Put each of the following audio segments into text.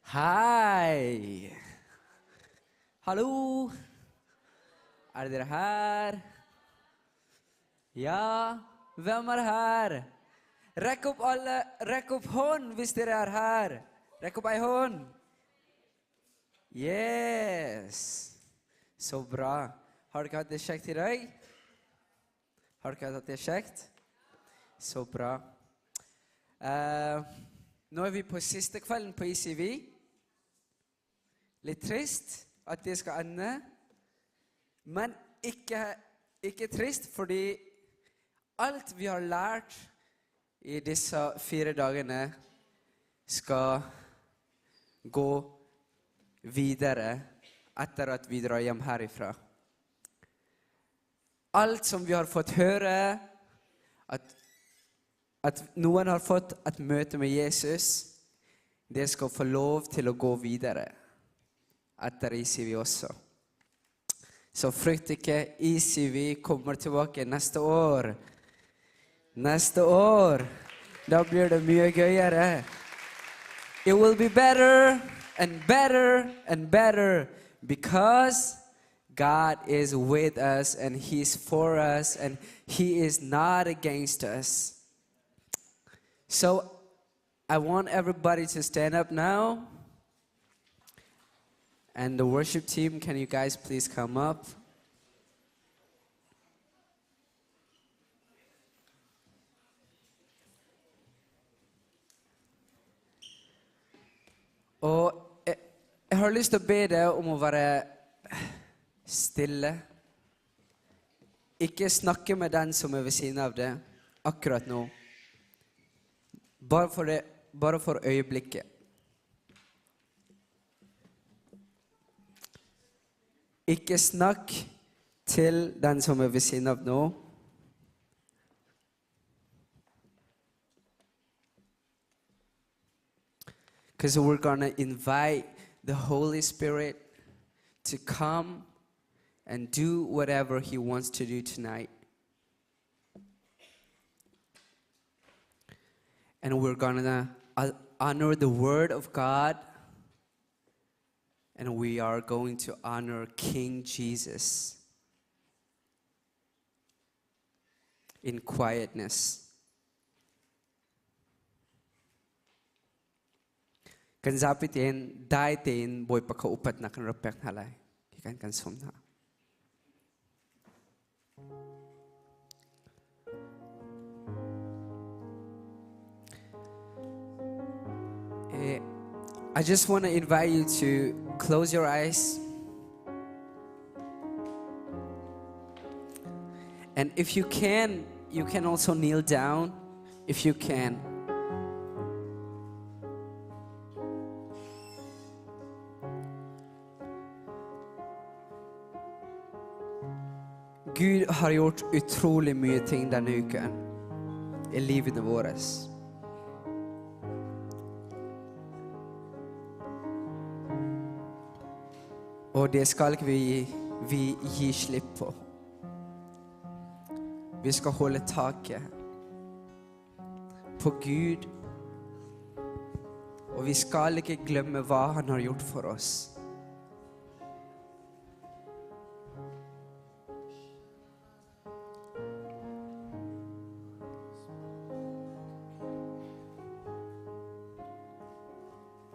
Hei! Hallo! Er dere her? Ja, hvem er her? Rekk opp alle, rekk opp hånd hvis dere er her. Rekk opp ei hånd. Yes! Så bra. Har dere hatt det kjekt i dag? Har dere hatt det kjekt? Så bra. Eh, nå er vi på siste kvelden på ICV. Litt trist at det skal ende, men ikke, ikke trist fordi alt vi har lært i disse fire dagene, skal gå videre etter at vi drar hjem herifra. Alt som vi har fått høre, at, at noen har fått et møte med Jesus, det skal få lov til å gå videre etter ICV også. Så frykt ikke, ICV kommer tilbake neste år. Neste år. Da blir det mye gøyere. It will be better and better and better because God is with us and He's for us and He is not against us. So I want everybody to stand up now. And the worship team, can you guys please come up? Og jeg, jeg har lyst til å be deg om å være stille. Ikke snakke med den som er ved siden av deg akkurat nå. Bare for, det, bare for øyeblikket. Ikke snakk til den som er ved siden av nå. Because we're going to invite the Holy Spirit to come and do whatever He wants to do tonight. And we're going to honor the Word of God. And we are going to honor King Jesus in quietness. Kan zapi tein dai tein Bawipa kha upatnak kan rak pek hna lai. Hi kan kan sawm hna. Eh, I just want to invite you to close your eyes. And if you can, you can also kneel down if you can. Gud har gjort utrolig mye ting denne uken i livene våre. Og det skal ikke vi, vi gi slipp på. Vi skal holde taket på Gud. Og vi skal ikke glemme hva Han har gjort for oss.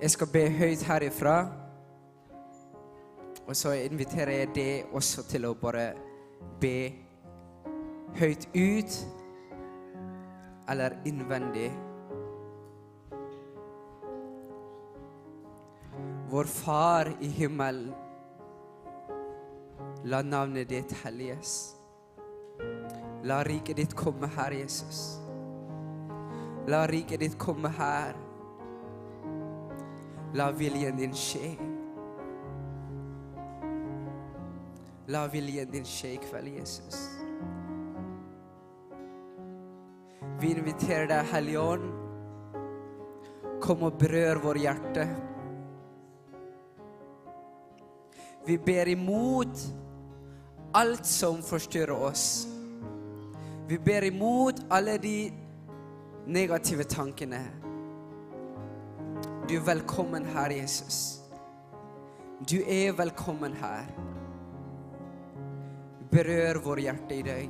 Jeg skal be høyt herifra. Og så inviterer jeg deg også til å bare be høyt ut eller innvendig. Vår Far i himmelen. La navnet ditt helliges. La riket ditt komme her, Jesus. La riket ditt komme her. La viljen din skje. La viljen din skje i kveld, Jesus. Vi inviterer deg, Hellige Ånd. Kom og berør vår hjerte. Vi ber imot alt som forstyrrer oss. Vi ber imot alle de negative tankene. Du är välkommen här Jesus. Du är välkommen här. Berör vår hjärta idag.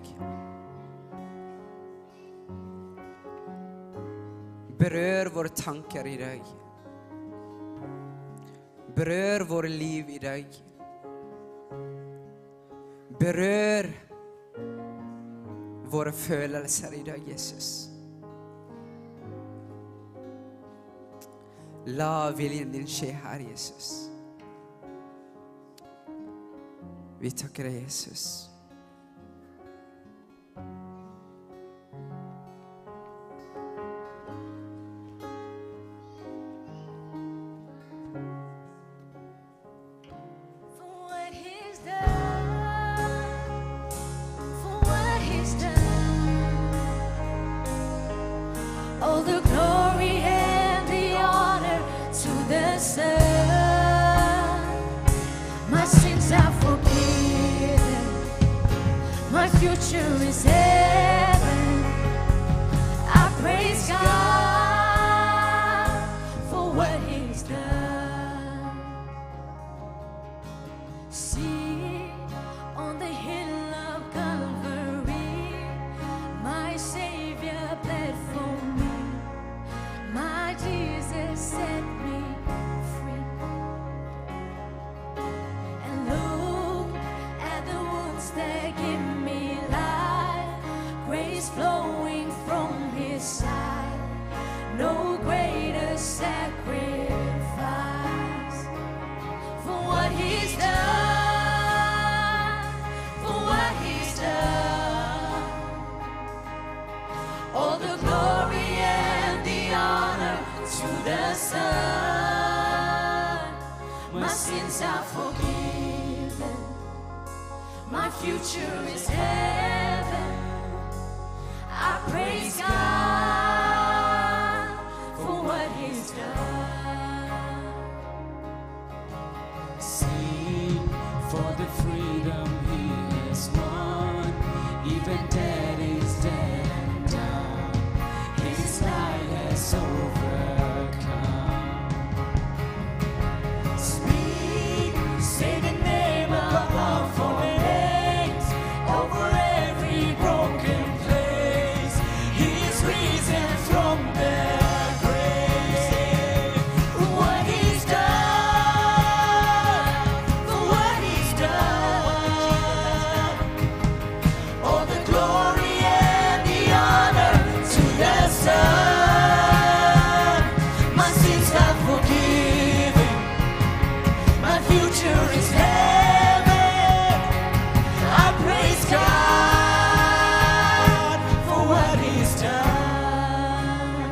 Berör våra tankar idag. Berör våra liv idag. Berör våra følelser i dag, Jesus. La viljen din skje her, Jesus. Vi takker deg, Jesus. For what he's done, for what he's done. All the glory and the honor to the Son. My sins are forgiven. My future is heaven. I praise God for what he's done. See on the hill of Calvary, my Savior bled for me. My Jesus set me free. And look at the wounds that give me life, grace flowing from his side. No greater sacrifice for what he's done, for what he's done. All the glory and the honor to the Son. My sins are forgiven. My future is heaven. I praise God for what he's done. Sing for the freedom he has won. Even death is dead and done. His light has overcome. Speak, say the name above all names, over every broken place. He is risen from the grave. What he's done, for what he's done. All the glory and the honor to the Son. My sins are forgiven. My future is heaven. I praise God for what he's done.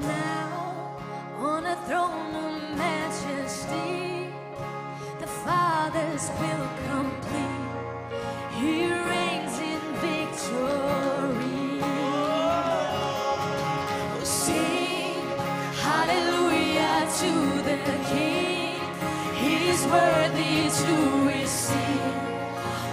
Now on a throne of majesty, the Father's will complete. He reigns in victory. Oh, sing hallelujah to the King. He is worthy to receive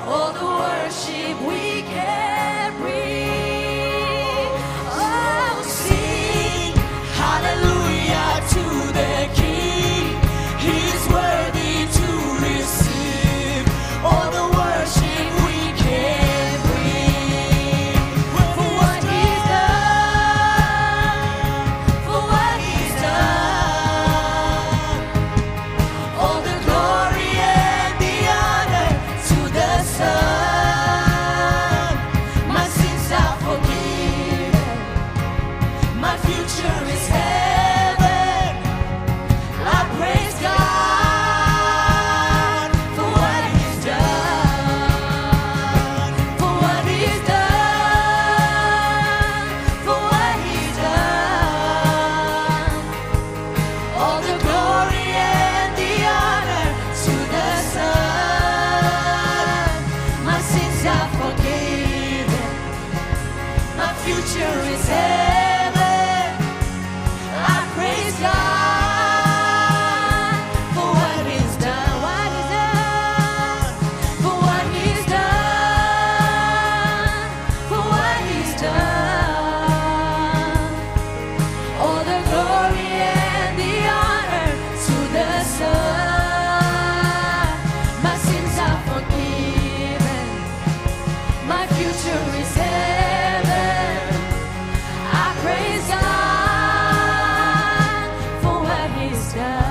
all the worship we can bring. Oh, sing Hallelujah to the King. He's worthy to receive all the worship we can bring. for what he's done, for what he's done. All the glory and the honor to the Son. My sins are forgiven. My future is heaven. I praise God for what he's done. For what he's done. For what he's done. All the glory and the honor to the Son. My sins are forgiven. My future is heaven. I praise God for what he's done. What he's done. For what he's done. For what he's done. future is heaven. I praise God for what He's done.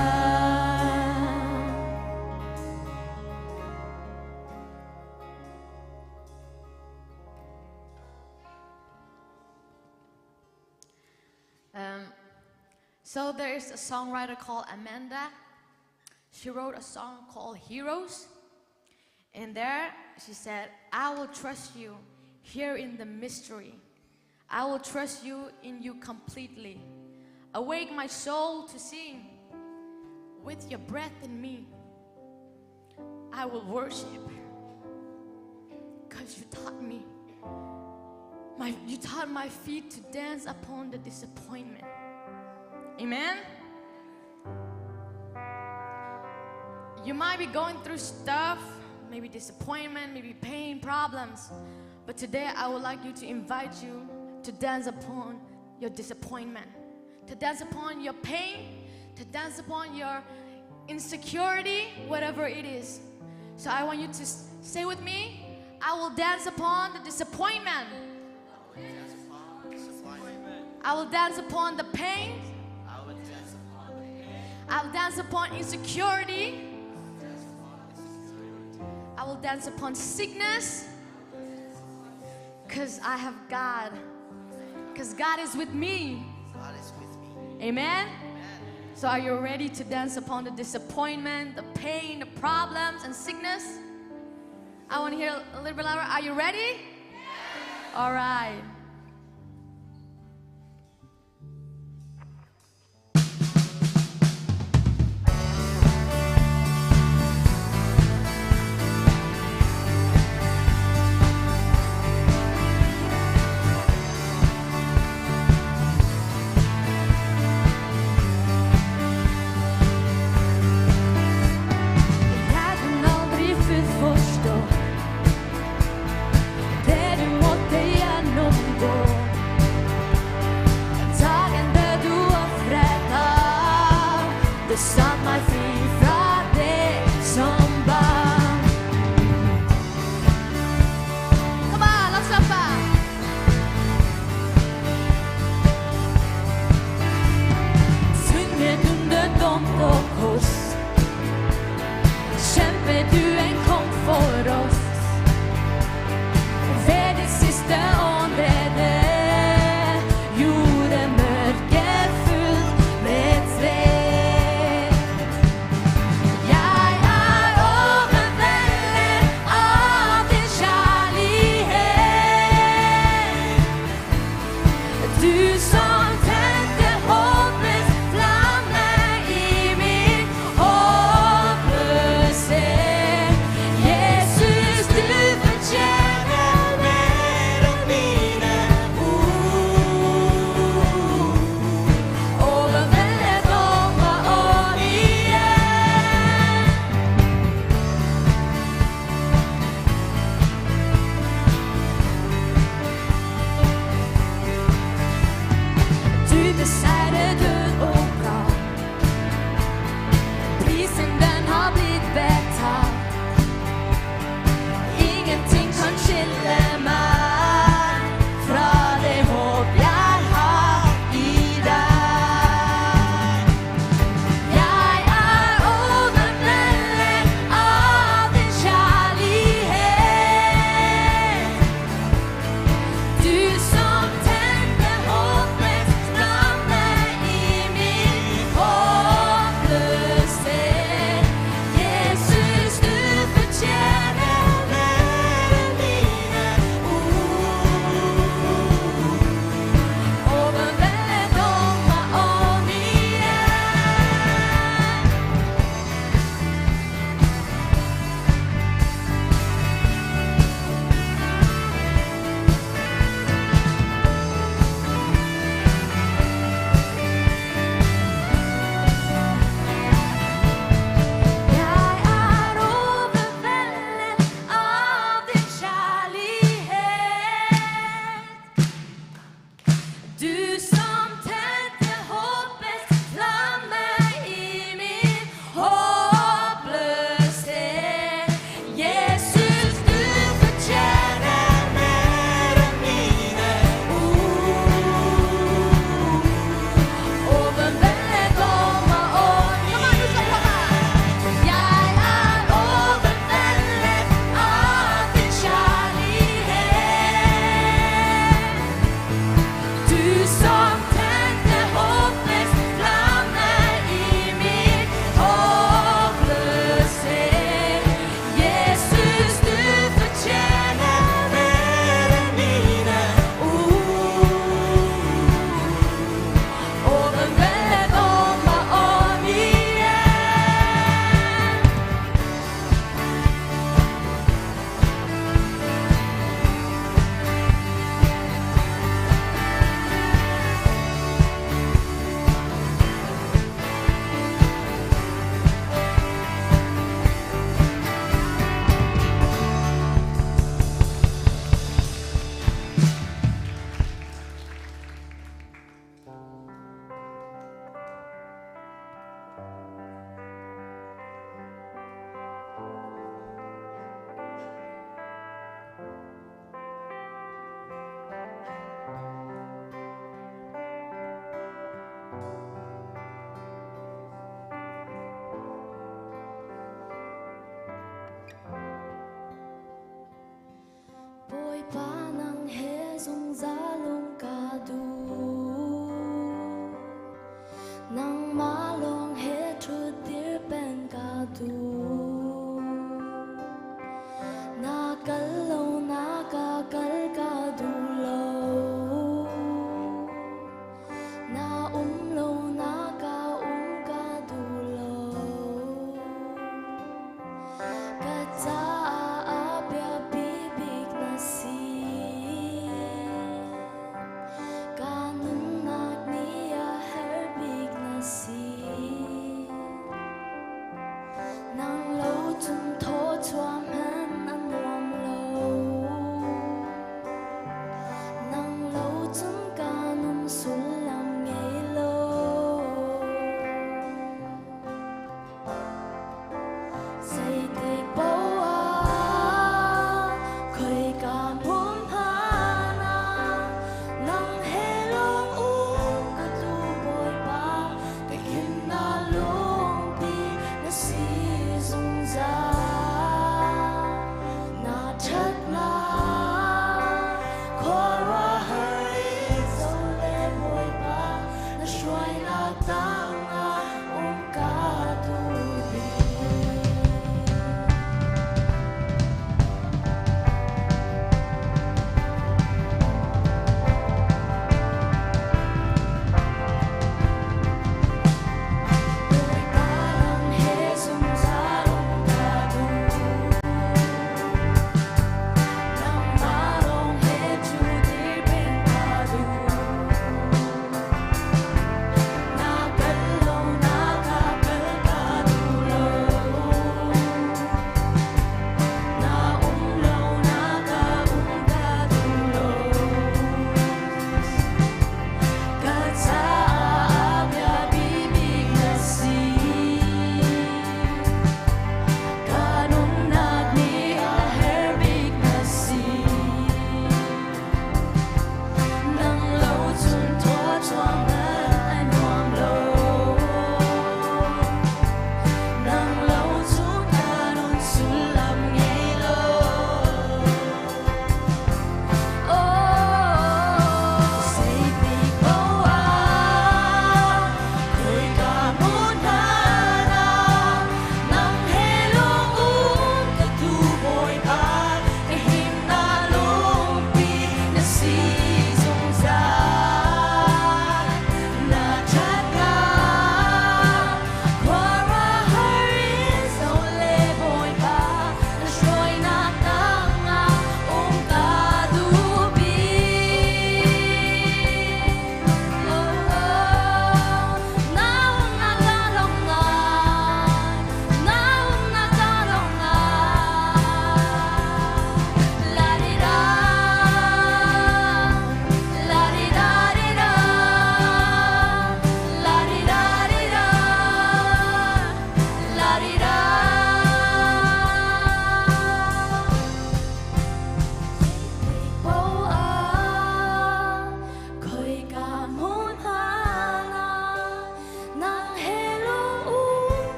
So there is a songwriter called Amanda. She wrote a song called Heroes. And there she said, I will trust you here in the mystery. I will trust you in you completely. Awake my soul to sing with your breath in me. I will worship because you taught me. You taught my feet to dance upon the disappointment. Amen? You might be going through stuff, maybe disappointment, maybe pain, problems. But today I would like you to invite you to dance upon your disappointment, to dance upon your pain, to dance upon your insecurity, whatever it is. So I want you to say with me, I will dance upon the disappointment. I will dance upon the pain. I will dance upon insecurity. I will dance upon sickness. Because I have God. Because God is with me. God is with me. Amen? So are you ready to dance upon the disappointment, the pain, the problems, and sickness? I want to hear a little bit louder. Are you ready? All right. Jeg kan aldri fullt forstå det du måtte gjennomgå. Den dagen det du ofret av, det satte meg fri fra det som var. Come on, let's jump out. Sunget under dom på kors. Kjempet du en kamp for oss. Ved ditt siste åndede gjorde mørket fullt med fred. Jeg er overveldet av din kjærlighet. Du som tente håpets flamme i min håpløshet. Jesus, du fortjener mer enn mine ord. Overveldet om og om igjen. Du beseirer død og grav. Prisen den har blitt betalt. Ingenting kan skille meg fra det håp jeg har i deg. Jeg er overveldet av din kjærlighet. Du som tente håpets flamme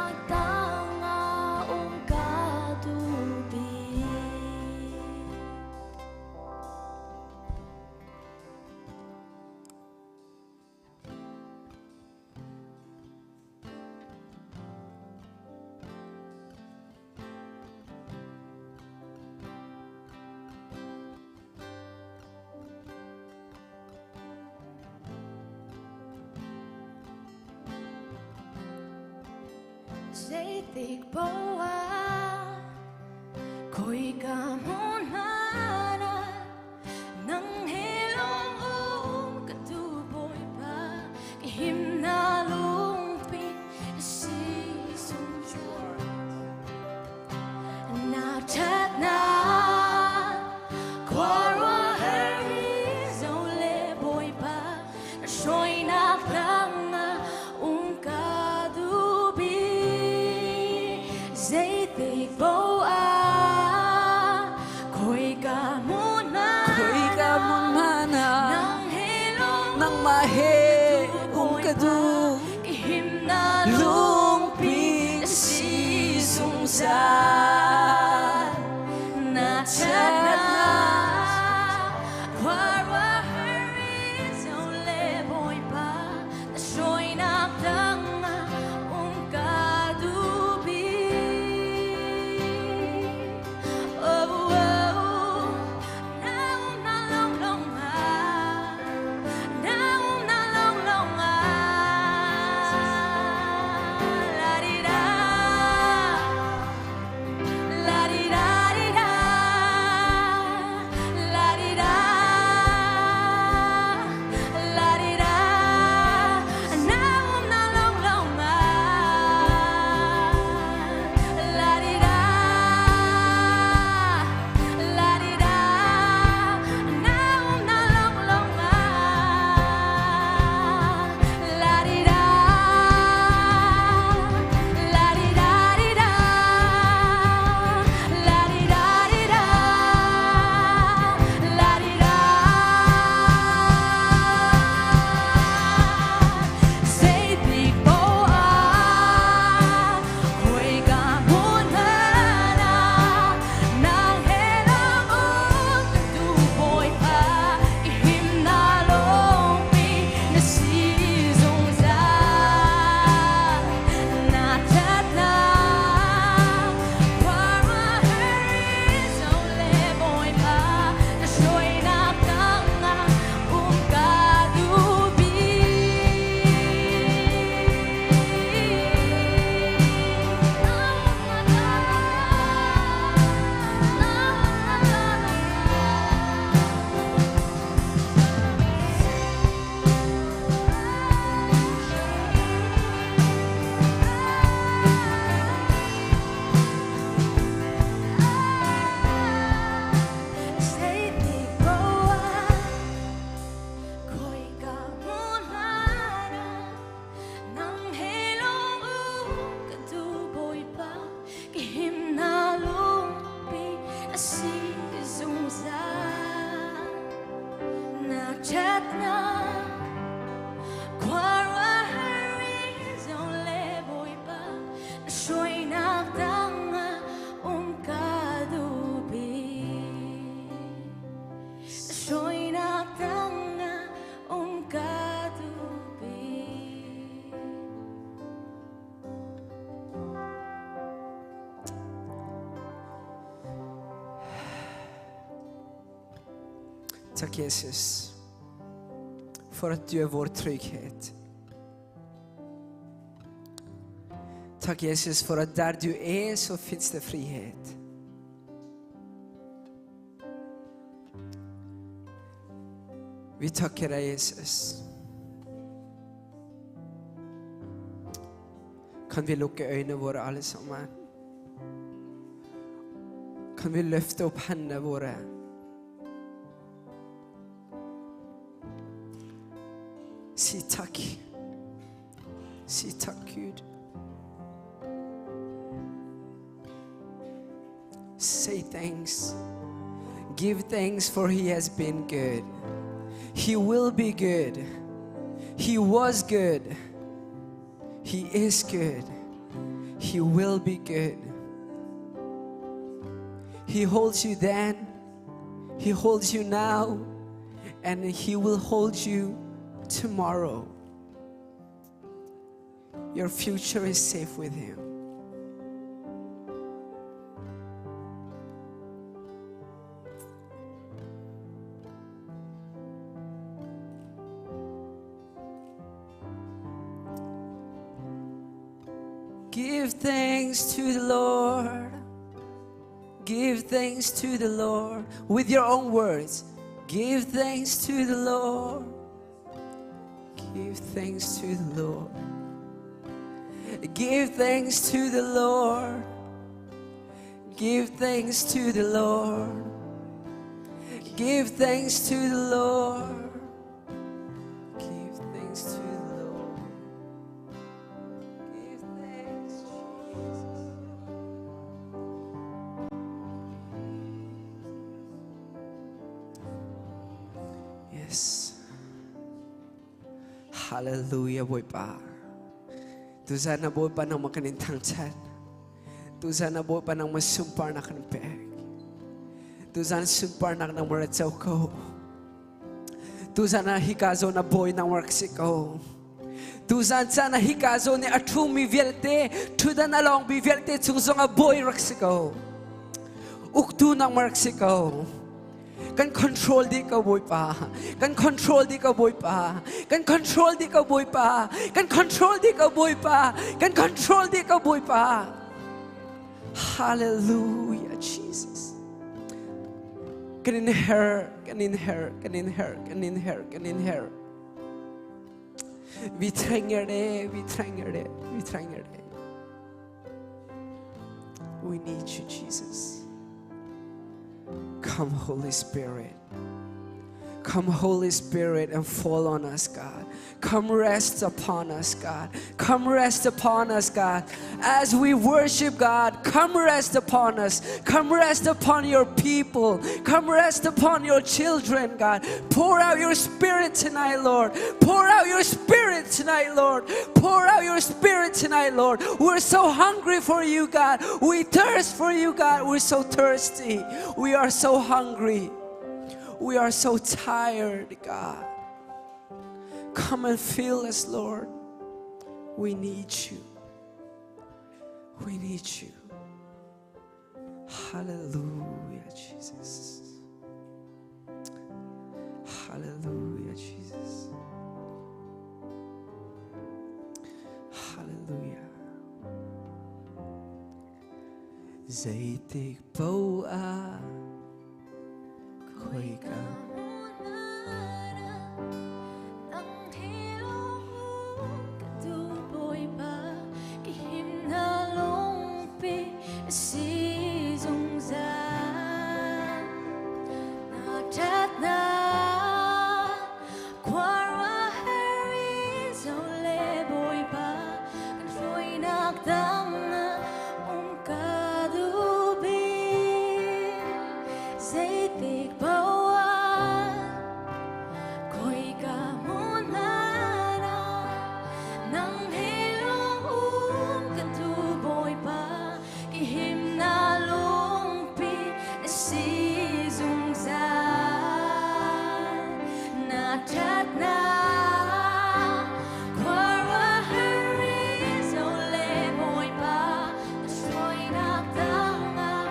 Hruainak tangah um ka duh bik. Zeitik paoh ah khoika hmun hmanh ah nang he lawng um ka duh Bawipa ka himnak lungpi si zungzal. Na ṭhatnak khuaruahhar hi zoh le Bawipa na hruainak tangah um ka duh bik. Zeitik paoh ah khoika hmun Khoika hmun hmanh ah nang he lawng nangmah he um ka duh. Ka himnak Lungpi na si si zungzal. Na ṭhatnak khuaruahhar i zoh le Bawipa na hruainak tangah um ka duh bik. Oh, oh, na um na lawnglawng ah, na um na lawnglawng ah, la-di-da. La-di-da-di-da, la-di-da, la-di-da, na um na lawnglawng ah. La-di-da, la-di-da, na um na lawnglawng ah. La-di-da, la-di-da-di-da, la-di-da-di-da, la-di-da. Zeitik paoh ah khoika hmun hmanh ah nang he lawng um ka duh Bawipa ka himnak lungpi na si zungzal. Na ṭhatnak khuaruahhar i zoh le Bawipa na hruainak tangah um ka duh bik. Zeitik paoh ah khoika hmun hmanh ah nang he lawng um ka duh Bawipa ka himnak lungpi na si zungzal. Na ṭhatnak khuaruahhar i zoh le Bawipa na hruainak tangah um ka duh bik. Na hruainak tangah um ka duh bik. Tack Jesus för att du är vår trygghet. Tack Jesus för att där du är så finns det frihet. Vi tackar dig Jesus. Kan vi lukke øynene våre alle sammen? Kan vi løfte opp hendene våre? Si takk. Si takk, Gud. Say thanks. Give thanks for he has been good. He will be good. He was good. He is good. He will be good. He holds you then, He holds you now, and He will hold you tomorrow. Your future is safe with Him. Give thanks to the Lord. Give thanks to the Lord with your own words. Give thanks to the Lord. Give thanks to the Lord. Give thanks to the Lord. Give thanks to the Lord. Give thanks to the Lord. Give thanks to the Lord. Give thanks, Jesus. Yes. Hallelujah, Bawipa. Tuzan na Bawipa nang makanin thangchat. Tuzan na Bawipa nang masumpar na kan pek. Tuzan sunpar nak nang marachaw ko. Tuzan na hika zo na boy nang warksi ko. Tuzan cha na hika zo ni athu mi vialte, thudan along bi vialte chung zong a boy raksi ko. Uktu nang marksi ko. Kan control di ka Bawipa. Kan control di ka Bawipa. Kan control di ka Bawipa. Kan control di ka Bawipa. Kan control di ka Bawipa. Hallelujah, Jesus. Kan inher, kan inher, kan inher, kan inher, kan inher. Vi trenger det, vi trenger det, vi trenger det. We need you, Jesus. Come, Holy Spirit. Come, Holy Spirit, and fall on us, God. Come rest upon us, God. Come rest upon us, God. As we worship God, come rest upon us. Come rest upon your people. Come rest upon your children, God. Pour out your spirit tonight, Lord. Pour out your spirit tonight, Lord. Pour out your spirit tonight, Lord. We're so hungry for you, God. We thirst for you, God. We're so thirsty. We are so hungry. We are so tired, God. Come and fill us, Lord. We need you. We need you. Hallelujah, Jesus. Hallelujah, Jesus. Hallelujah. Zeitik paoh ah khoika Zeitik paoh ah khoika hmun ah nang he lawng um kan duh Bawipa ki himnak lungpi na si zungzal na ṭhatnak khuaruahhar in zoh le Bawipa na hruainak tangah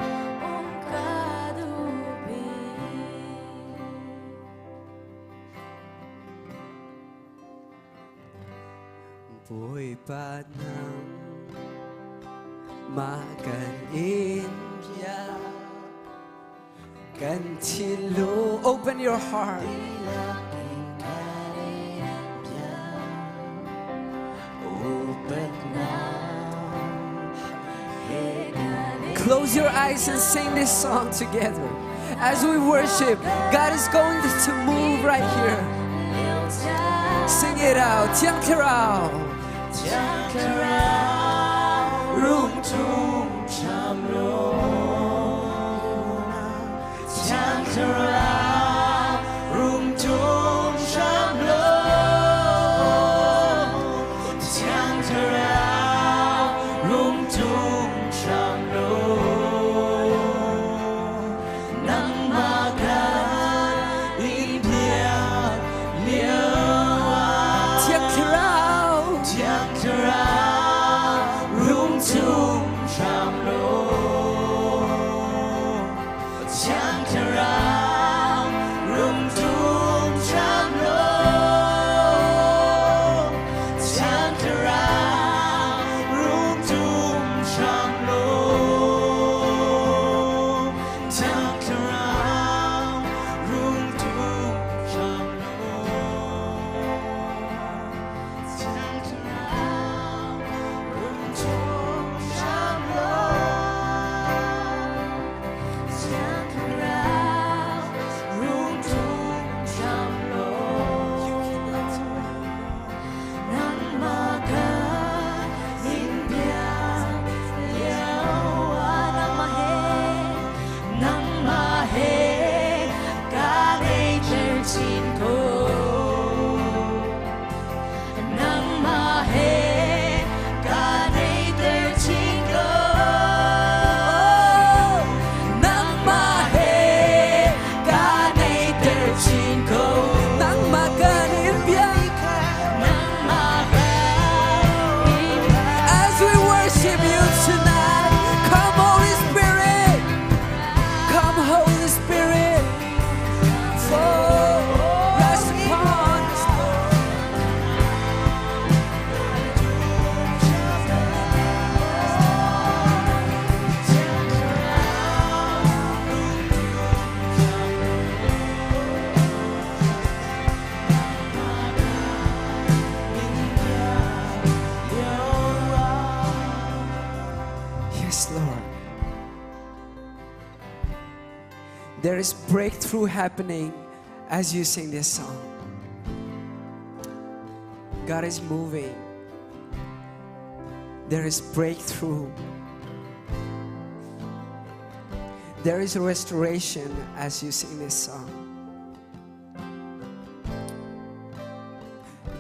um ka duh bik. Bawipa nang mah kan in bia kan thinlung. Open your heart. Close your eyes and sing this song together. As we worship, God is going to move right here. Sing it out. Thiang Thlarau. Rung ṭum hram law Thiang Thlarau rung ṭum hram law Thiang Thlarau rung ṭum tum hram law. Nangmah kan in biak lio ah. Thiang Thlarau. Thiang Thlarau rung tum hram law. Thiang Thlarau rung tum hram law. Thiang Thlarau rung tum hram law. Thiang Thlarau rung tum hram law. Thiang Thlarau rung tum hram law. Thiang Thlarau rung tum hram law. Nangmah kan in biak lio ah. Nangmah he, Nangmah he kaa naihter chin ko. Nangmah he kaa naihter chin ko. Nangmah he kaa naihter chin ko. Nangmah kan in biak. Nangmah kan in As we worship you tonight, come Holy Spirit, come Holy Spirit, fall, rest upon us, Lord. Yes, Lord. There is breakthrough happening as you sing this song. God is moving. There is breakthrough. There is restoration as you sing this song.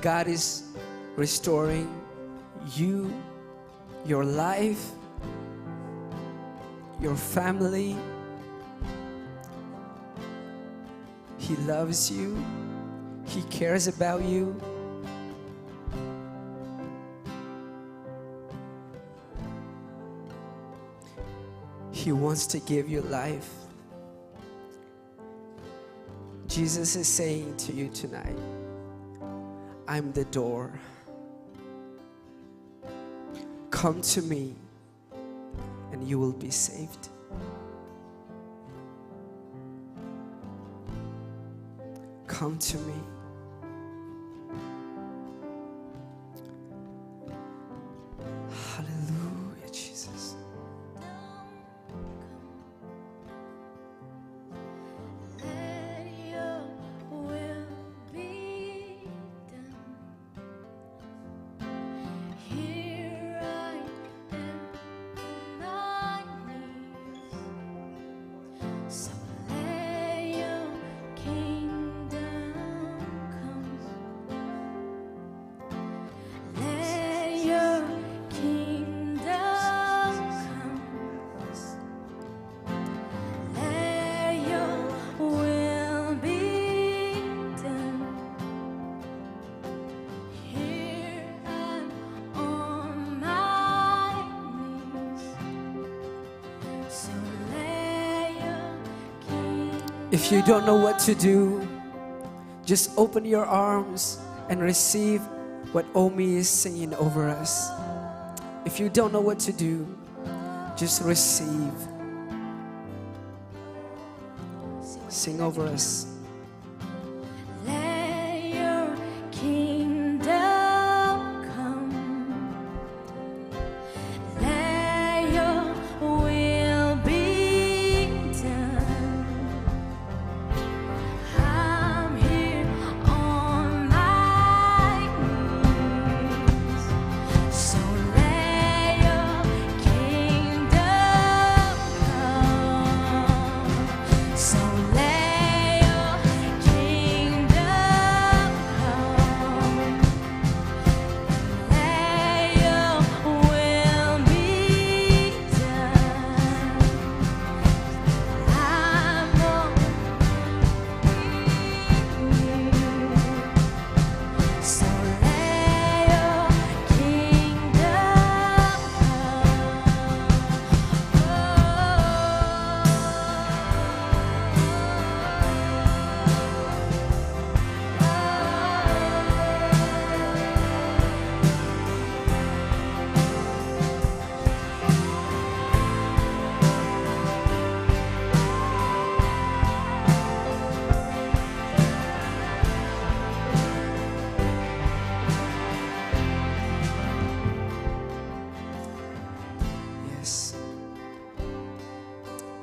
God is restoring you, your life, your family. He loves you. He cares about you. He wants to give you life. Jesus is saying to you tonight, I'm the door. Come to me and you will be saved. Come to me. Hallelujah, Jesus. Let your will be done. Here I am on my knees. So let your kingdom come. Let your kingdom come. Let your will be done. Here I'm on my knees. So let your kingdom If you don't know what to do, just open your arms and receive what Omi is singing over us. If you don't know what to do, just receive. Sing over us. Let your kingdom come. Let your will be done. I'm here on my knees. So let your kingdom come. So let your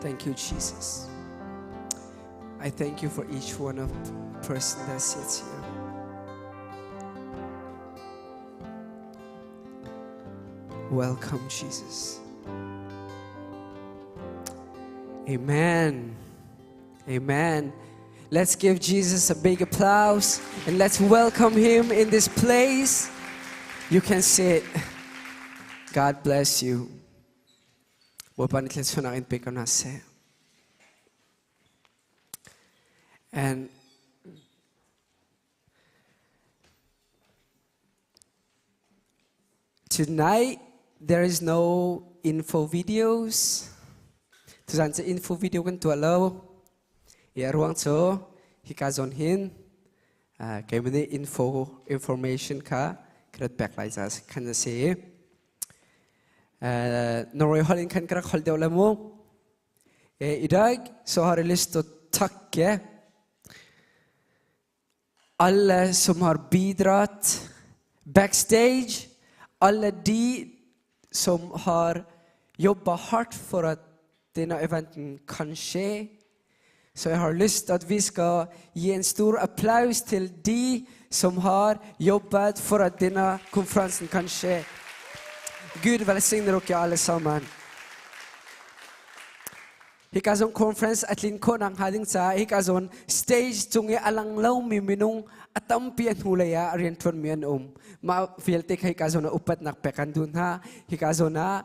Thank you, Jesus. I thank you for each one of person that sits here. Welcome, Jesus. Amen. Amen. Let's give Jesus a big applause and let's welcome him in this place. You can sit. God bless you. Bawipa nih thluachuahnak in pe ko hna seh. And tonight there is no info videos. Tuzan cu info video kan tuah lo. I a ruang cu hika zawn hin keimah nih info information kha ka rat pek lai ca khan a si. Norway holh in khan ka rak holh deuh le mu. I dag så har jeg lyst til å takke alle som har bidratt backstage, alle de som har jobba hardt for at denne eventen kan skje. Så jeg har lyst til at vi skal gi en stor applaus til de som har jobbet for at denne konferansen kan skje. Gud velsigne dere alle sammen. Hika zong conference a tlin khawh nakhnga ding caah hika zawn stage cung i a lang lomi minung a tampi a hnulei ah rianṭuanmi an um. Mah vialte kha hika zawn ah upatnak pek an duh hna. Hika zawn ah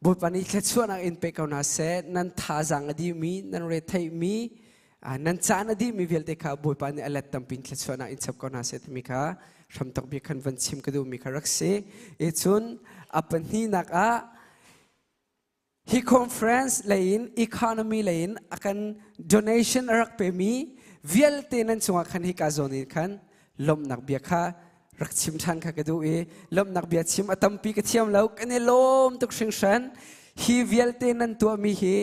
Bawipa nih thluachuahnak in pe ko hna seh. Nan thazaang a dihmi, nan retheihmi, nan caan a dihmi vialte kha Bawipa nih a let tampi in thluachuahnak in chap ko hna seh timi kha hramthok bik khan van chim ka duhmi kha rak si. I cun a pahnihnak ah hi conference lei in economy lei in a kan donation a rak pemi vialte nan cungah khan hika zawn in khan lawmhnak bia kha rak chim ṭhan kha ka duh i lawmhnak bia chim a tampi ka thiam lo kan i lawm tuk hringhran hi vialte nan tuahmi hi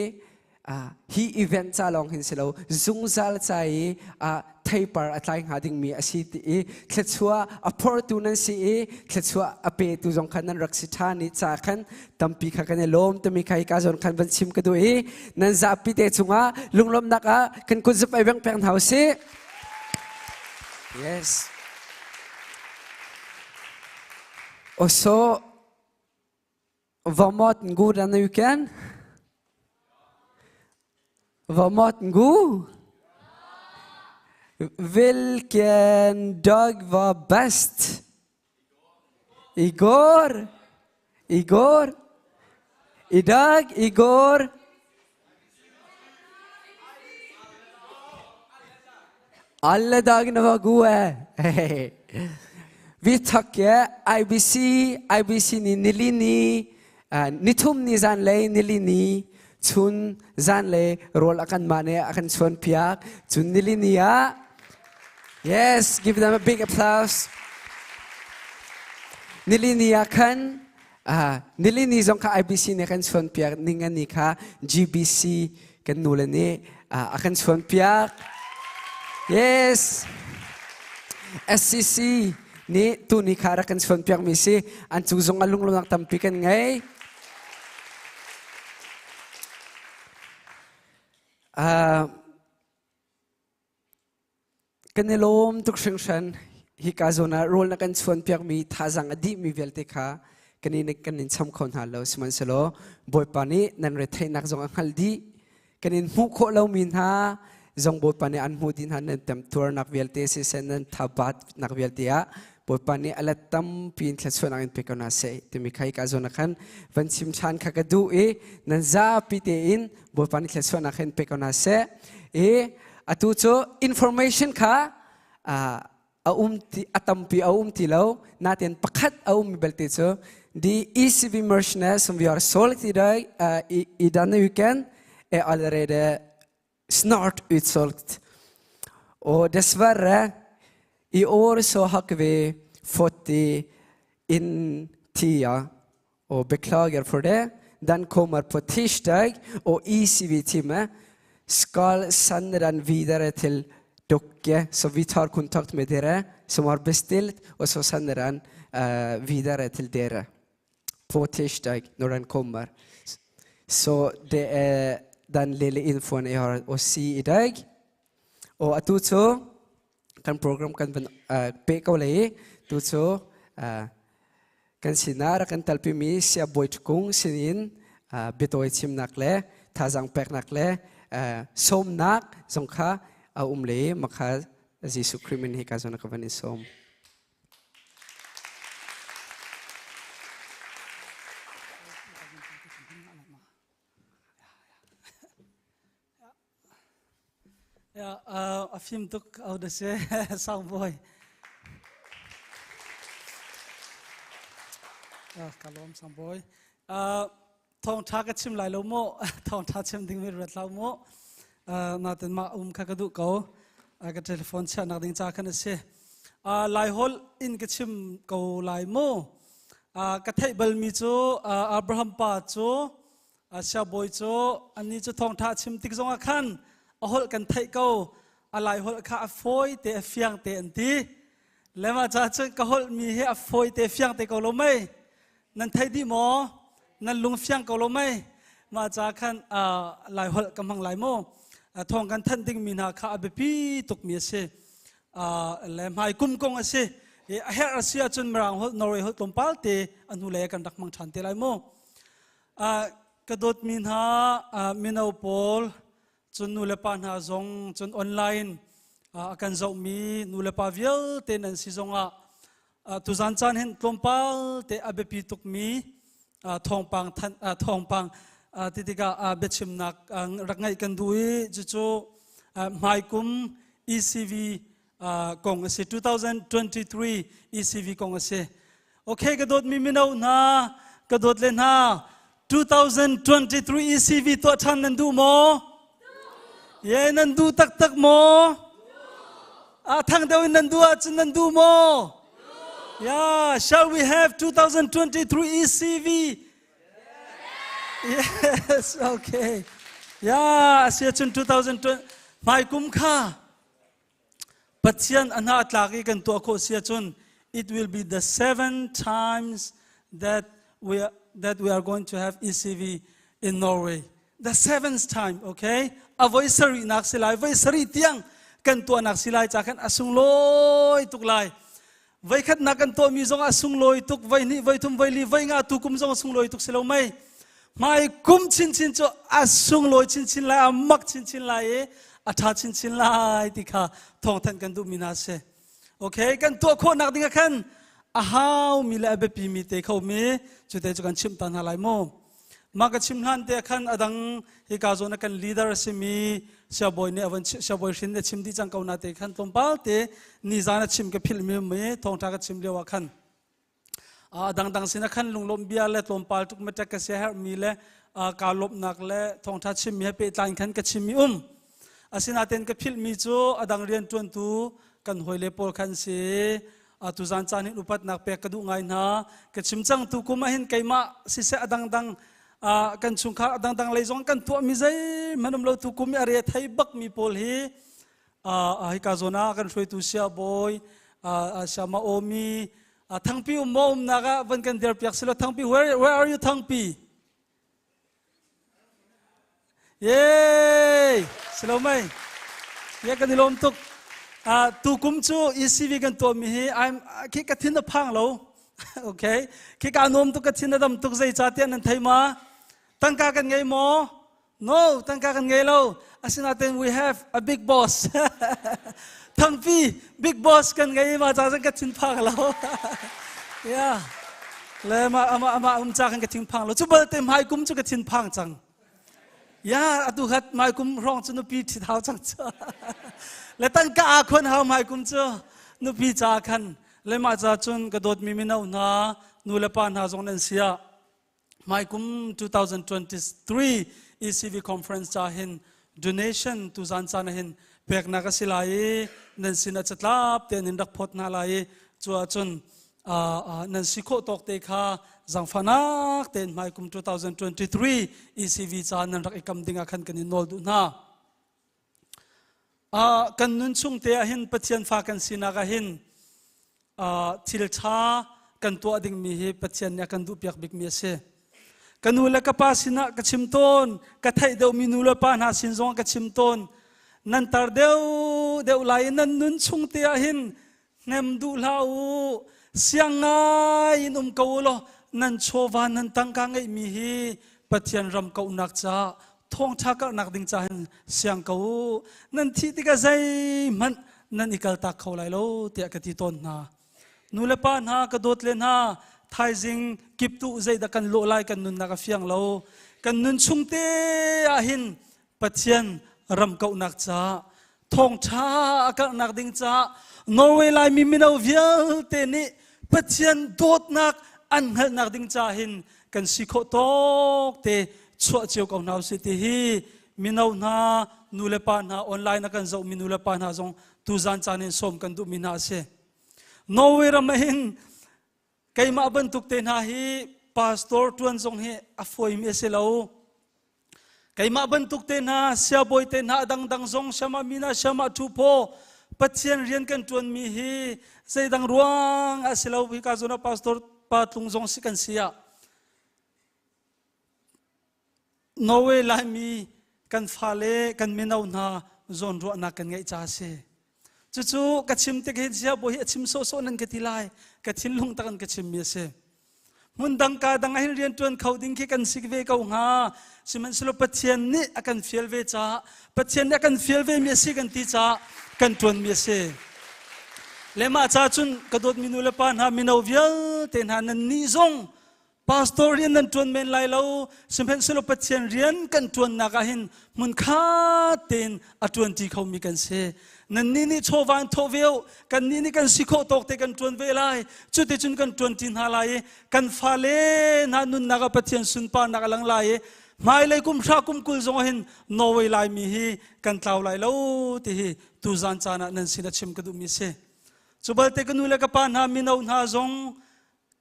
hi event ca lawng hin si lo zungzal ca i theipar a tlai hnga dingmi a si ti i thluachuah a phortu nan si i thluachuah a petu zong khan nan rak si ṭhan i ca khan tampi kha kan i lawm timi kha hika zawn khan van chim ka duh i nan zapi te cungah lunglawmhnak ah kan kut zup ai beng peng hna usih. Yes. Och så var maten god denne uken? Var maten god? Hvilken dag var best? I går? I går? I dag? I går? Alle dagene var gode. Vi takker IBC, IBC ni nilini, nithum ni zanlei nilini, chun zanlei rawl a kan mah nih a kan chuan piak. Cun nilini ah, yes, give them a big applause. Nilini ah khan, nilini zong kha IBC nih a kan chuan piak, ningani kha GBC kan nule nih a kan chuan piak. Yes. SCC nih tuni kha rak kan chuan piakmi si. An cung zong a lunglawmnak tampi kan ngei. Kan i lawm tuk hringhran. Hika zawn ah rawl na kan chuan piakmi thazaang a dihmi vialte kha kan in kan in cham kho hna lo. Sihmanhsehlaw Bawipa nih nan retheihnak zong a hngalh dih. Kan in hmuh khawh lomi hna zong Bawipa nih an hmuh dih hna nan temtuarnak vialte siseh nan thabatnak vialte ah Bawipa nih a let tampi in thluachuahnak in pe ko hna seh timi kha hika zawn ah khan van chim ṭhan kha ka duh i nan zapi tein Bawipa nih thluachuahnak hin pe ko hna seh. I atu cu information kha a um ti a tampi a um ti lo natin pakhat a um mi belte cu de ECB merchene som vi har solgt i dag i denne uken er allerede snart utsolgt. Og dessverre i år så har ikke vi fått de innen tida, og beklager for det. Den kommer på tirsdag, og ECV-teamet skal sende den videre til dere, så vi tar kontakt med dere som har bestilt, og så sender den videre til dere på tirsdag når den kommer. Så det er den lille infoen jeg har å si i dag. Og atu cu kan program kan van peh ko lai i tu cu kan sinah rak kan telpimi Sia Bawi Ṭhukung sinin biatawi chimnak le thazaang peknak le sawmnak zong kha a um le makha Jesuh Khrih min hi ka zawn ka van in sawm. Ja, a fim tuk au da se sang boy. Ka lawm sang boy. Thong tha ka chim lai lo mo thong tha chim ding mi ruat lo mo natin ma um kha ka duh ko ka telephone chia nak ding cha khan a si lai hol in ka chim ko lai mo ka theih bal mi cu Abraham pa cu Siabawi cu anih cu thawngṭha a chim tik zongah khan a holh kan theih ko a lai holh kha a fawi te a fiang te an ti le mah ca cun ka holh mi hi a fawi te fiang te ko lo mei nan thei dih maw nan lung fiang ko lo mei mah ca khan lai holh ka hmang lai maw thawng kan thanh ding mi hna kha a biapi tuk mi a si le hmai kum kong a si a herh a si ahcun mirang holh Norway holh tlawmpal te a hnu lei kan rak hmang ṭhan te lai mu Ka dawtmi hna mino pawl cun nu le pa hna zong cun online a kan zohmi nu le pa vialte nan si zongah tuzan caan hin tlawmpal te a biapi tukmi thawngpang thanh thawngpang ti tikah biachimnak rak ngaih kan duh i cucu hmaikum ECV kong a si 2023 ECV kong a si okay ka dawtmi mino hna ka dawt le hna 2023 ECV tuah ṭhan nan duh maw ye nan duh taktak maw a thang deuh in nan duh ahcun nan duh maw yeah shall we have 2023 ECV yes okay yeah asia chun 2020 hmai kum kha Pathian a hna tlak i kan tuah khawh si ahcun it will be the seven times that we are, that we are going to have ECV in Norway. The seventh time, okay? A voi sarih nak si lai, voi sarih tiang kan tuahnak si lai ca khan a sunglawi tuk lai. Voi khat nak kan tuahmi zong a sunglawi tuk, voi hnih, voi thum, voi li, voi nga tu kum zong a sunglawi tuk si lo mei. Hmai kum chinchin cu a sunglawi chinchin lai, a mak chinchin lai i a ṭha chinchin lai ti kha thawngthanh kan duhmi hna si. Okay, kan tuah khawhnak ding ah khan a haumi le a biapimi te kho mi cu te cu kan chimh ta hna lai mu. Mah ka chim hlan te khan adang hika zawn a kan leader a simi siabawi nih a van siabawi hrin a chim dih cang ko na te khan tlawmpal te nizan a chim ka philh mi mi thawngṭha ka chim lio ah khan a dangdang sin ah khan lunglawmh bia le tlawmpal tuk matek ka sia herhmi le kaa lawmhnak le thawngṭha chimmi he pehtlai in khan ka chim mi um asinain ka philhmi cu a dang rianṭuantu kan hawile pawl khan si tuzan caan hin upatnak pek ka duh ngai hna ka chim cang tu kum ah hin keimah siseh a dangdang kan chungkhar a dangdang lei zong kan tuahmi zeihmanh um lo tu kum i a re thei bakmi pawl hi hika zawn ah kan hruaitu siabawi siama omi thangpi um maw umnak ah van kan dir piak silo thangpi where are you thangpi Yay! Silo mei. Ye kan i lawm tuk. Tu kum cu ECV kan tuahmi hi I'm khi ka thin a phang lo. okay. Khi ka nuam tuk ka thin a dam tuk zei ca tiah nan thei ma? Tangka kan ngei maw? No, tangka kan ngei lo. Asinain we have a big boss. Thangpi big boss kan ngei ma ca zan ka thin phang lo. yeah. Le ma ama ama um cha kan ka thin phang lo. Cu balte hmai kum cu ka thin phang cang. Ya atu khat mai kum rong cu nupi thi thau cang cu. Le tan ka a khon hau mai kum cu nupi cha khan le ma cha cun ka dawt mi mino hna nu le pa hna zong nan sia. Mai kum 2023 ECV conference cha hin donation tu zan caan hin peknak a si lai i nan sin a catlap te in rak phawt hna lai i cu ahcun nan si khawh tawk te kha zangfanak tein hmai kum 2023 ECV ca nan rak i kam ding ah khan kan in nawl duh hna. Kan nun chung te ah hin Pathian fa kan sinak ah hin thil ṭha kan tuah dingmi hi Pathian nih a kan duhpiak bikmi a si. Ka nu le ka pa sinah ka chim tawn, ka theih deuhmi nu le pa hna sin zong ka chim tawn. Nan tar deuh deuh lai i nan nun chung te ah hin hnem duh hlah u. Siang ngai in um ko u law nan chawva nan tangka ngeihmi hi Pathian ram kauhnak caah thawngṭha karhnak ding ca hin siang ko u. Nan thih tikah zeihmanh nan i kaltak kho lai lo tiah ka ti tawn hna. Nu le pa hna ka dawt le hna thaizing kiptuh zeidah kan lawh lai kan nunnak a fiang lo. Kan nun chung te ah hin Pathian ram kauhnak caah thawngṭha a karhnak ding caah Norway Laimi mino vialte nih Pathian dawtnak an hngalhnak ding caah hin kan si khawh tawk te chuah cio ko hna usih ti hi mino hna nu le pa hna online a kan zohmi nu le pa hna zong tuzan caan in sawm kan duhmi hna a si. Norway ram ah hin keimah bantuk te hna hi pastor ṭuan zong hi a fawimi a si lo. Keimah bantuk te hna siabawi te hna dangdang zong siama mina siama thu phaw Pathian rian kan ṭuanmi hi zeidang ruang a si lo hi ka zawn ah pastor pa tlung zong si kan si ah Norway Laimi kan fale kan mino hna zawnruahnak kan ngeih ca a si. Cucu ka chim tik hin siabawi hi a chim sawhsawh nan ka ti lai. Ka thinlung tak in ka chimmi a si. Hmun dang ka dang ah hin rian ṭuan kho ding khi kan si ve ko hnga. Sihmanhsehlaw Pathian nih a kan fial ve caah Pathian nih a kan fial ve mi a si kan ti caah kan ṭuanmi a si. Le mah ca cun ka dawtmi nu le pa hna mino vialte hna nan nih zong Pastor rian nan ṭuan men lai lo, sihmanhsehlaw Pathian rian kan ṭuannak ah hin hmunkhat tein a ṭuanṭi khomi kan si. Nannih nih chawva in thawh ve u, kannih nih kan si khawh tawk te kan ṭuan ve lai. Cuticun kan ṭuanṭi hna lai i kan fale hna nunnak ah Pathian sunparnak a lang lai i hmailei kum hra kum 20 zong ah hin Norway Laimi hi kan tlau lai lo ti hi tuzan caan ah nan sin a chim ka duhmi a si. Cu balte ka nu le ka pa hna mino hna zong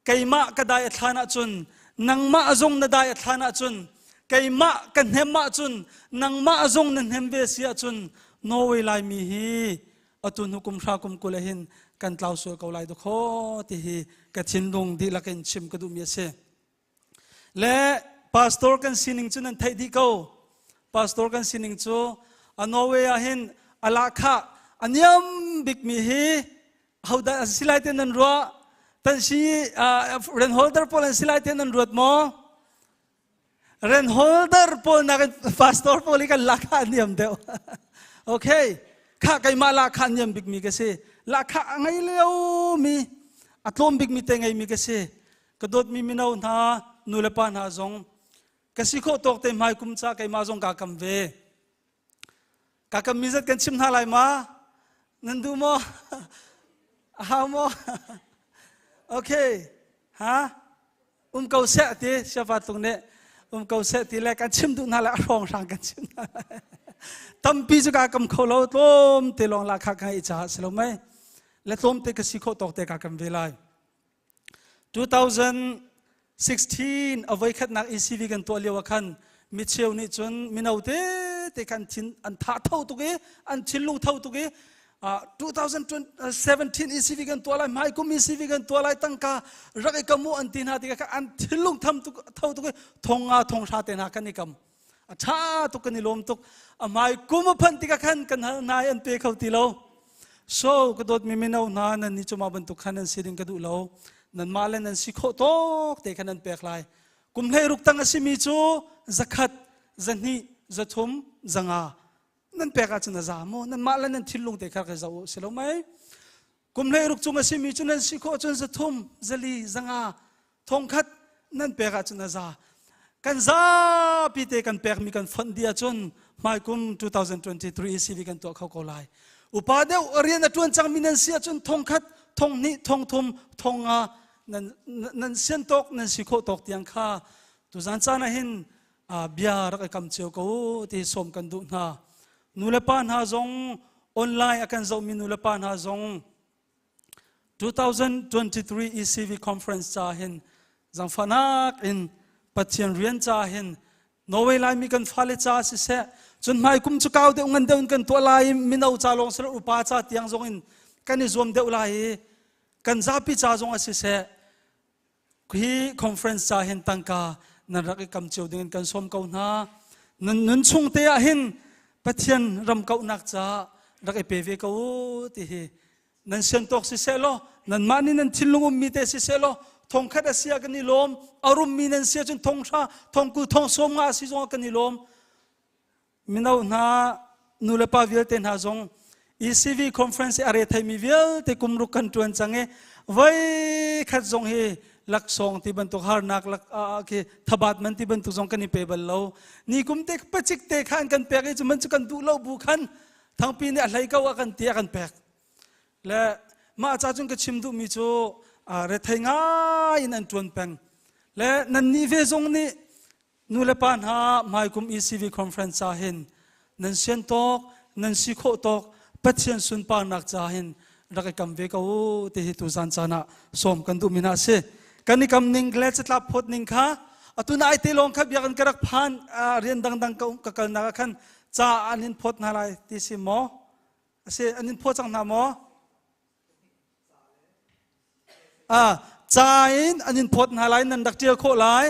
Keimah ka dai a thlan ahcun nangmah zong na dai a thlan ahcun keimah ka hnem ahcun nangmah zong na hnem ve si ahcun Norway Laimi hi atu hnu kum hra kum 20 hin kan tlau sual ko lai dawkaw ti hi ka thinlung dihlak in chim ka duhmi a si. Le pastor kan sining cu nan theih dih ko. Pastor kan sining cu a Norway ah hin a lahkhah a niam bikmi hi Hodah an si lai te nan ruah? Tan si ren holder pawl an si lai te nan ruat maw? Ren holder pawl nakin pastor pawl hi kan lakha niam deuh. Okay. Kha keimah lakha niam bikmi ka si. Lakha a ngei lio mi, a tlawm bikmi te ngeimi ka si. Ka dawtmi mino hna, nu le pa hna zong, ka si khawh tawk te hmai kum ca keimah zong kaa kam ve. Ka kam mi zat kan chim hna lai ma? Nan duh maw? A hau maw? Okay. Ha? Um ko seh ti siafa tlung nih um ko seh ti le kan chim duh hna le a hrawng hrang kan chim hna. Tampi cu ka kam kho lo tlawm te lawng la kha ka i caah si lo mei. Le tlawm te ka si khawh tawk te ka kam ve lai. 2016 a voikhatnak ECV kan tuah lio ah khan micheu nih cun mino tete khan thin an tha tho tuk i an thinlung tho tuk i 2017 ECV kan tuah lai hmai kum ECV kan tuah lai tangka rak i kam u an ti hna tikah an thinlung tham tuk tho tuk i thong nga thong hra te hna kan i kam a ṭha tuk kan i lawm tuk a hmai kum a phanh tikah khan kan hal hna i an pe kho ti lo so ka dawtmi mino hna nan nih cu mah bantuk khan nan si ding ka duh lo nanmah le nan si khawh tawk te khan nan pek lai kum 16 tang a simi cu 100 200 300 500 nan pek ahcun a za maw nanmah le nan thinlung te kha ka zoh u si lo mei Kum 16 cung a simi cu nan si khawh cun 300, 400, 500, 1000 nan pek ahcun a za. Kan zapi te kan pekmi kan fonh dih ahcun hmaikum 2023 ECV kan tuah kho ko lai. Upa deuh rian a ṭuan cangmi nan si ahcun 1000, 2000, 3000, 5000 nan, nan sian tawk, nan si khawh tawk tiang kha tuzan caan ah hin bia rak i kam cio ko ti sawm kan duh hna. Nu le pa hna zong online a kan zohmi nu le pa hna zong 2023 ECV conference ca hin zangfahnak in Pathian rian ca hin Norway Laimi kan fale ca siseh cun hmai kum cu kau deuh ngan deuh in kan tuah lai mino ca lawng silo upa ca tiang zong in kan i zuam deuh lai i kan zapi ca zong a siseh Hi conference ca hin tangka nan rak i kam cio ding in kan sawm ko hna. Nan nun chung te ah hin Pathian ram kauhnak caah rak i pe ve ko u ti hi nan sian tawk siseh law nanmah nih nan thinlung ummi te siseh law thong khat a si ah kan i lawm a rummi nan si ahcun thong hra thong kul thong sawm nga a si zong ah kan i lawm mino hna nu le pa vialte hna zong ECV conference a re theimi vialte kum ruk kan tuan cang i voi khat zong hi laksawng ti bantuk harnak lak khi thabat man ti bantuk zong kan i pe bal lo ni kum te pacik te khan kan pek i cu man cu kan duh lo bu khan Thangpi nih a hlei ko a kan ti a kan pek. Le mah ca cun ka chim duhmi cu rethei ngai in an ṭuan peng. Le nan nih ve zong nih nu le pa hna hmaikum ECV conference ca hin nan sian tawk, nan si khawh tawk Pathian sunparnak ca hin rak i kam ve ko u ti hi tuzan caan ah sawm kan duhmi hna a si. Kan i kam ning le catlap phawt ning kha atu na ai te lawng kha biakinn ka rak phan rian dangdang ka kalnak ah khan ca an in phawt hna lai ti si maw? A si, an in phaw cang hna maw? Ah, ca in an in phawt hna lai nan rak ṭial khawh lai.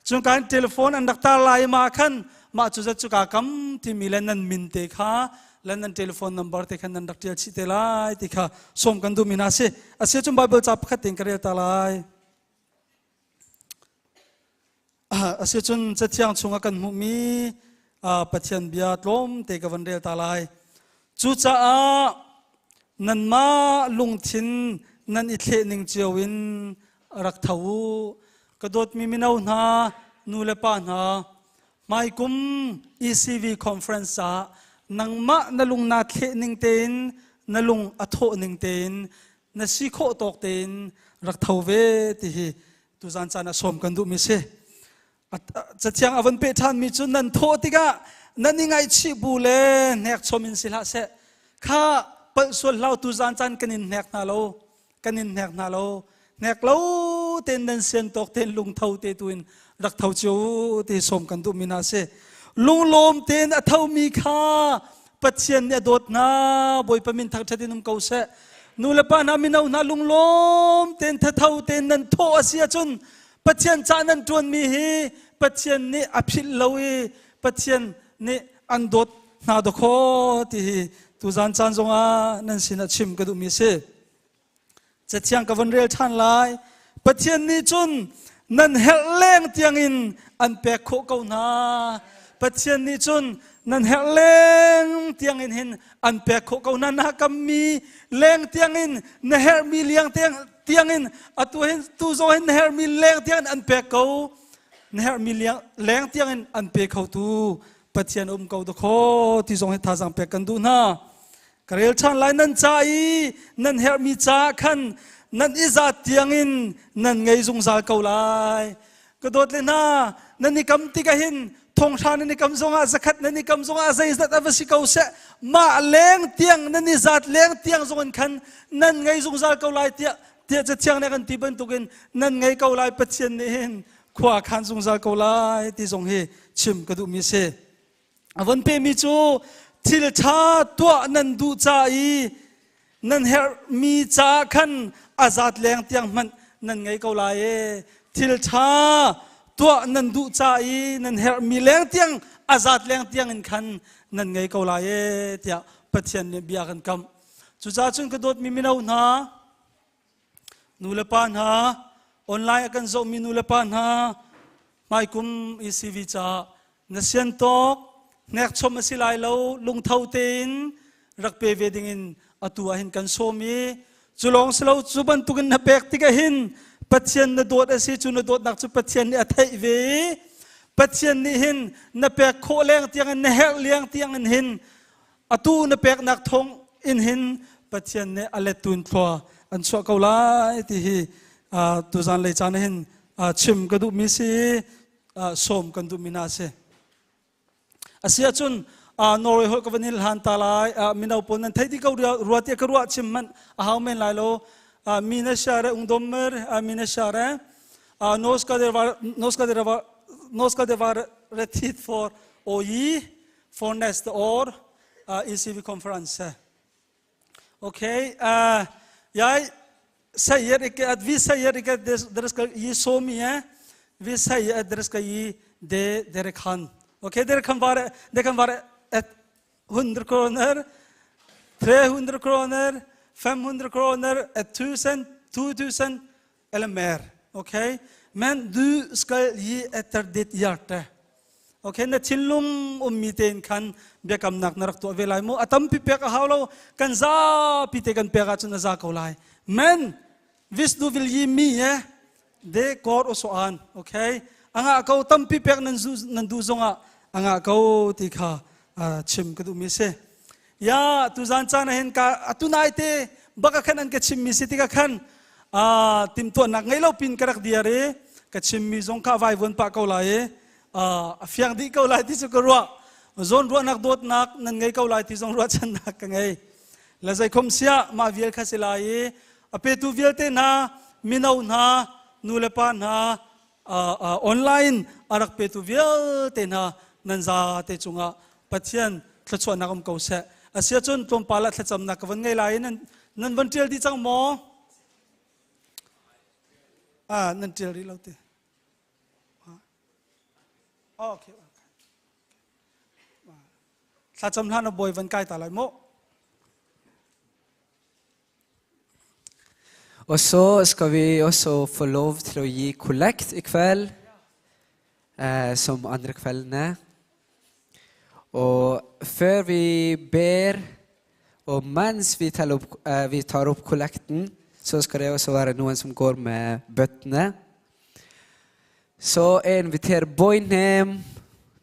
Cun kan telephone an rak tar lai ma khan mah cu zat cu ka kam timi le nan min te kha le nan telephone number te khan nan rak ṭial chih te lai ti kha sawm kan duhmi hna si. A si cun Bible ca pakhat tein ka rel ta lai. Asicun Cathiang chungah kan hmuhmi Pathian bia tlawmte ka van rel ta lai. Cucaah nanmah lungthin nan i thleh ning cio in rak tho u. Ka dawtmi mino hna, nu le pa hna, hmaikum ECV conference ah nangmah na lung naa thleh ning tein, na lung a thawh ning tein, na si khawh tawk tein rak tho ve ti hi tuzan caan ah sawm kan duhmi si. Cathiang a von peh ṭhanmi cu nan thawh tikah nan i ngaihchih bu le hnekchom in si hlah seh. Kha palh sual hlau tuzan caan kan in hnek hna lo, kan in hnek hna lo. Hnek lo tein nan sian tawk tein lungtho te tu in rak tho cio u ti sawm kan duhmi hna si. Lunglawm tein a thomi kha Pathian nih a dawt hna, Bawipa min thangṭhat in um ko seh. Nu le pa hna mino hna lunglawm tein thatho tein nan thawh a si ahcun Pathian ca nan ṭuanmi hi Pathian nih a philh lo i Pathian nih an dawt hna dawkaw ti hi tuzan caan zongah nan sinah chim ka duhmi a si. Cathiang ka von rel ṭhan lai. Pathian nih cun nan herh leng tiangin an pek khawh ko hna. Pathian nih cun nan herh leng tiangin hin an pek khawh ko hna. Na kammi leng tiangin na herhmi liang tiangin atu hin tu zong hin na herhmi leng tiangin an pek ko. Na herhmi leng tiangin an pe kho tu Pathian um ko dakaw ti zong hi thazaang pek kan duh hna. Ka rel ṭhan lai nan ca i nan herhmi ca khan nan i zat tiangin nan ngei zungzal ko lai. Ka dawt le hna, nan i kam tikah hin thonghra nan i kam zongah zakhat nan i kam zongah zeizat a va si ko seh mah leng tiang nan i zat leng tiang zongin khan nan ngei zungzal ko lai tiah tiah cathiang nih kan ti bantukin nan ngei ko lai Pathian nih hin khua a khan zungzal ko lai ti zong hi chim ka duhmi a si. A von pemi cu thil ṭha tuah nan duh ca i nan herhmi caah khan a zat leng tiang hmanh nan ngei ko lai e. Thil ṭha tuah nan duh ca i nan herhmi leng tiang a zat leng tiang in khan nan ngei ko lai e tiah Pathian nih bia kan kamh. Cucaah cun ka dawtmi mino hna, nu le pa hna, online a kan zohmi nu le pa hna, hmaikum ECV caah Na sian tawk hnekchom a si lai lo lungtho tein rak pe ve dingin atu ah hin kan sawm i cu lawng si lo cu bantukin na pek tikah hin Pathian na dawt a si cu na dawtnak cu Pathian nih a theih ve i Pathian nih hin na pek khawh leng tiangin na herh leng tiangin hin atu na peknak thawng in hin Pathian nih a let tu in thlua an chuah ko lai ti hi tuzan lei caan hin chim ka duhmi si sawm kan duhmi hna a si. A si ahcun Norway holh ka van in hlan ta lai mino pawl nan thei dih ko rua tiah ka ruah chim hmanh a hau men lai lo. Mine share ungdommer mine share nå skal dere være nå skal dere være nå skal det være rett hit for å gi for neste år ECV-konferanse. Ok, jeg sier ikke at vi sier ikke at dere skal gi så mye. Hvis sier at dere skal gi det dere kan. Ok, dere kan være, det kan være 100 kroner, 300 kroner, 500 kroner, 1000, 2000 eller mer. Ok? Men du skal gi etter ditt hjerte. Ok, na thinlung ummi tein khan biakamnak na rak tuah ve lai mu. A tampi pek a hau lo, kan zapi te kan pek ahcun a za ko lai. Men, hvis du vil gi mye, det går også an. Ok? Anga ko tampi pek nan zu nan du zongah anga ko ti kha chim ka duh mi si. Ya tuzan caan ah hin ka atu nai te baka khan an ka chim mi si tika khan timtuahnak ngei lo pin ka rak diar i ka chim mi zong kha vai vuan pah ko lai i a fiang dih ko lai ti cu ka ruah. Zawn ruahnak dawtnak nan ngei ko lai ti zong ruahchannak ka ngei. La zeikhom siah mah vial kha si lai i a petu vialte hna mino hna nu le pa hna online a rak petu vialte hna nan za te cungah Pathian thluachuahnak um ko seh. Asiahcun tlawmpal ah thlacamnak ka van ngei lai i nan nan van ṭial dih cang maw? Ah, nan ṭial rih lo ti. Okay. Thlacam hlan a bawi van kai ta lai mu. Og så skal vi også få lov til å gi kollekt i kveld, som andre kveldene. Og før vi ber, og mens vi, opp, vi tar opp kollekten, så skal det også være noen som går med bøttene. Så jeg inviterer Boynem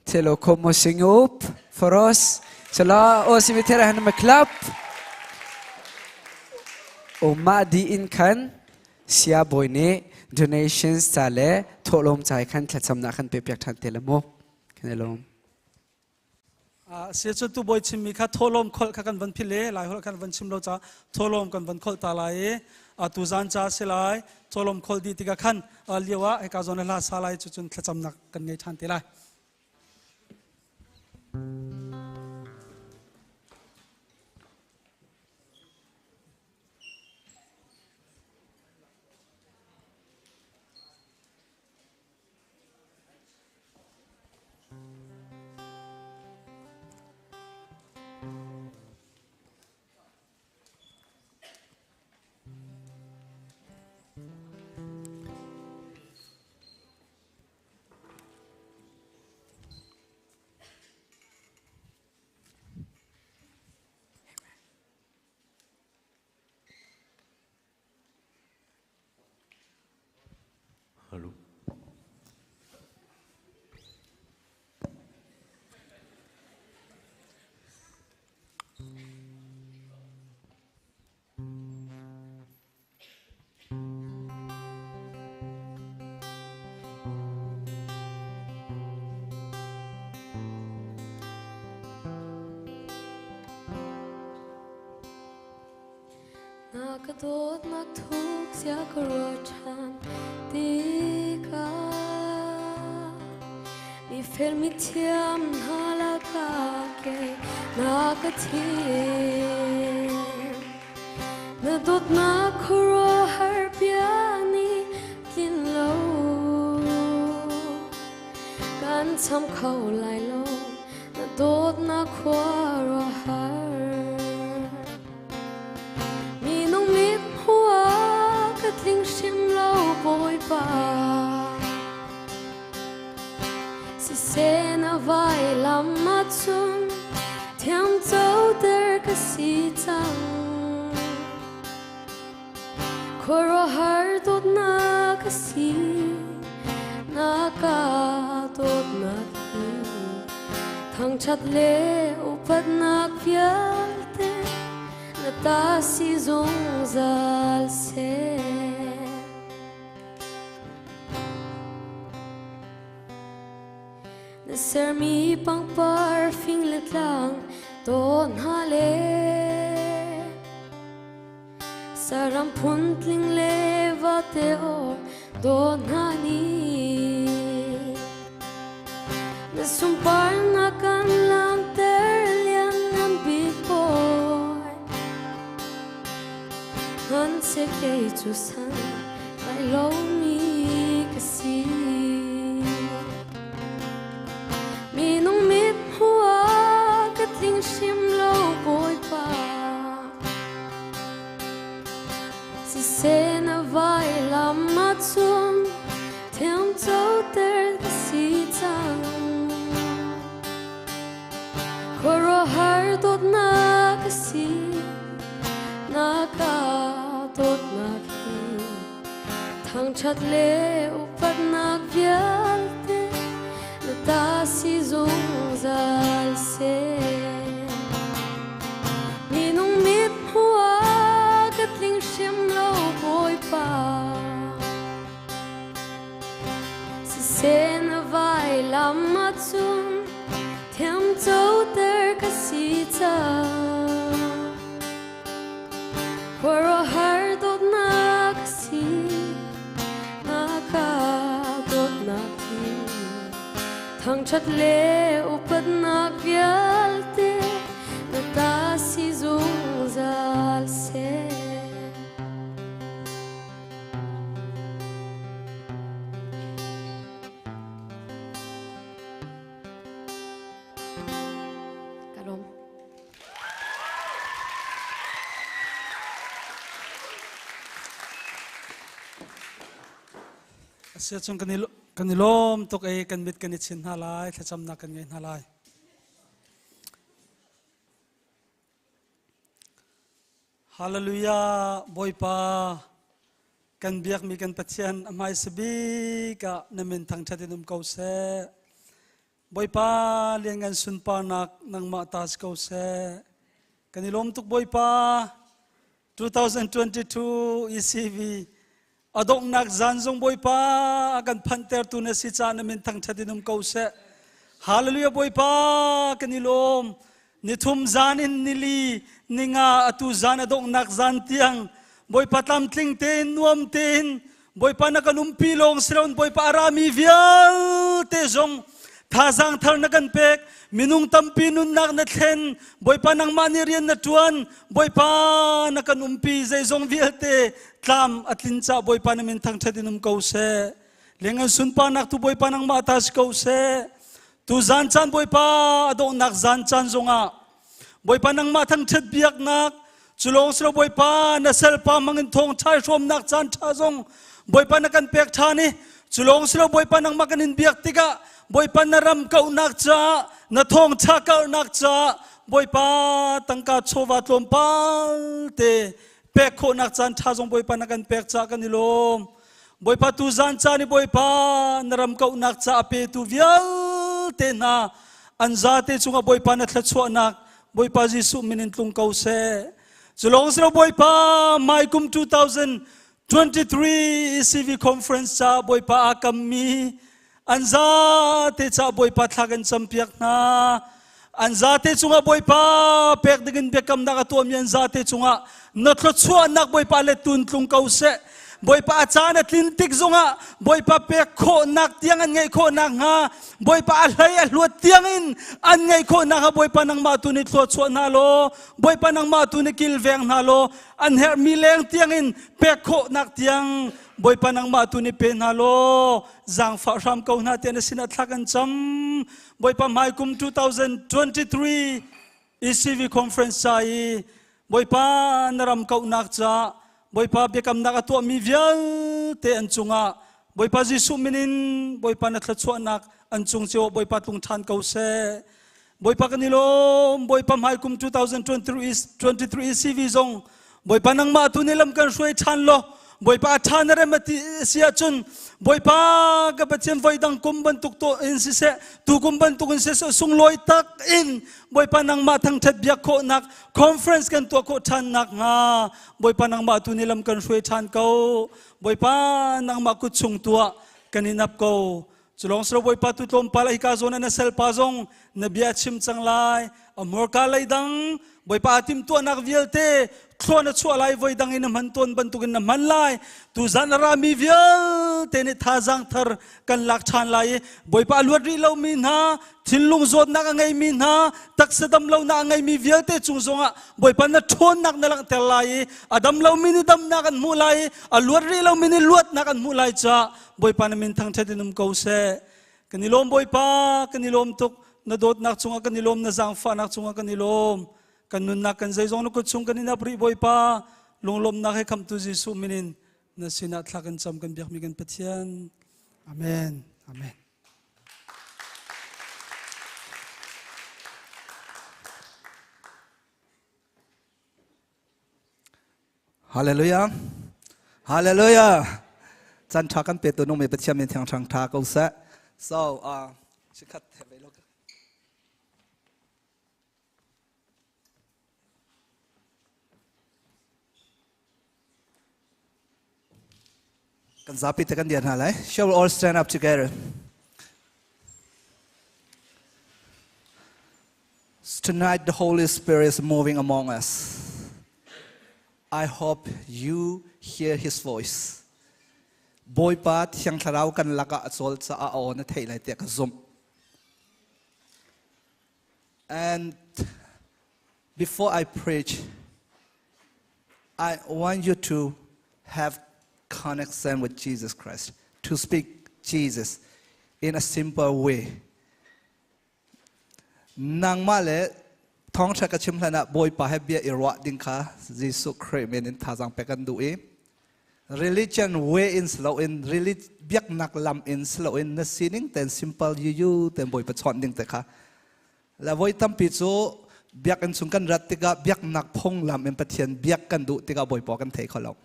til å komme og synge opp for oss. Så la oss invitere henne med klapp. Og ma di in khan sia boy nih donations ca le thawhlawm ca khan thlacamnak khan pe piak ṭhan te le mu. Kan i lawm. Sia cu tu bawi chimmi kha thawhlawm kholh kha kan van philh i lai holh khan van chim lo ca thawhlawm kan van kholh ta lai i tu zan ca si lai thawhlawm kholh dih tikah khan lio ah hika zawn hla sa lai cu cun thlacamnak kan ngei ṭhan te lai. Hallo. Na ka dawtnak thuk sia ka ruat ṭhan tikah mi fel mi thiam hna lakah kei na ka thim. Na dawtnak khuaruahhar bia nih tlin lo kan cham kho lai lo na dawtnak khuaruahhar. Minung mit hmuh ah ka tling hrim lo Bawipa. Siseh na vailam ahcun thiamcoter ka si cang. Khuaruahhar dawtnak ka si, na ka dawtnak hi. Thangṭhat le upatnak vialte na ta si zungzal seh. Na sermi pangpar fing le tlang tawn hna le saram phuntling le vate aw daw hna nih na sunparnak kan langhter lianngan bik Bawi. Hmanhseh kei cu san lai lomi ka si. har dawtnak a si na ka dawtnak hi thangṭhat le upatnak vialte na ta si zungzal seh. Minung mit hmuh ah ka tling hrim lo Bawipa. Siseh na vailam ahcun thiamcoter ka si cang. Khuaruahhar dawtnak a si, na ka dawtnak hi. Thangṭhat le upatnak vialte na ta si zungzal seh. Ka lawm. Asia chung kan i kan i lawm tuk ei kan mit kan i chin hna lai thlacamnak kan ngei hna lai. Hallelujah Bawipa kan biakmi kan Pathian a hmaisa bik ah na min thangṭhat in um ko seh. Bawipa lianngan sunparnak nangmah ta si ko seh. Kan i lawm tuk Bawipa 2022 ECV a donghnak zan zong Bawipa a kan phanhtertu na si caah na min thangṭhat in um ko seh. Hallelujah Bawipa kan i lawm. Nithum zan in nili ninga atu zan a donghnak zan tiang Bawipa tlamtling tein nuam tein Bawipa na kan umpi lawng si loin Bawipa a rami vialte zong thazaang thar na kan pek minung tampi nunnak na thlen Bawipa nangmah nih rian na ṭuan Bawipa na kan umpi zeizong vialte tlam a tlin cah Bawipa na min thangṭhat in um ko seh lengan sunparnak tu Bawipa nangmah ta si ko seh Tu zan caan Bawipa a donghnak zan caan zongah Bawipa nangmah thangṭhat biaknak cu lawng si lo Bawipa na salpa hmangin thawngṭha i hrawmnak caan ṭha zong Bawipa na kan pek ṭhan i cu lawng si lo Bawipa nangmah kan in biak tikah Bawipa na ram kauhnak caah na thawngṭha karhnak caah Bawipa tangka chawva tlawmpal te pek khawhnak caan ṭha zong Bawipa na kan pek caah kan i lawm. Bawipa tu zan caan i Bawipa na ram kauhnak ca a petu vialte hna an zate cungah Bawipa na thluachuahnak Bawipa Jesuh min in tlung ko seh. Cu lawng si lo Bawipa mai kum 2023 ECV conference ca Bawipa aa kammi an zate ca Bawipa thla kan campiak hna. An zate cungah Bawipa pek dingin biakamnak a tuahmi an zate cungah na thluachuahnak Bawipa le tun tlung ko seh. Bawipa a caan a tlin tik zongah Bawipa pek khawhnak tiang an ngeih khawhnak hnga Bawipa a hlei a hluat tiangin an ngeih khawhnak hnga Bawipa nangmah tu nih thluachuah hna law Bawipa nangmah tu nih kilveng hna law an herhmi leng tiangin pek khawhnak tiang Bawipa nangmah tu nih pe hna law zaangfah hram ko hna tiah na sinah thla kan cam. Bawipa hmaikum 2023 ECV conference ca i Bawipa na ram kauhnak ca Bawipa biakamnak a tuahmi vialte an cungah Bawipa Jesuh min in Bawipa na thluachuahnak an cung cio Bawipa tlung ṭhan ko seh. Bawipa kan i lawm Bawipa hmaikum 2023 ECV zong Bawipa nangmah tu nih lam kan hruai ṭhan law Bawipa a ṭha na rem a ti si ahcun Bawipa ka Pathian voi dang kum bantuk to in siseh tu kum bantuk in siseh sunglawi tak in Bawipa nangmah thangṭhat biak khawhnak conference kan tuah khawh ṭhan nak hnga Bawipa nangmah tu nih lam kan hruai ṭhan ko Bawipa nangmah kut chung tuah kan in ap ko Culawng silo Bawipa tu tlawmpal a hika zawn ah na salpa zong na bia chim cang lai. A hmurka lei dang Bawipa timhtuahnak vialte thlua na chuah lai voi dang in na hman tawn bantukin na hman lai. Tuzan a rami vialte nih thazaang thar kan lak ṭhan lai i Bawipa a luat rih lomi hna, thinlung zawtnak a ngeimi hna, taksa dam lonak a ngeimi vialte cung zongah Bawipa na ṭhawnnak na langhter lai i a dam lomi nih damnak an hmuh lai i a luat rih lomi nih luatnak an hmuh lai caah Bawipa na min thangṭhat in um ko seh. Kan i lawm Bawipa, kan i lawm tuk. Na dawtnak cungah kan i lawm, na zaangfahnak cungah kan i lawm. Kan nunnak kan zeizong na kut chung kan in ap rih Bawipa. Lunglawmhnak he khamhtu Jesuh min in na sinah thla kan cam kan biakmi kan Pathian. Amen. Amen. Hallelujah. Hallelujah. Chan tha kan pe tu nung mi Pathian min thiang thang tha ko seh. So, chikhat have a look. Kan zapi te kan dir hna lai. Shall we all stand up together? Tonight the Holy Spirit is moving among us. I hope you hear his voice. Bawipa Thiang Thlarau kan lakah a cawl caah a aw na theih lai tiah ka zumh. And before I preach, I want you to have connection with Jesus Christ, to speak Jesus in a simple way. Nangmah le thawngṭha ka chim hlan ah Bawipa he bia i ruah ding kha Jesuh Khrih min in thazaang pek kan duh i religion way in si loin biaknak lam in si loin na sining ten simple yuyu ten Bawipa chawnh ding te kha le voi tampi cu biakinn chung kan rat tikah biaknak phunglam in Pathian biak kan duh tikah Bawipa kan thei kho lo.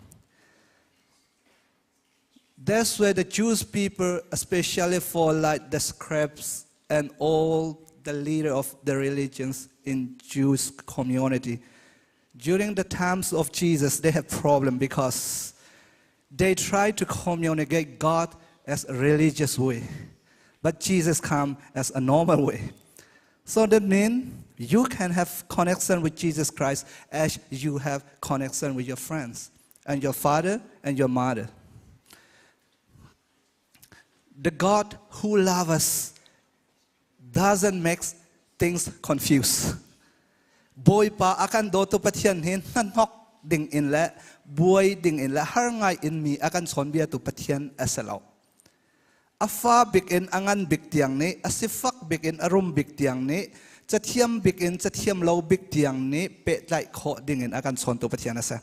That's where the Jewish people, especially for like the scribes and all the leader of the religions in Jewish community, during the times of Jesus, they have problem because they try to communicate God as a religious way, but Jesus come as a normal way. So that means you can have connection with Jesus Christ as you have connection with your friends and your father and your mother. The God who loves us doesn't make things confused. Bawipa a kan dawtu Pathian hi hnahnok ding in le buai ding in le har ngai in mi a kan chawnbiatu Pathian a si lo. A fa bik in a ngan bik tiang nih, a sifak bik in a rum bik tiang nih, cathiam bik in cathiam lo bik tiang nih pehtlaih khawh ding in a kan chawntu Pathian a si.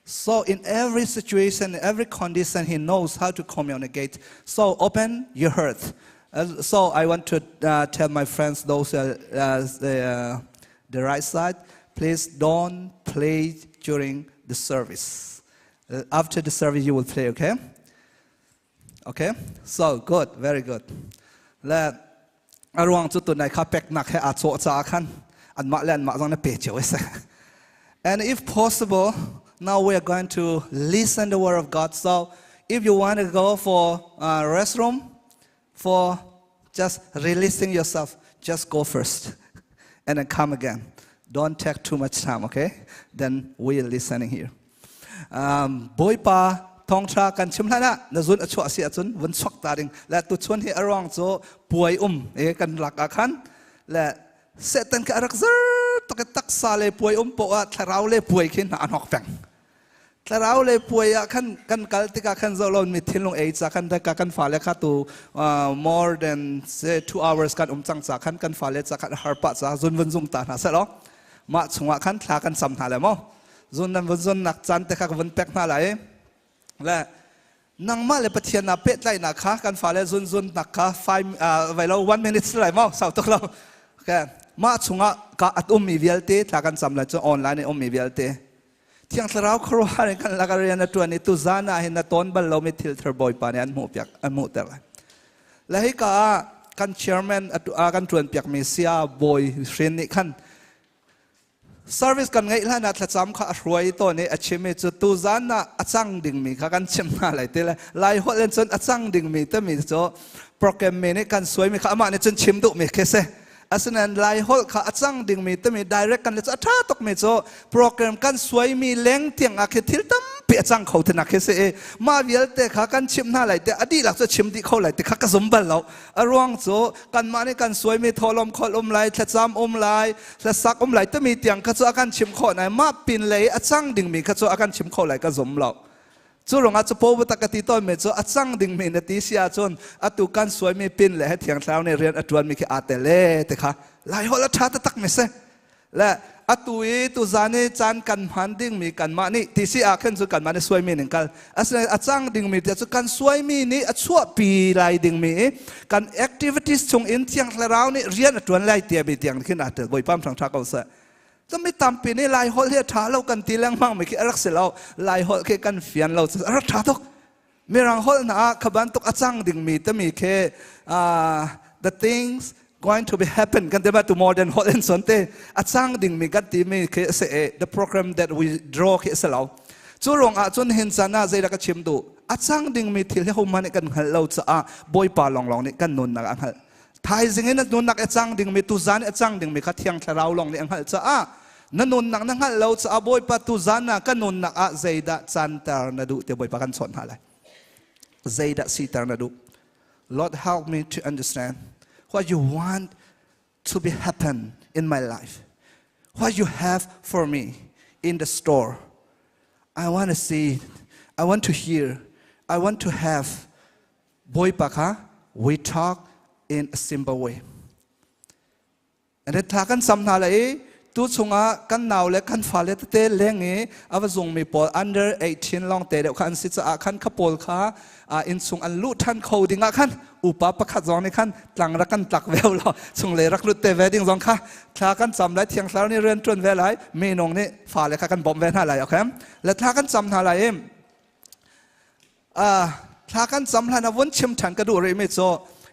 So in every situation, in every condition, he knows how to communicate. So open your heart. So I want to tell my friends, those the right side, please don't play during the service. After the service, you will play, okay? Okay? So good, very good. Le a ruang cu tunai kha peknak he aa cawh caah khan anmah le anmah zong na pe cio a si. And if possible, now we are going to listen the word of God. So if you want to go for uh, restroom, for just releasing yourself, just go first and then come again. Don't take too much time, okay? Then we are listening here. Um, Bawipa thawngtha kan chim hlan ah na zun a chuah si ahcun vun chuak ta ding le tuchun hi a ruang cu puai um e kan lak ah khan le Satan kha a rak zer tuk i taksa le puai um poah ah thlarau le puai khi hna a hnok peng thlarau le puai ah khan kan kal tikah khan zoh lo mi thinlung ei ca khan ka kan fale kha tu more than say 2 hours kan um cang ca khan kan fale ca khan har pah ca zun vun zung ta hna seh law mah chungah khan thla kan sam hna le mo zun nan vun zun nak caan te kha ka vun pek hna lai le nangmah le Pathian na pehtlaihnak kha kan fale zun zun nak kha 5 vai lo 1 minute lai mo sau tuk lo. Okay, mah chungah ka at ummi vialte thla kan cam lai cu online in ummi vialte Thiang Thlarau khuaruahhar in kan lak rian a ṭuan i tuzan ah hin na tawn bal lomi thil thar Bawipa nih an hmuh piak an hmuhter lai. Le hika ah kan chairman a kan ṭuan piakmi Sia Bawi Hrin nih khan service kan ngeih hlan ah thlacam kha a hruai tawn i a chim i cu tuzan ah a cang dingmi kha kan chim hna lai ti le Lai holh in cun a cang dingmi timi cu program mi nih kan suaimi kha amah nih cun chim duhmi khi si. Asinain Lai holh kha a cang dingmi timi direct kan le cu a ṭha tukmi cu program kan suaimi leng tiang ah khi thil tampi a cang kho tinak khi si i mah vialte kha kan chimh hna lai te a dihlak cu chim dih kho lai ti kha ka zum bal lo. A ruang cu kanmah nih kan suaimi thawhlawm kholh um lai, thlacam um lai, hlasak um lai timi tiang kha cu a kan chim khawh nai mah pin lei a cang dingmi kha cu a kan chim kho lai ka zum lo. Cu ruangah cu po tak ka ti tawnmi cu a cang dingmi na ti si ahcun atu kan suaimi pin le he Thiang Thlarau nih rian a ṭuanmi khi aa tel e ti kha Lai holh a ṭha taktak mi si. Le atu i tuzan i caan kan hman dingmi kanmah nih ti si ah khin cu kanmah nih suaimi ning kal. Asinain a cang dingmi tiah cu kan suaimi nih a chuahpi lai dingmi i kan activities chung in Thiang Thlarau nih rian a ṭuan lai tia mi tiang khin aa tel. Bawipa thangṭha ko seh. Mi tampi nih Lai holh hi a ṭha lo kan ti lengmang mi khi a rak si lo. Lai holh khi kan fian lo a rak ṭha tuk. Mirang holh hna ah kha bantuk a cang dingmi timi khi the things going to be happen kan ti ba to modern holh in son te a cang dingmi kan timi khi a si i the program that we draw khi a si lo. Cu ruang ah cun hin caan ah zeidah ka chim duh? A cang dingmi thil hi hohmanh nih kan hngalh lo caah Bawipa lawnglawng nih kan nunnak a hngalh. Thaizing in na nunnak a cang dingmi tuzan i a cang dingmi kha Thiang Thlarau lawng nih a hngalh caah na nunnak na hngalh lo caah Bawipa tuzan ah ka nunnak ah zeidah canter na duh ti Bawipa kan chawnh hna lai. Zeidah siter na duh? Lord help me to understand what you want to be happen in my life. What you have for me in the store. I want to see, I want to hear, I want to have. Bawipa kha we talk in a simple way. And thla kan sam hna lai i tu chungah kan nau le kan fale tete leng i a va zungmi pawl under 18 lawng te deuh kha an si caah khan kha pawl kha innchung an luh ṭhan kho ding ah khan upa pakhat zong nih khan tlang rak kan tlak ve law chung le rak lut te ve ding zong kha thla kan cam lai thiang thlarau nih rian ṭuan ve lai minung nih fale kha kan bawmh ve hna lai okay le thla kan cam hna lai i thla kan cam hlan a vun chim ṭhan ka duh rih mi cu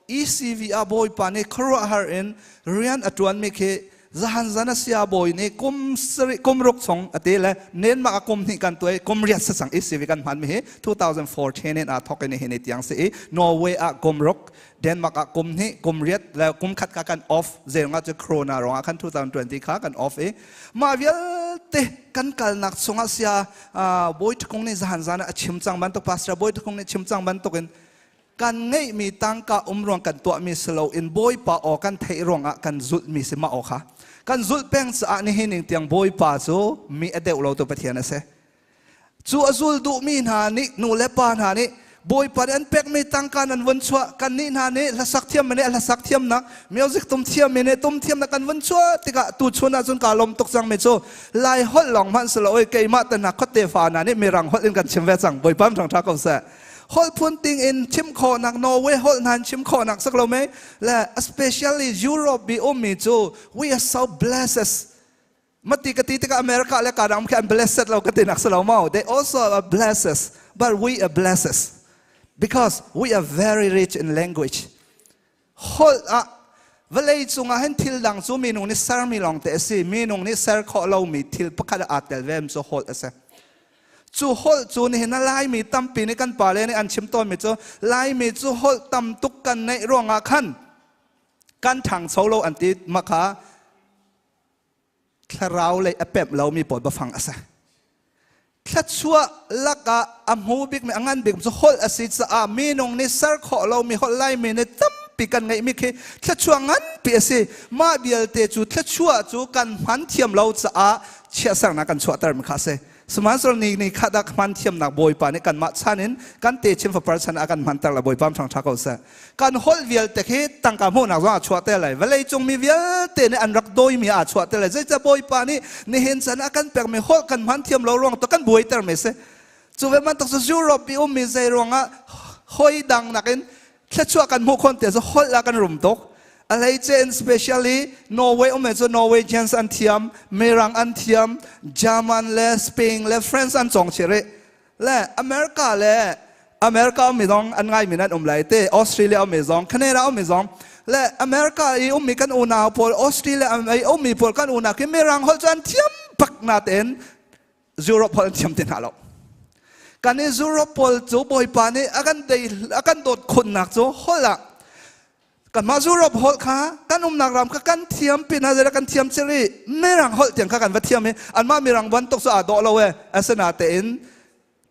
ECV ah Bawipa nih khuaruahhar in rian a ṭuanmi khi zahan zan a sia bawi nih kum sarih kum ruk chung a ti le nenmah a kum hnih kan tuai kum riat sa cang ECV kan hman mi hi 2014 in aa thawk in hi ni tiang si i Norway ah kum ruk Denmark ah kum hnih kum riat le kum khat kha kan off zeirangah cu corona ruangah khan 2020 kha kan off i mah vialte kan kalnak chungah sia bawi thukung nih zahan zan ah a chim cang bantuk pastor bawi thukung nih chim cang bantukin kan ngeihmi tangka um ruang kan tuahmi si loin Bawipa aw kan theih ruangah kan zulhmi si mah aw kha kan zulh peng caah nihin ning tiang Bawipa cu mi a deuh lo tu Pathian a si. Cu a zul duhmi hna nih nu le pa hna nih Bawipa nih an pekmi tangka nan vun chuah kan nih hna nih hlasak thiam nih hlasak thiamnak music tum thiam mi nih tum thiamnak kan vun chuah tikah tu chun ah cun kaa lawm tuk cang mi cu Lai holh lawng hmanh si lo oi keimah te hna khuate fa hna nih mirang holh in kan chim ve cang Bawipa thang tha ko seh. Holh phun ting in chim khawhnak Norway holh hna in chim khawhnak sak lo mei le especially Europe bi ummi cu we are so blessed mati ka ti tikah America le ka ram khi an blessed lo ka ti nak si lo mo they also are blessed but we are blessed because we are very rich in language Holh ah vawlei cungah hin thil dang cu minung nih sermi lawng te a si. Minung nih ser khawh lomi thil pakhat ah aa tel ve cu holh a si. Cu holh cu nihin a Laimi tampi nih kan pale nih an chim tawnmi cu Laimi cu holh tam tuk kan neih ruangah khan kan ṭhangcho lo an ti ma kha thlarau lei a pemh lomi pawl biafang a si. Thluachuah lakah a hmu bikmi a ngan bik cu holh a si caah minung nih ser khawh lomi holh Laimi nih tampi kan ngeihmi khi thluachuah nganpi a si. Mah vialte cu thluachuah cu kan hman thiam lo caah chiahsernak kan chuahtermi kha a si. Sihmanhsehlaw ni ni khat ah hman thiamnak Bawipa nih kanmah chan in kan techin fapar chan ah kan hmanter lai Bawipa ṭhangṭha ko seh. Kan holh vialte khi tangka hmuhnak zong ah chuah te lai. Vawlei cung mi vialte nih an rak dawimi ah chuah te lai. Zeicah Bawipa nih nihin chan ah kan pekmi holh kan hman thiam lo ruang to kan buaiter mi si. Cu ve bantuk cu Europe i ummi zei ruangah hoi dang nakin thluachuah kan hmuh khon te cu holh ah kan rum tuk. A hleice in specially Norway um cu Norwegians an thiam, Mirang an thiam, German le Spain le French an cawng chih rih. Le America le America ummi zong an ngaimi nan um lai te Australia ummi zong Canada ummi zong le America i ummi kan unau pawl Australia i ummi pawl kan unau khi Mirang holh cu an thiam bak natein Europe holh an thiam ti hna lo kan i Europe pawl cu Bawipa nih a kan dei a kan dawt khunnak cu holh ah kanmah Europe holh kha kan umnak ram kha kan thiam pin ah zeidah kan thiam ciri Mirang holh tiang kha kan va thiam i anmah Mirang bantuk cu aa dawh lo e asinatein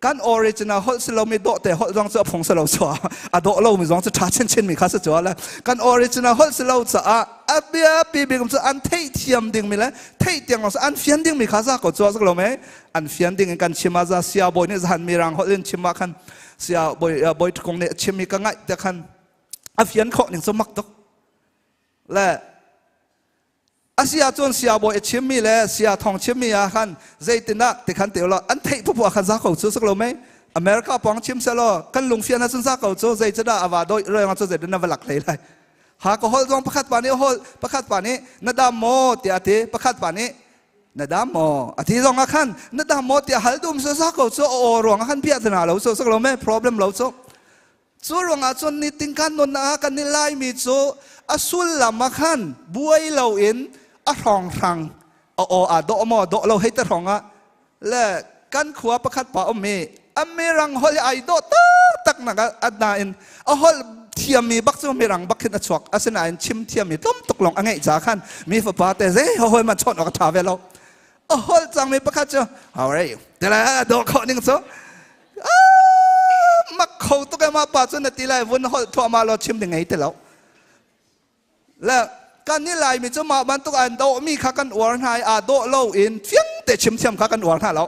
kan original holh si lomi dawh te holh zong cu a phung si lo chua a dawh lomi zong cu ṭha chinchin mi kha si chua le kan original holh si lo caah a biapi bik cu an theihthiam dingmi le theih tiang lawng an fian dingmi kha za ko chua sak lo me an fian ding in kan chim ah za sia bawi nih zahan mirang holh in chim ah khan sia bawi bawi thukung nih a chim i ka ngaih te khan a fian khawh ning cu mak tuk le a si ahcun siabawi a chimmi le sia thong chimmi ah khan zeitindah ti khan ti ulaw an theih pupu ah khan za ko cu sak lo mei America pawng chim selaw kan lungfian ahcun za ko cu zeicadah a va dawih reng cu zeitin na va lak hlei lai ha ka holh zong pakhat pa nih holh pakhat pa nih na dam maw tiah a ti pakhat pa nih. Na dam maw? A ti zong ah khan na dam maw tiah hal dum sa sa ko cu aw ruang ah khan bia tana lo cu sak lo me problem lo cu. Cu ruangah cun nitin kan nun ah kan i laimi cu a sullam ah khan buai lo in a hrawng hrang a aw aa dawh maw dawh lo hei te hrawng ah le kan khua pakhat pa um i a mirang holh ai dawh taktak nak a nain a holh thiammi bak cu mirang bak khin a chuak asinain chim thiammi tlawm tuk lawng a ngeih ca khan mi fapa te zei hoi man chawnh awk a ṭha ve lo. A holh cangmi pakhat cu "How are you?" ti lai a dawh khawh ning cu mak kho tuk e mah pa cu na ti lai vun holh thuahmah law chim ding ngei ti lo. Le kan i Laimi cu mah bantuk an dawhmi kha kan uar hna i aa dawh lo in fiang te chim thiam kha kan uar hna lo.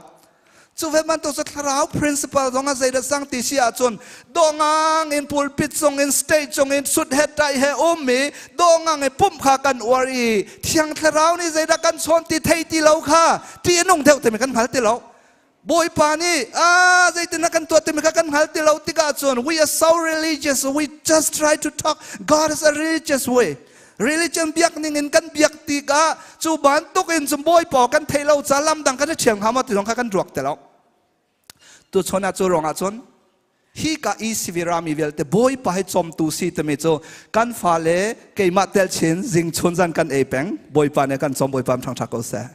Cu ve bantuk cu thlarau principle zong a zeidah sang ti si ahcun dawngang in pulpit cung in stage cung in sut he tai he um i dawngang i pumh kha kan uar i Thiang Thlarau nih zeidah kan chawn ti thei ti lo kha ti a nung deuh timi kan hngal ti lo. Bawipa nih a zeitin kan tuah timi kha kan hngal ti lo tikah cun we are so religious, we just try to talk God is a religious way. Religion biak ning in kan biak tikah cu bantuk in cun Bawipa kan thei lo ca lam dang kan i ṭhial hnga maw ti zong kha kan ruak ti lo. Tuchun ah cu ruangah cun hi ka i sivira mi vialte Bawipa hi cawmtu si timi cu kan fale keimah tel chin zing chun zan kan ei peng. Bawipa nih kan cawm. Bawipa ṭhangṭha ko seh.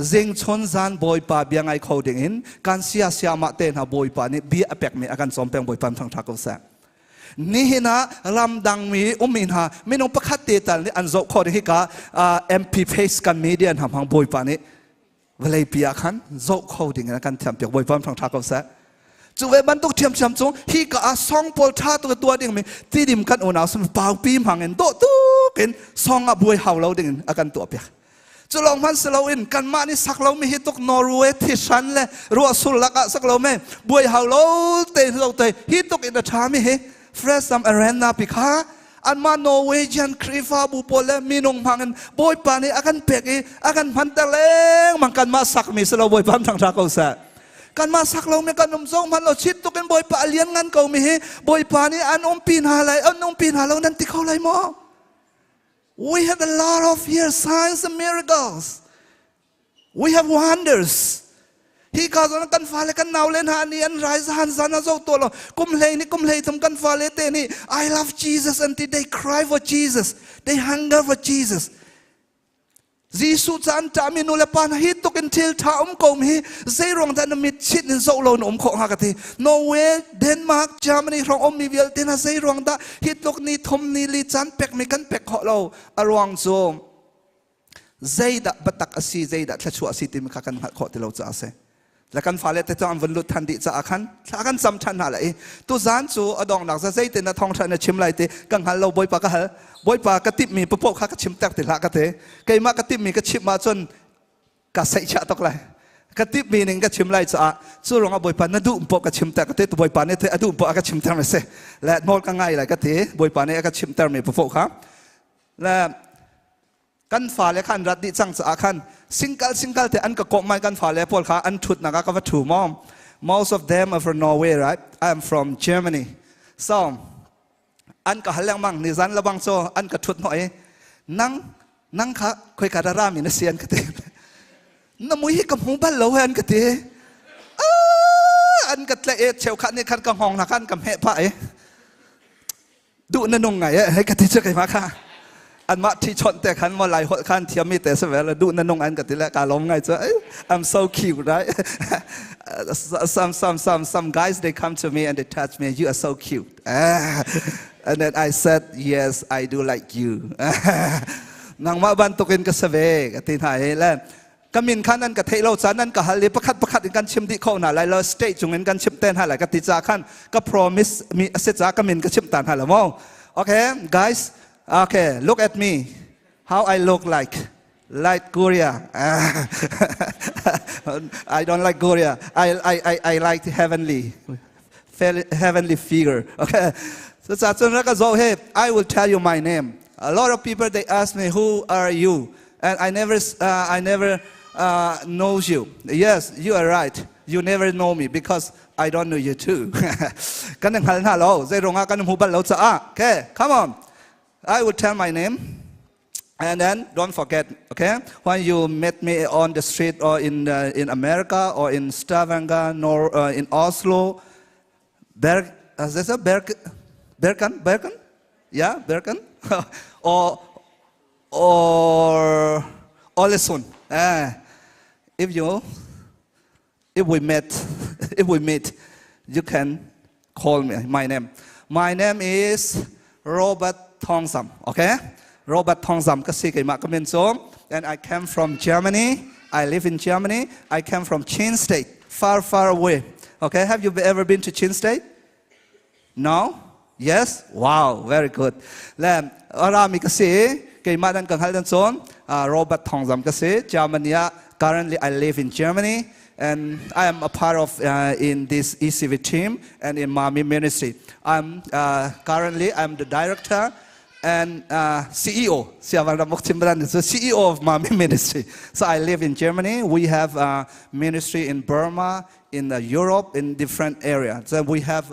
Zing chun zan Bawipa bia ngai kho ding in kan sia siamah te hna Bawipa nih bia a pekmi a kan cawm peng. Bawipa ṭhangṭha ko seh. Nihin ah ramdangmi ummi hna minung pakhat te tal nih an zoh khawh ding hika MP Face kan media hna hmang Bawipa nih vawlei pi ah khan zoh kho ding in a kan thiam piak. Bawipa thangṭha ko seh. Cu ve bantuk ṭhiamṭhiam cu hi ka ah song pawl ṭha tuk tuah ding mi tidim kan unau sun paupi hmang in dawh tuk in song ah buai hau lo ding in a kan tuah piak. Cu lawng hmanh si loin kanmah nih sak lomi hi tuk Norway thihran le ruahsur lakah sak lo me buai hau lo te lo te hi tuk in a ṭhami hi Fresh Sam Arena pi kha anmah Norwegian Khrihfabu pawl le minung hmang in Bawipa nih a kan pek i a kan hmanter lengmang. Kanmah sakmi si lo. Bawipa thangṭha ko seh. Kanmah sak lomi kan um zong hmanh lo chit tuk in Bawipa a lian ngan ko mi hi Bawipa nih an umpi hna lai an umpi hna lo nan ti kho lai maw? We have a lot of here signs and miracles. We have wonders. Hi ka zon kan fale kan nau le hna ni an rai zan zan a zo to lo kum hlei ni kum hlei thum kan fale te ni "I love Jesus" and they cry for Jesus. They hunger for Jesus. Jesuh ca an ṭahmi nu le pa hna hi tuk in thil ṭha um ko mi zeiruang dah na mit chit in zoh lo na um khawh hnga ka ti. Norway, Denmark, Germany hrawng ummi vialte hna zeiruang dah hi tluk ni thum ni li caan pekmi kan pek khawh lo? A ruang cu zeidah biatak a si, zeidah thluachuah a si timi kha kan hngalh khawh ti lo caah a si. Le kan fale te cu an vun lut than dih caah khan thla kan cam than hna lai i tuzaan cu a donghnak za zeitin na thawngtha na chim lai ti ka hngal lo. Bawipa ka hal. Bawipa, ka timhmi papoh kha ka chim ter ti hlah ka ti. Keimah ka timhmi ka chimh ahcun ka seihchiah tuk lai. Ka timhmi ning ka chim lai caah cu ruangah Bawipa, na duh poh ka chim ter ka ti. Bawipa nih a duh poh a ka chim ter mi si le nawl ka ngai lai ka ti. Bawipa nih a ka chim termi papoh kha le kan fale kha an rat dih cang caah khan single single te an ka kawmh mai. Kan fale pawl kha an ṭhutnak ah ka va ṭhu maw. Most of them are from Norway, right? I am from Germany. So an ka hal lengmang ni zan labang cu an ka ṭhut hnawh i nang nang kha khoika dah rami na si an ka ti. Na mui hi ka hmu bal lo he an ka ti. An ka tlaih i cheukhat nih khan ka hngawng hna khan ka hmeh phah i duh na nung ngai eh ka ti cu. Keimah kha anmah thi chawnh te khan mo Lai holh khan thiam mi te se ve le duh na nung an ka ti le ka lawm ngai cu. I'm so cute, right? Some guys, they come to me and they touch me, "You are so cute," and then I said, "Yes, I do like you." Nangmah bantukin ka save ka ti hna i le ka min khan an ka theih lo caan an ka hal i pakhat pakhat in kan chim dih kho hna lai lo, state cung in kan chim te hna lai ka ti ca khan ka promise mi a si ca ka min ka chim ta hna lo mo. Okay guys, okay, look at me, how I look like. Like Korea? I don't like Korea. I like heavenly heavenly figure, okay? So I will tell you my name. A lot of people, they ask me, "Who are you?" And I never knows you. Yes, you are right. You never know me because I don't know you too. Kan hngal hna lo. Zei ruangah kan hmu bal lo caah. Okay, come on. I will tell my name. And then don't forget, okay? When you met me on the street or in, in America or in Stavanger nor in Oslo, Berg, is this a Berg, Bergen, Bergen? Yeah, Bergen? or, or Ålesund. Eh, if you, if we met, if we meet, you can call me my name. My name is Robert Thongsam. Okay, Robert Thongsam ka si keimah ka min cu. And I came from Germany. I live in Germany. I came from Chin State, far, far away. Okay, have you ever been to Chin State? No? Yes? Wow, very good. Le arami ka si keimah nan ka hngal dan cun Robert Thongzam ka si Germany ah currently I live in Germany and I am a part of in this ECV team and in Mami ministry. I'm currently I'm the director and CEO. is the CEO of Mami Ministry. So I live in Germany. We have a ministry in Burma, in Europe, in different areas. So we have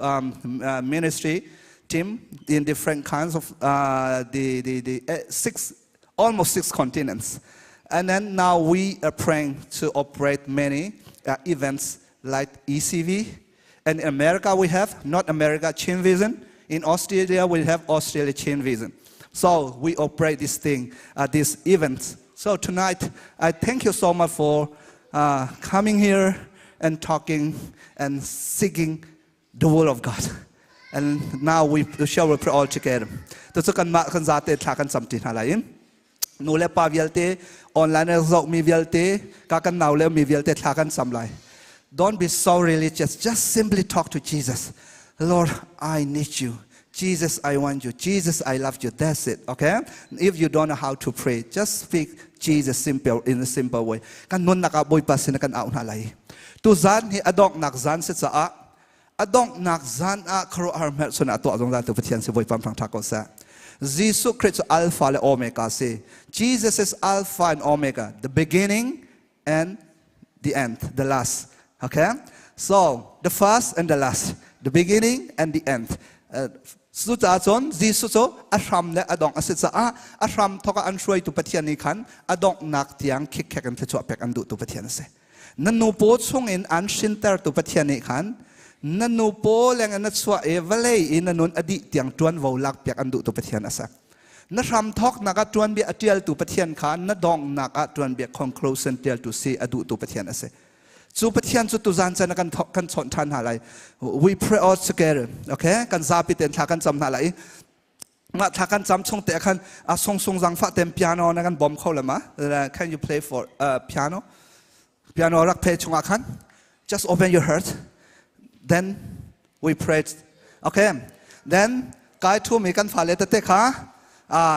ministry team in different kinds of the six, almost six continents. And then now we are praying to operate many events like ECV. And in America we have North America Chin Vision. In Australia we have Australia Chin Vision. So we operate this thing, these events. So tonight, I thank you so much for coming here and talking and seeking the will of God. And now we shall pray all together. Tucu kan mah kan zate thla kan cam ti hna lai in. Nu le pa vialte, online zoh mi vialte, ka kan nau le mi vialte thla kan cam lai. Don't be so religious. Just simply talk to Jesus. Lord, I need you. Jesus, I want you. Jesus, I love you. That's it. Okay? If you don't know how to pray, just speak Jesus simple in a simple way. Kan nun nak ah Bawipa sin kan au hna lai. Tu zan hi adong nak zan si caah adong nak zan ah khuaruahhar hmelchun ah tuah zungzal tu Pathian si Bawipa thangtha ko seh. Jesuh Christ cu Alpha le Omega si. Jesus is Alpha and Omega, the beginning and the end, the last. Okay? So, the first and the last, the beginning and the end. Cu caah cun Jesuh cu a hram le a dongh a si caah a hram thawk ah an hruaitu Pathian nih khan a donghnak tiang khikkek in thluachuah pek an duhtu Pathian a si. Na nu paw chungin an hrintertu Pathian nih khan na nu paw leng in na chuah i vawlei i na nun a dih tiang ṭuanvo lakpiak an duhtu Pathian a si. Na hramthawknak ah ṭuanbia a ṭialtu Pathian kha na donghnak ah ṭuanbia conclusion ṭialtu si a duhtu Pathian a si. Cu Pathian cu tuzan can kan kan chawnh ṭhan hna lai. We pray all together. Okay? Kan zapi ten thla kan cam hna lai. Mah thla kan cam chung te khan a sung sung zang fa tem piano na kan bom kho le ma. Can you play for piano? Piano rak play chungah khan just open your heart. Then we prayed. Okay. Then kai thu mi kan fale tete kha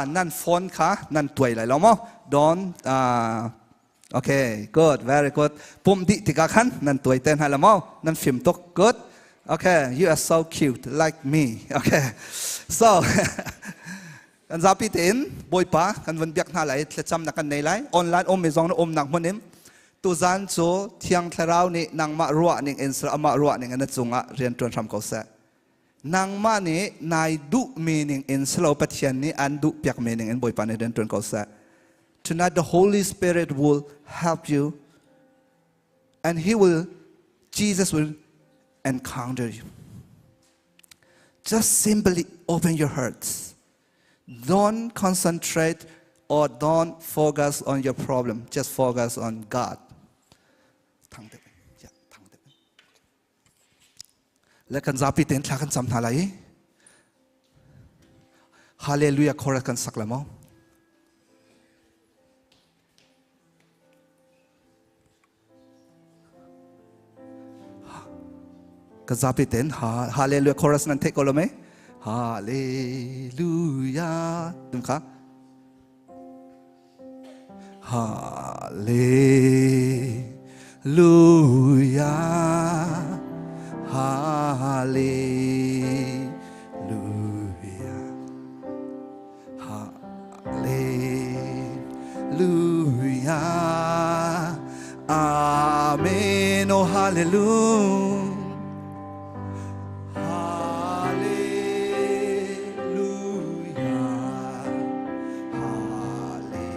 nan phone kha nan tuai lai lo mo. Don't okay, good, very good. Pum di tikah khan nan tuai te hna la mo. Nan fim tuk. Good. Okay, you are so cute like me. Okay. So kan zapi tein Bawipa kan vun biak hna lai thlacam na kan nei lai online um mi zong na umnak hmun in tuzan cu Thiang Thlarau nih nangmah ruah ning in sir amah ruah ning in na cungah rian tuan hram ko seh nangmah nih nai duh mi ning in silo Pathian nih an duh piak mi ning in Bawipa nih rian tuan ko seh. Tonight the Holy Spirit will help you and he will Jesus will encounter you. Just simply open your hearts. Don't concentrate or don't focus on your problem. Just focus on God. Le kan zapi ten thla kan cam hna lai. Hallelujah chorus kan sak la mo. Ka zapi ten hallelujah chorus nan theih ko lo mei? Hallelujah tum kha. Hallelujah. Hallelujah. Hallelujah. Amen. Oh, hallelujah. Hallelujah. Hallelujah.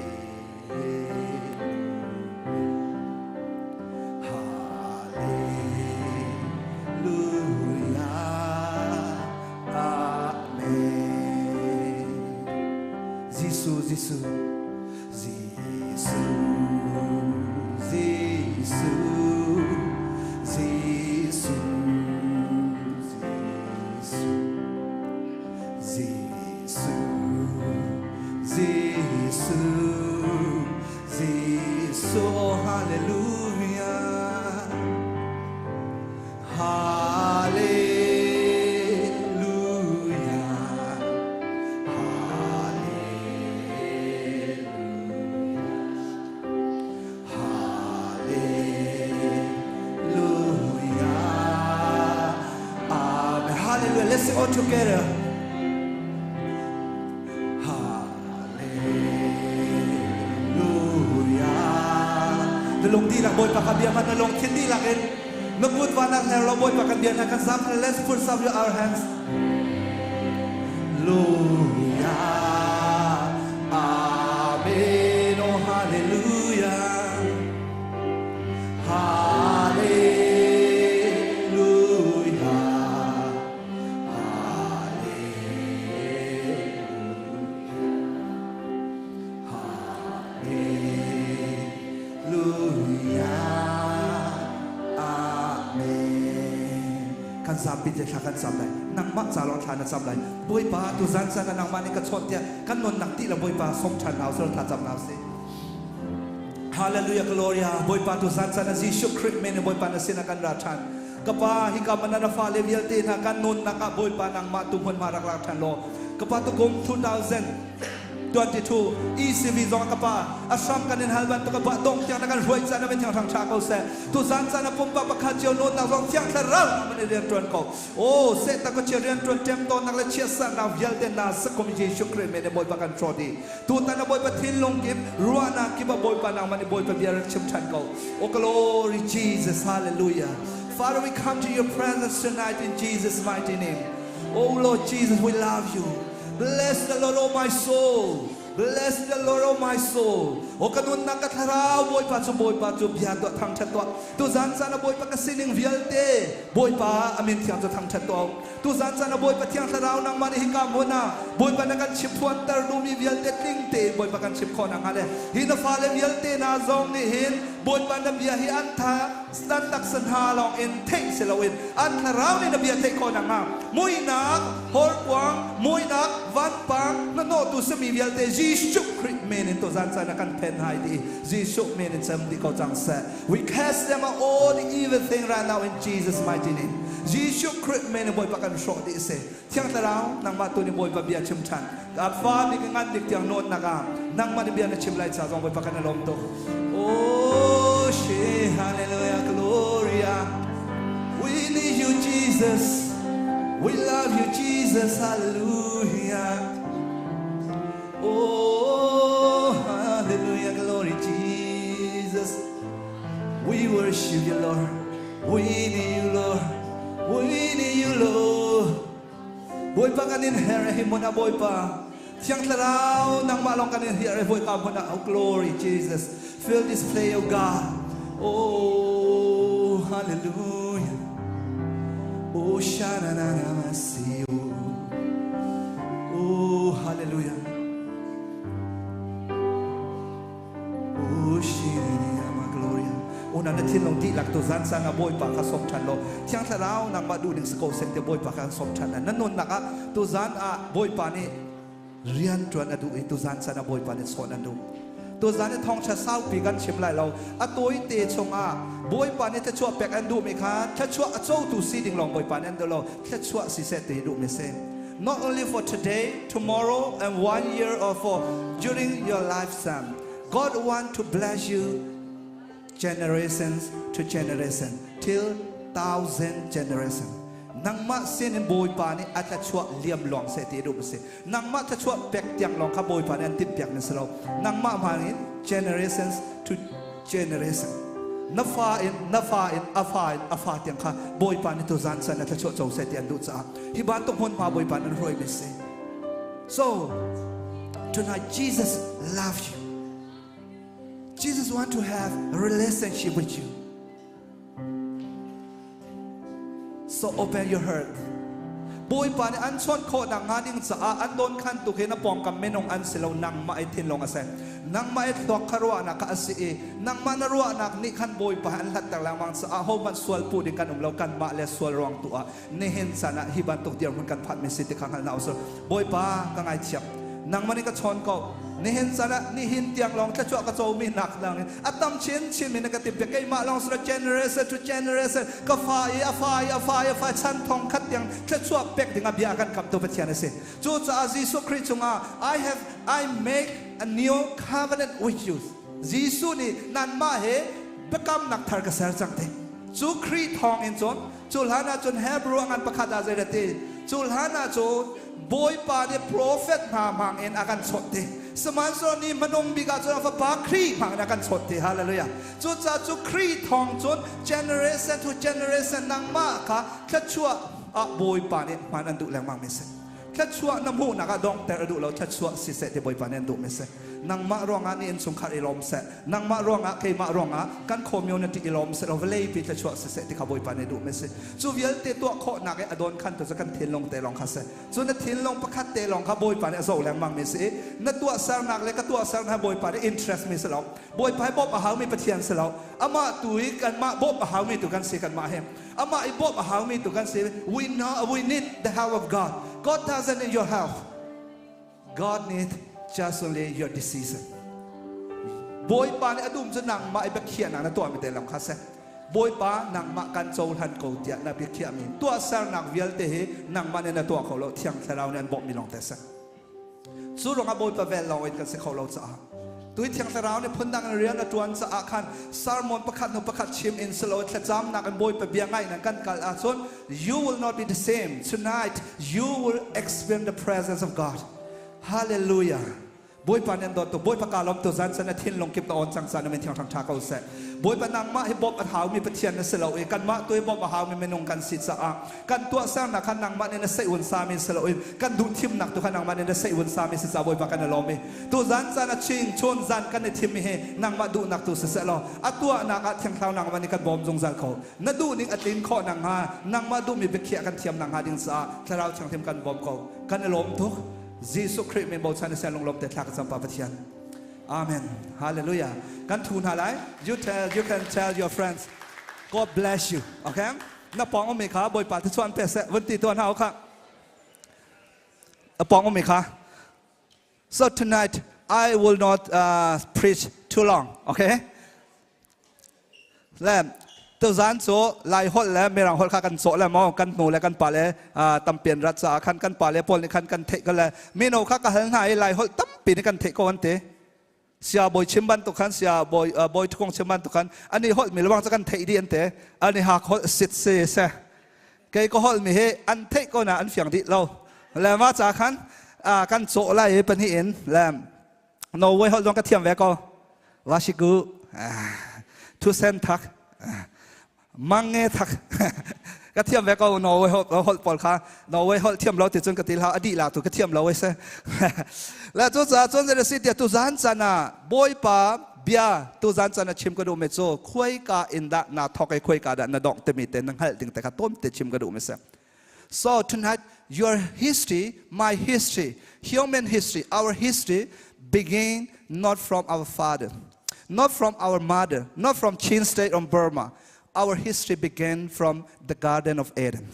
Jesuh Jesuh Jesuh Jesuh Jesuh Jesuh Jesuh oh hallelujah Hallelujah Hallelujah Hallelujah Amen Hallelujah Let's sing all together Hallelujah. Na lung dihlak Bawipa ka bia hmanh na lungthin dihlak in na kut van ah hler law Bawipa kan bia hna kan zam Let's put some your our hands. Hallelujah. Amen. Oh hallelujah. Hallelujah. Amen. Kan zapi te thla kan cam lai. Nangmah ca lawng thla na cam lai. Bawipa tu zan zan ah nangmah nih ka chawnh tiah kan nunnak ti la Bawipa sawm ṭhan hna usih thla cam hna usih. Hallelujah Gloria Bawipa tu zan zan ah Jesuh Khrih men in Bawipa na sinah kan ra ṭhan. Ka pa hika man na fale vialte hna kan nunnak ah Bawipa nangmah tu hmunhma rak lak ṭhan law ka pa tukum 2022 ECV zong ka pa a hram kan in hal bantuk a ba dong tiang na kan hruai caan na thiang thang ṭha ko seh tu zan caan a pumpak pakhat cio nunnak zong thiang thlarau man i rian ṭuan ko o seh ta ko chia rian ṭuan ṭem tawnnak le chiatsernak vialte na sakum Jesuh Khrih men i Bawipa kan hrawt i tutan a Bawipa thinlung kip ruahnak kip ah Bawipa nangmah nih Bawipa bia rak chim ṭhan ko O glory Jesus hallelujah Father we come to your presence tonight in Jesus mighty name Oh Lord Jesus we love you Bless the Lord oh my soul Bless the Lord oh my soul O ka nunnak ka thlarau Bawipa cu Bawipa cu bia tuah thangṭhat tuah tuzan caan ah Bawipa ka sining vialte Bawipa a min thiang cu thangṭhat tuah Tuzan caan ah Bawipa Thiang Thlarau nangmah nih hika hmun ah Bawipa na kan chimhphuanter duhmi vialte tling tein Bawipa kan chim khawh nakhnga le hi na fale vialte hna zong nih hin Bawipa na bia hi an tha an taksa hna lawng in theih si loin an thlarau nih na bia theih khawh nakhnga muihnak horkuang muihnak vanpang hnahnawhtu simi vialte Jesuh Khrih men in tuzan caan ah kan phen hai ti Jesuh men in cem dih ko cang seh We cast them out all the evil thing right now in Jesus mighty name. Jesuh Khrih men in Bawipa kan hrawh dih si. Thiang Thlarau nangmah tu nih Bawipa bia chim ṭhan. Ka fa bik ngan bik tiang nawn nak ah nangmah nih bia na chim lai ca zong Bawipa kan i lawm tuk. Oh, she hallelujah gloria. We need you Jesus. We love you Jesus. Hallelujah. Oh, hallelujah, glory Jesus. We worship you, Lord. We need you, Lord. We need you, Lord. Bawipa kan in her hi mun a Bawipa. Thiang Thlarau nangmah lawng kan in her Bawipa mun a oh glory Jesus. Fill this place, oh God. Oh, hallelujah. Oh, shana na na Oh, hallelujah. Oh, shini gloria. Una na thinlung dihlak tu zan sang a Bawipa kha som ṭhan law Thiang Thlarau nangmah duh ding si ko seh te Bawipa kha som ṭhan na nunnak ah tu zan ah Bawipa nih rian ṭuan a duh i tu zan san ah Bawipa nih sawn an duh. Tu zan i thawngṭha saupi kan chim lai lo. A tawite chungah Bawipa nih thluachuah pek an duhmi kha thluachuah a cotu si ding lawng Bawipa nih an duh lo. Thluachuah siseh ti duhmi si. Not only for today, tomorrow, and one year or for during your lifetime. God want to bless you generations to generation till thousand generation. Nangmah sin in Bawipa nih a thluachuah liam lawng seh ti duh si. Nangmah thluachuah pek tiang lawng kha Bawipa nih an timh piak ni si lo. Nangmah hmang in generations to generation. Na fa in na fa in a fa in a fa tiang kha Bawipa nih tuzan san na thluachuah co seh ti an duh caah hi bantuk hmunhma Bawipa nih an hruai mi si. So tonight Jesus loves you. Jesus want to have a relationship with you. So open your heart. Bawipa nih an chawnh khawh nakhnga ding caah an dawnkhantu khi na pawngkam minung an si lo, nangmah i thinlung a si. Nangmah i thluak kha ruahnak kha a si i nangmah na ruahnak nih khan Bawipa he an hlatter lengmang caah hohmanh sual puh ding kan um lo, kanmah le sual ruang tu ah nihin caan ah hi bantuk dirhmun kan phanmi si ti kha hngal hna usih. Bawipa, ka ngaithiam. Nangmah nih ka chawn ko. Nihin caan ah nihin tiang lawng thluachuah ka comi nak dang in a tam chinchin mi na ka timh piak. Keimah lawng si lo, generation to generation ka fa i a fa i a fa i a fa chan thong khat tiang thluachuah pek ding ah bia a kan kamtu Pathian a si. Cucaah Jesuh Khrih cungah I have I make a new covenant with you. Jesuh nih nanmah he biakamnak thar ka ser cang te. Cu Khrih thawng in cun Cu hlan ah cun Hebrew a ngan pakhat ah zei ti? Cu hlan ah cun Bawipa nih profet hna hmang in a kan chawnh ti. Sihmanhsehlaw ni hmanung bik ah cun a fapa Khrih hmang in a kan chawnh ti. Hallelujah. Cucaah cu Khrih thawng cun generation to generation nangmah kha thluachuah ah Bawipa nih hman an duh lengmang mi si. Thluachuah na hmuhnak ah donghter a duh lo, thluachuah siseh ti Bawipa nih an duhmi si. Nangmah ruangah ni innchungkhar i lawm seh, nangmah ruangah keimah ruangah kan community i lawm seh law vawlei pi thluachuah siseh ti kha Bawipa nih duhmi si. Cu vialte tuah khawhnak i a dawn khan tu cu kan thinlung te lawng kha si. Cu na thinlung pakhat te lawng kha Bawipa nih a zoh lengmang mi si i na tuahsernak le ka tuahsernak Bawipa nih interest mi si lo. Bawipa hi bawmh a haumi Pathian si lo. Amah tu i kanmah bawmh a haumi tu kan si kanmah hi. Amah i bawmh a haumi tu kan si. We know we need the help of God. God doesn't need your help. God need just only your decision. Bawipa nih a dum cu nangmah i biakhiahnak na tuahmi te lam kha seh. Bawipa nangmah kan cohlan ko tiah na biakhiahmi tuahsernak vialte hi nangmah nih na tuah kho lo, Thiang Thlarau nih an bawmhmi lawng te seh. Cu ruangah Bawipa vel lawng in kan si kho lo caah tui Thiang Thlarau nih phundang in rian a ṭuan caah khan sermon pakhat hnu pakhat chim in si lo thlacamnak in Bawipa bia ngaih in kan kal ahcun you will not be the same. Tonight you will experience the presence of God. Hallelujah. Bawipa nih an dawt tuk. Bawipa kaa lawm tu zan san na thinlung kip na awn cang ca na min thiang ṭha ṭha ko seh. Bawipa nangmah hi bawmh a haumi Pathian na si lo i kanmah tu hi bawmh a haumi minung kan si caah kan tuahsernak kha nangmah nih na seih sami si loin kan duh thimnak tu kha nangmah nih na seih sami si caah Bawipa kan i lawm i tuzan caan a ching chun zan kan i thim hi nangmah duhnak tu siseh law a tuahnak ah Thiang Thlarau nangmah nih kan bawm zungzal ko. Na duhning a tlin khawh nakhnga nangmah duhmi biakhiah kan thiam nakhnga ding caah Thlarau Thianghlim kan bawm ko. Kan i lawm tuk. Jesuh Khrih min bochan i lunglawm te thla ka cam pa Pathian. Amen. Hallelujah. Kan thu hna lai. You tell, you can tell your friends. God bless you. Okay? Na pong umi kha Bawipa te chuan pe seh vun ti tuan hau kha. Na pong umi kha. So tonight I will not preach too long. Okay? Le tuzan cu Lai holh le Mirang holh kha kan cawh le maw kan hnu le kan pa le tampi an rat caah khan kan pa le pawl nih khan kan theih ko le mino kha ka hal hna i Lai holh tampi nih kan theih ko an ti. Sia bawi chim bantuk khan sia bawi bawi thukong chim bantuk khan ani holh mi lawang cu kan theih dih an ti. Ani hak holh sit si se. Kei ka holh mi hi an theih ko na an fiang dih lo. Le ma ca khan kan cawh lai i pahnih in le Norway holh zong ka thiam ve ko. Vashiku thusen thak mange thak ka thiam ve ko Norway holh pawl kha Norway holh thiam lo ti cun ka ti hlah a dih la tu ka thiam lo ai se le cu ca cun zei si tiah tu zan chan ah Bawipa bia tu zan chan ah chim ka duh mi cu khuaika in dah na thok i khuaika dah na dongh timi te na hngalh ding te kha tom te chim ka duh mi si. So tonight, your history, my history, human history, our history begin not from our father, not from our mother, not from Chin State or Burma. Our history began from the Garden of Eden.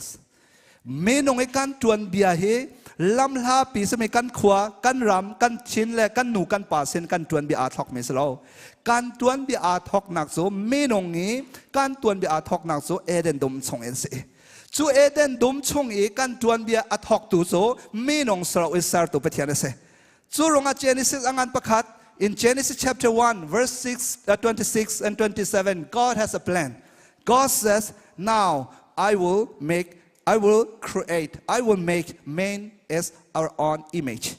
Minung i kan tuan bia hi lamhla pi simi kan khua, kan ram, kan Chin le kan nu kan pa sin kan tuan bia aa thok mi si lo. Kan tuan bia aa thok nak cu minung i kan tuan bia aa thok nak cu Eden dum chung in si. Cu Eden dum chung i kan tuanbia a thawktu cu minung saro i sertu Pathian a si. Cu ruangah Genesis a ngan pakhat in Genesis chapter 1 verse 6, 26 and 27 God has a plan. God says, "Now I will make I will create I will make man as our own image."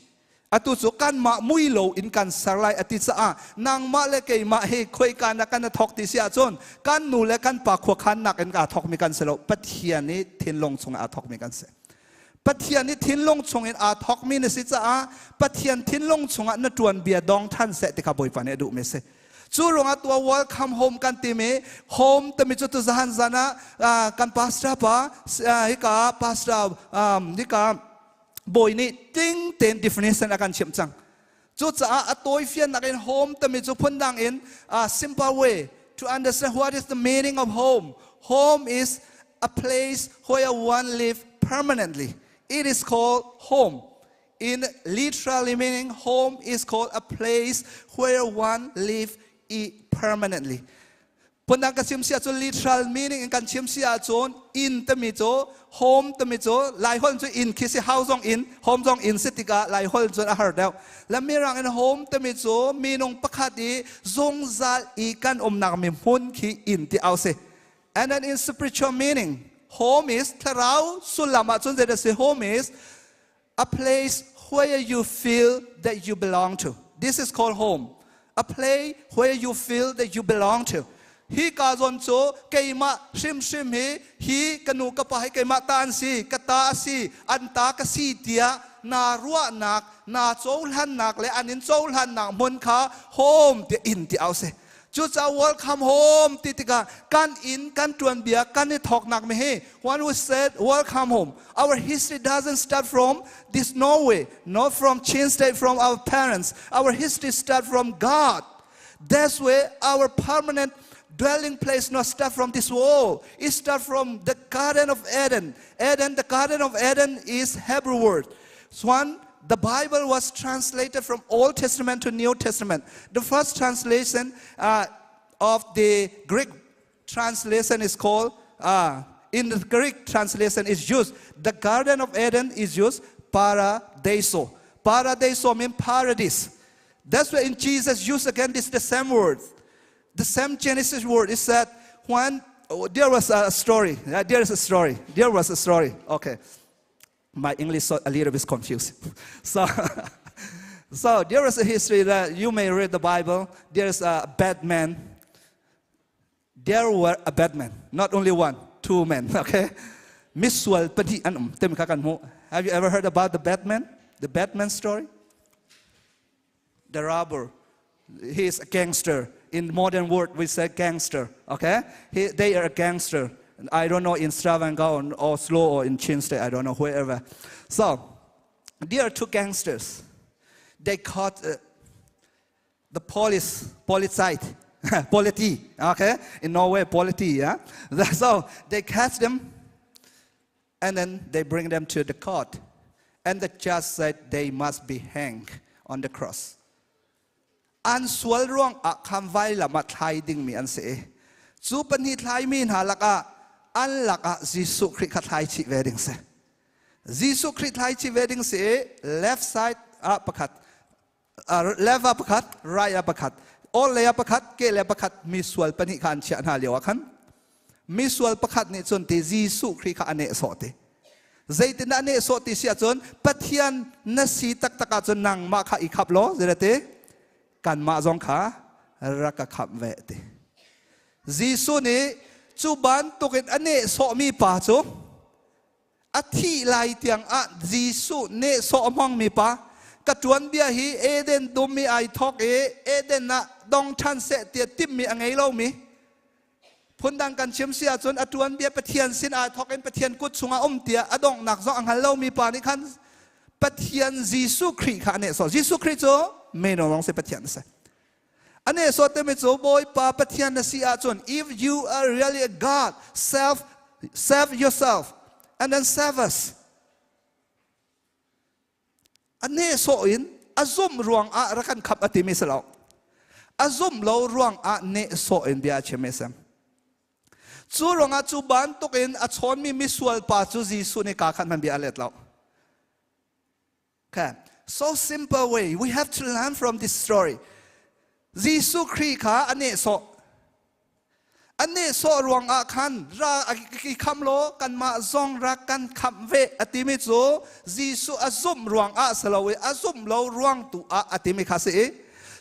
Atu cu kanmah mui lo in kan ser lai a ti caah nangmah le keimah hi khoika na kan thok ti si ahcun kan nu le kan pa khuakhannak in aa thokmi kan si lo, Pathian i thinlung chungah aa thokmi kan si. Pathian i thinlung chungin aa thokmi na si caah Pathian thinlung chungah na tuanbia dong than seh ti kha Bawipa nih a duhmi a si. Cu ruangah tua welcome home kan timi home timi cu tuzahan zan ah kan pastor pa hika pastor hika bawi nih tling tein definition a kan chimh cang. Cucaah a tawifiannak in home timi cu phundang in simple way to understand what is the meaning of home. Home is a place where one live permanently. It is called home. In literally meaning, home is called a place where one live permanently. Phundang ka chim si ahcun literal meaning in kan chim si ahcun inn timi cu home timi cu Laiholh cu inn khi si house zong inn home zong inn si tikah Laiholh cun a har deuh. Le mirang in home timi cu minung pakhat i zungzal i kan umnak mi hmun khi inn ti au si. And then in spiritual meaning, home is thlarau sullam ahcun zei si home is a place where you feel that you belong to. This is called home. A place where you feel that you belong to. Hi ka zon cu keimah hrimhrim hi hi ka nu ka pa hi keimah ta an si, ka ta a si, an ta ka si tiah na ruahnak, na cohlannak le an in cohlannak hmun kha home ti inn ti au si. Cucaah welcome home ti tikah kan inn kan tuanbia kan i thawknak mi hi one who said welcome home. Our history doesn't start from this Norway, not from Chin State, from our parents. Our history starts from God. That's where our permanent dwelling place not start from this world. It starts from the Garden of Eden. Eden, the Garden of Eden is Hebrew word. So one, the Bible was translated from Old Testament to New Testament. The first translation of the Greek translation is called, in the Greek translation is used, the Garden of Eden is used, paradiso. Paradiso means paradise. That's why in Jesus used again this the same word. The same Genesis word is that when oh, there was a story. There is a story. There was a story. Okay. My English is a little bit confused. So, so there is a history that you may read the Bible. There is a bad man. There were a bad man, not only one, two men. Okay, Misual pahnih an um. Tem ka kan hmu. Have you ever heard about the bad man? The Batman story? The robber. He is a gangster. In modern world, we say gangster. Okay, they are a gangster. I don't know in Stavanger or Oslo or in Chin State, I don't know, wherever. So, there are two gangsters. They caught the police, polizeit, politi, okay? In Norway, politi, yeah? So, they catch them and then they bring them to the court. And the judge said they must be hanged on the cross. An sual ruang ah khan vailam ah thlai dingmi an si i cu pahnih thlaimi hna lakah an lakah Jesuh Khrih kha thlai chih ve ding si. Jesuh Khrih thlai chih ve ding si i left side ah pakhat, left ah pakhat, right ah pakhat, all lei ah pakhat, ke lei ah pakhat mi sual pahnih kha an chiah hna lio ah khan misual pakhat nih cun ti Jesuh Khrih kha a nehsawh ti. Zeitindah a nehsawh ti si ahcun Pathian na si taktak ahcun nangmah kha i khap law zeiti kanmah zong kha rak ka khap ve ti. Jesuh nih cu bantukin a nehsawhmi pa cu a thih lai tiang ah Jesuh nehsawh a hmangmi pa ka tuanbia hi Eden dum i ai thawk i Eden ah dong ṭhan seh tiah timhmi a ngei lomi phundang kan chim si ahcun a tuanbia Pathian sin aa thawk in Pathian kut chungah um tiah a donghnak zong a hngal lomi pa nih khan Pathian Jesuh Khrih kha a nehsawh. Jesuh Khrih cu meno lawng si Pathian a si. A nehsawh timi cu Bawipa Pathian na si ahcun if you are really a God, self save yourself and then save us. A nehsawh in a zumh ruang ah rak kan khap a timi si lo. A zumh lo ruang ah nehsawh in bia a chim i sem. Cu ruangah cu bantuk in a chawnmi misual pa cu Jesuh nih kaa khan hman bia a let lo. Okay. So simple way. We have to learn from this story. Jesuh Khrih kha a nehsawh. A nehsawh ruangah khan ra i kham law kanmah zong ra kan khamh ve a timi cu Jesuh a zumh ruangah si lo i a zumh lo ruang tu ah a timi kha si i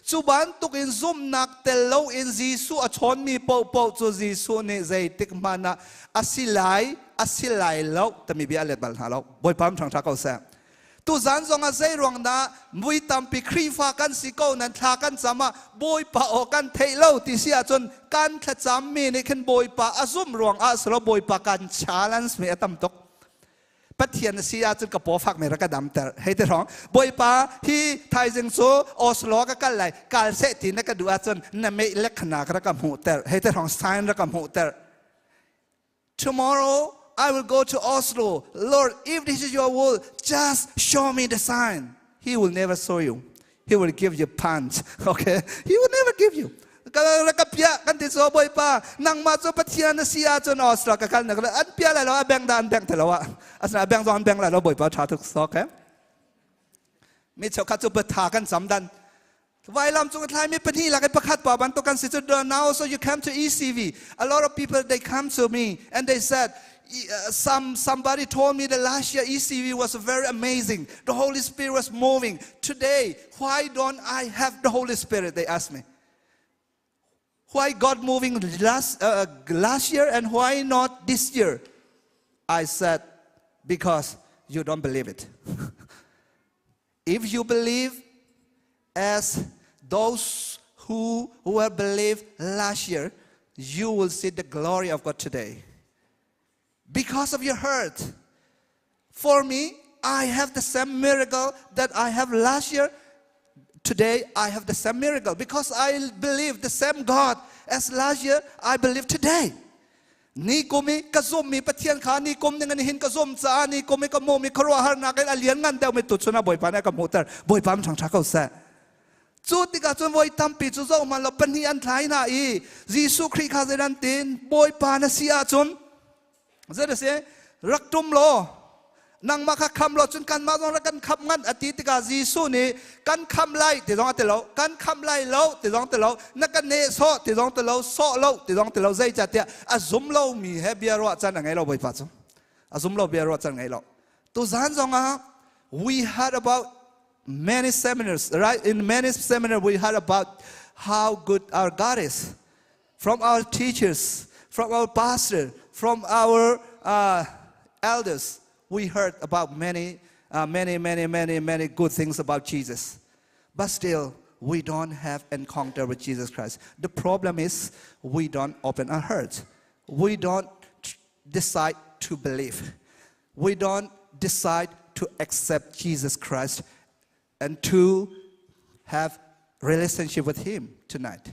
cu bantuk in zumhnak tel loin Jesuh a chawnmi paohpaoh cu Jesuh nih zeitik hmanh ah a si lai a si lai lo timi bia a let bal hna lo. Bawipa ṭhangṭha ko seh. Tu zan zong ah zei ruang dah mui tampi Khrihfa kan si ko nan thla kan cam ah Bawipa aw kan theih lo ti si ahcun kan thlacam mi nih khin Bawipa a zum ruang ah silo Bawipa kan challenge mi a tam tuk. Pathian a si ahcun ka paw fak mi rak ka damter. Hei ti rong Bawipa hi thaizing cu Oslo ka kal lai kal seh ti na ka duh ahcun na meih le khana ka rak ka hmuhter. Hei ti rong sign rak ka hmuhter. Tomorrow I will go to Oslo. Lord, if this is your will, just show me the sign. He will never show you. He will give you punch. Okay? He will never give you. ka pia kan ti so boipa nangmah cu pathian na si ahcun Oslo ka kal na an pia lai lo a beng da an beng te lo ah asina beng zong an beng lai lo boipa tha tuk so okay mi cheukhat cu patha kan cam dan Vailam cung thlaimi pahnih lak i pakhat pa bantuk kan si cu now so you come to ECV. A lot of people they come to me and they said some somebody told me that last year ECV was very amazing. The Holy Spirit was moving. Today, why don't I have the Holy Spirit? They asked me. Why God moving last last year and why not this year? I said because you don't believe it. If you believe as those who were believed last year, you will see the glory of God today. Because of your hurt. For me, I have the same miracle that I have last year. Today, I have the same miracle because I believe the same God as last year, I believe today. Ni kum i ka zummi Pathian kha ni kum ning in hin ka zum caah ni kum i ka hmuhmi khuaruahharnak in a lianngan deuhmi tuchun ah Bawipa nih a ka hmuhter. Bawipa min ṭhangṭha ko seh. Cu tikah cun voi tampi cu zoh hmanh lo pahnih an thlai hna i Jesuh Khrih kha zei an tin Bawipa na si ahcun zei na si rak ṭum law nangmah kha kham law cun kanmah zong rak kan khamh ngan a ti tikah Jesuh nih kan khamh lai ti zong a ti lo kan khamh lai lo ti zong ti lo na ka nehsawh ti zong ti lo sawh lo ti zong ti lo zeicahtiah a zum lomi he bia ruah can a ngei lo Bawipa cu a zum lo bia ruah can ngei lo tuzan zong ah we heard about many seminars right in many seminars we heard about how good our God is from our teachers, from our pastor, from our elders, we heard about many, many, many, many, many good things about Jesus. But still, we don't have encounter with Jesus Christ. The problem is we don't open our hearts. We don't decide to believe. We don't decide to accept Jesus Christ and to have relationship with him tonight.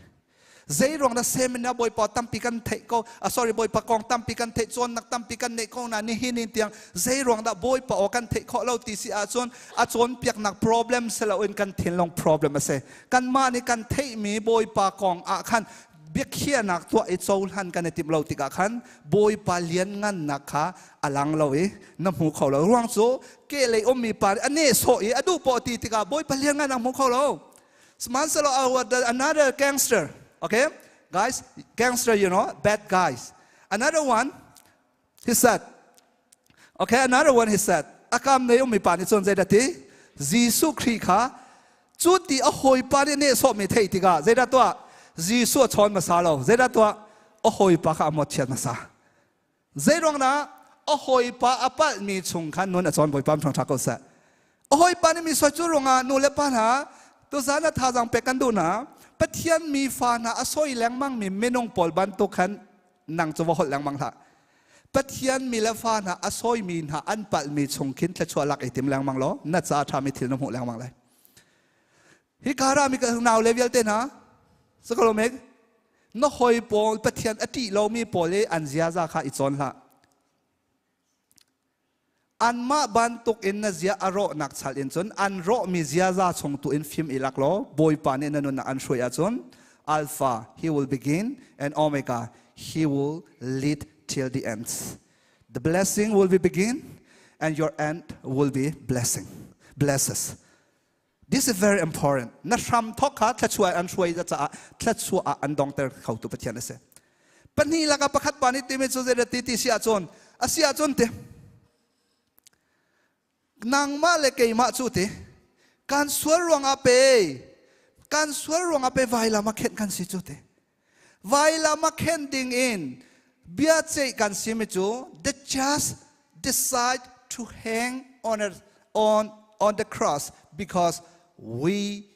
Zei ruang dah seminar bawipa tampi kan theih ko ah sorry bawipa kong tampi kan theih cawnnak tampi kan neih ko na nihin in tiang zei ruang dah bawipa aw kan theih khawh lo ti si ahcun a cawnpiaknak problem si loin kan thinlung problem a si kanmah nih kan theihmi bawipa kong ah khan biakhiahnak tuah i cohlan kan i timh lo tikah khan bawipa lianngannak kha a lang lo i na hmu kho lo ruang cu kehlei ummi pa nih a nehsawh i a duh poah ti tikah bawipa lianngan a hmu kho lo sihmanhsehlaw another gangster okay guys gangster you know bad guys another one he said okay another one he said akam nei ummi pa nih cun zeidah ti Jesuh Khrih kha cu ti a hawipa nih nehsawhmi theih tikah zeidah tuah Jesuh a chawn hmasa lo zeidah tuah a hawipa kha a mawtchiat hmasa Zeiruang dah a hawipa a palhmi chung khan nun a cawn Bawipa ṭhangṭha ko seh. A hawipa nih mi soi cu ruangah nu le pa hna tuzan ah thazaang pek kan duh hna. Pathian mi fa hna a soi lengmang mi minung pawl bantuk khan nang cu va holh lengmang hlah. Pathian mi le fa hna a sawimi hna an palhmi chung khin thluachuah lak i tim lengmang law na ca ṭhami thil na hmuh lengmang lai. Hi kara mi ka nau le vialte hna sakalomek na hoi pawl Pathian a ṭih lomi pawl i an ziaza kha i cawn hlah. Anmah bantuk in na zia a rawhnak chal in cun an rawhmi ziaza chung tu in fim i lak law Bawipa nih na nunnak an hruai ahcun Alpha he will begin and Omega he will lead till the end. The blessing will be begin and your end will be blessing. Blesses. This is very important. Na hram thok kha thluachuah an hruai caah thluachuah ah an dongter khotu Pathian a si. Pahnih lakah pakhat pa nih timi cu zeidah ti ti si ahcun a si ahcun ti nangmah le keimah cu ti kan sual ruangah pe kan sual ruangah pe vailam ah khenh kan si cu ti vailam ah khenh ding in bia ceih kan simi cu the just decide to hang on a, on on the cross because we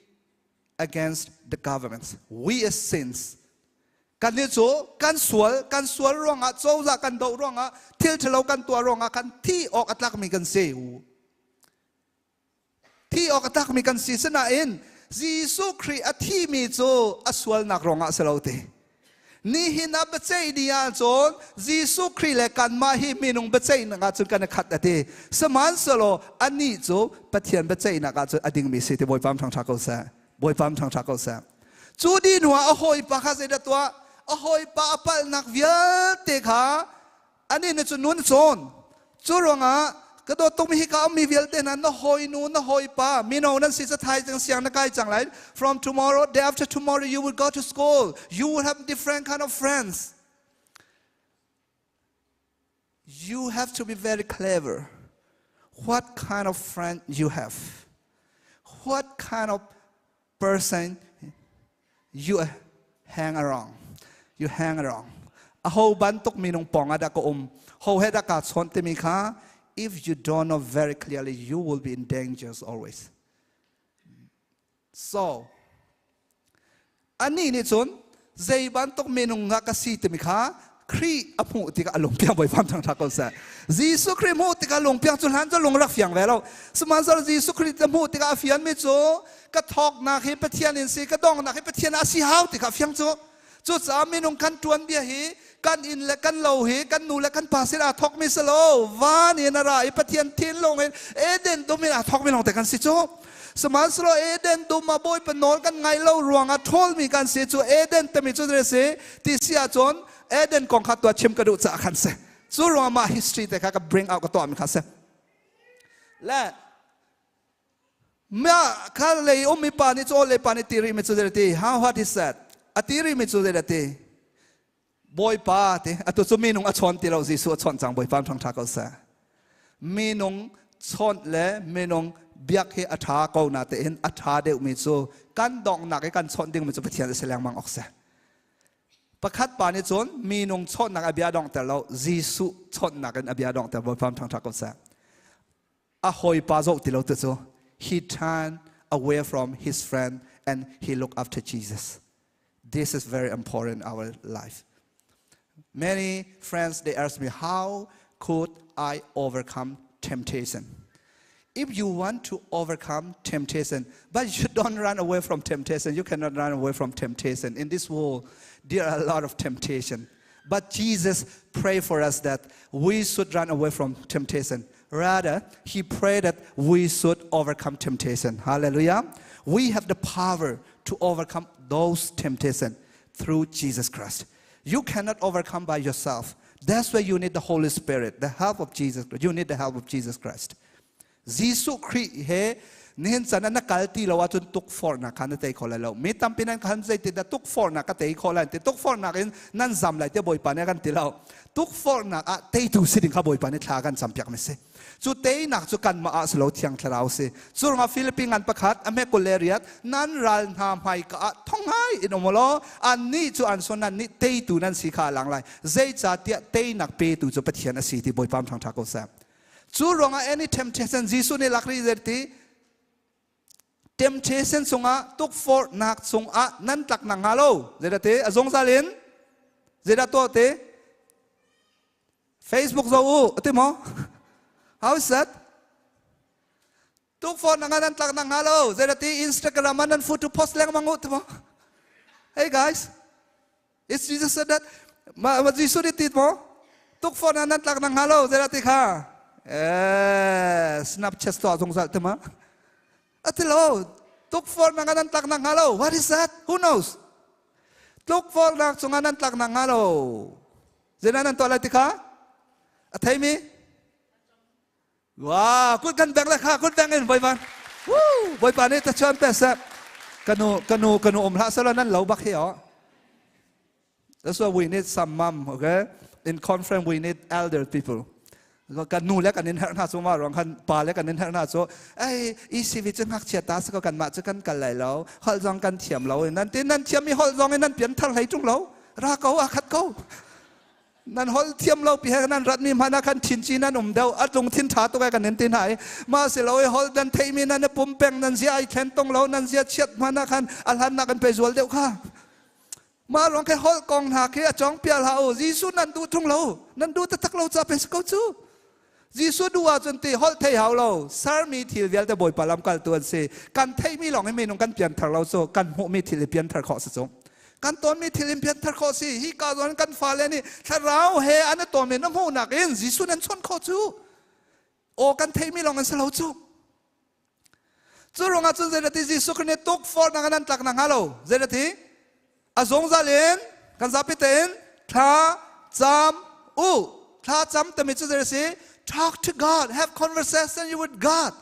against the governments. We as sins. Kan nih cu kan sual, kan sual ruangah cozah kan doh ruangah thil ṭhalo kan tuah ruangah kan thi awk a tlakmi kan si. Thi awk a tlakmi kan si sinain Jesuh Khrih a thimi cu a sualnak ruangah si lo ti. Nihin ah biaceih ni ahcun Jesuh Khrih le kanmah hi minung biaceihnak ahcun kan i khat a ti. Sihmanhsehlaw anih cu Pathian biaceihnak ahcun a dingmi si ti Bawipa thangṭha ko seh. Bawipa thangṭha ko seh. Cu dih hnuah a hawipa kha zeidah tuah? A hawipa a palhnak vialte kha anih nih cun nun a cawn. Cu ruangah ka dawt tukmi hika ummi vialte hna na hawinu na hawipa mino nan si cathai cang siang na kai cang lai. From tomorrow, day after tomorrow, you will go to school. You will have different kind of friends. You have to be very clever. What kind of friend you have? What kind of person you hang around? You hang around. Aho bantuk minung pong ah dah ka um? Ho he dah kaa chawn timi kha if you don't know very clearly, you will be in dangers always. So, anih nih cun zei bantuk minung nga ka si timi kha Khrih a hmuh tikah a lungpiang Bawipa thangṭhat ko seh. Jesuh Khrih hmuh tikah lungpiang cu hlan cu lung rak fiang ve lo. Sihmanhsehlaw Jesuh Khrih a hmuh tikah a fianmi cu ka thawknak hi Pathian in si, ka donghnak hi Pathian ah a si hau ti kha a fiang cu. Cucaah minung kan ṭuan bia hi kan inn le kan lo hi kan nu le kan pa sin aa thawkmi si lo van in a ra i Pathian thinlung in Eden dum in aa thawkmi lawng te kan si cu. Sihmanhsehlaw Eden dum ah Bawipa nawl kan ngaih lo ruangah ṭhawlmi kan si cu Eden timi cu zei si ti si ahcun Eden kong kha tuah chim ka duh caah khan si. Cu ruangah mah history te kha ka bring out ka tuahmi kha si. Le mah kha lei ummi pa nih cu lei pa nih ti rihmi cu zei ti how what he said a ti rihmi cu zei ti Bawipa ti atu cu minung a chawn ti lo Jesuh a chawnh cang Bawipa thangṭha ko seh minung chawnh le minung biak hi a ṭha ko na tein a ṭha deuhmi cu kan donghnak i kan chawnh dingmi cu Pathian a si lengmang awk si pakhat pa nih cun minung chawnhnak a bia donghter lo Jesuh chawnhnak in a bia donghter Bawipa thangṭha ko seh a hawipa zoh ti lo tu cu he turned away from his friend and he looked after Jesus This is very important in our life. Many friends, they ask me, how could I overcome temptation? If you want to overcome temptation, but you don't run away from temptation, you cannot run away from temptation. In this world, there are a lot of temptation. But Jesus prayed for us that we should run away from temptation. Rather, he prayed that we should overcome temptation. Hallelujah. We have the power to overcome those temptations through Jesus Christ. You cannot overcome by yourself. That's why you need the Holy Spirit, the help of Jesus. You need the help of Jesus Christ. Jesuh Khrih he nihin chan ah na kal ti lo ahcun tukforhnak kha na tei kho lai lo. Mi tampi nan khan zeitindah tukforhnak ka tei khawh lai ti tukforhnak in nan zam lai tiah Bawipa nih a kan ti lo. Tukforhnak ah teitu si ding kha Bawipa nih thla kan campiak mi si. Cu teinak cu kanmah ah si lo Thiang Thlarau si. Cu ruangah Philippine ngan pakhat a hme 28 nan ral hna hmaika ah thongai in um law annih cu an son nan nih teitu nan si kha a lang lai. Zeicahtiah teinak petu cu Pathian a si ti Bawipa thangṭha ko seh. Cu ruangah any temptation Jesuh nih lak rih ti temptation chungah tukforhnak chungah nan tlak nak hnga lo zeidah ti a zungzal in zeidah tuah ti Facebook zo u ati maw how is that tukforhnak ah nan tlak nak hnga lo zeidah ti Instagram ah nan photo post lengmang u ti maw hey guys Is Jesus said that? Ma, ma Jesuh nih tit maw? Tukforhnak nan tlak nak hnga lo zeidah ti kha? Eh, Snapchat tuah zungzal te ma? Ati lo. Tukforhnak nan tlak nak hnga lo. What is that? Who knows? Tukforhnak cungah nan tlak nak hnga lo. Zeidah nan tuah lai ti kha? A thei mi? Wow, kut kan beng le kha kut beng in Bawipa. Woo, Bawipa nih tachuan pe seh. Kanu kanu kanu um hlah selaw nan lo bak hi oh. That's why we need some mom, okay? In conference we need elder people. Kan nu le kan in herh hna cu ma ruang kan pa le kan in herh hna cu ei ECV cu ngakchia ta si ko kan mah cu kan kal lai lo holh zong kan thiam lo nan ti nan thiam mi holh zong in nan pian thar hlei tung lo ra ko a khat ko. Nan hol thiam lo pi he nan rat mi hmana khan thin chi nan um deuh at lung thin tha tuk e kan in tin hai ma si lo i hol dan thei mi nan pum peng nan zia ai thlen tong lo nan zia chiat hmana khan a hlan nak an pe zual deuh kha ma rong ke hol kong hna khi a chong pial ha u Jesuh nan duh thung lo nan duh taktak lo cha pe ko chu Jesuh duh ahcun ti holh thei hau lo sermi thil vialte Bawipa lamkaltu an si kan theihmi lawng in minung kan pianthar lo cu kan hmuhmi thil i pianthar khawh si cu kan tawnmi thil in pianthar khawh si hi ka zawn kan fale nih thlarau he an i tawnmi na hmuhnak in Jesuh nan chawnh khawh cu aw kan theihmi lawng an si lo cu cu ruangah cun zeirati Jesuh Khrih nih tukforhnak in an tlak nak hnga lo zeirati a zungzal in kan zapi tein thla cam u thla cam timi cu zei a si talk to God have conversation with God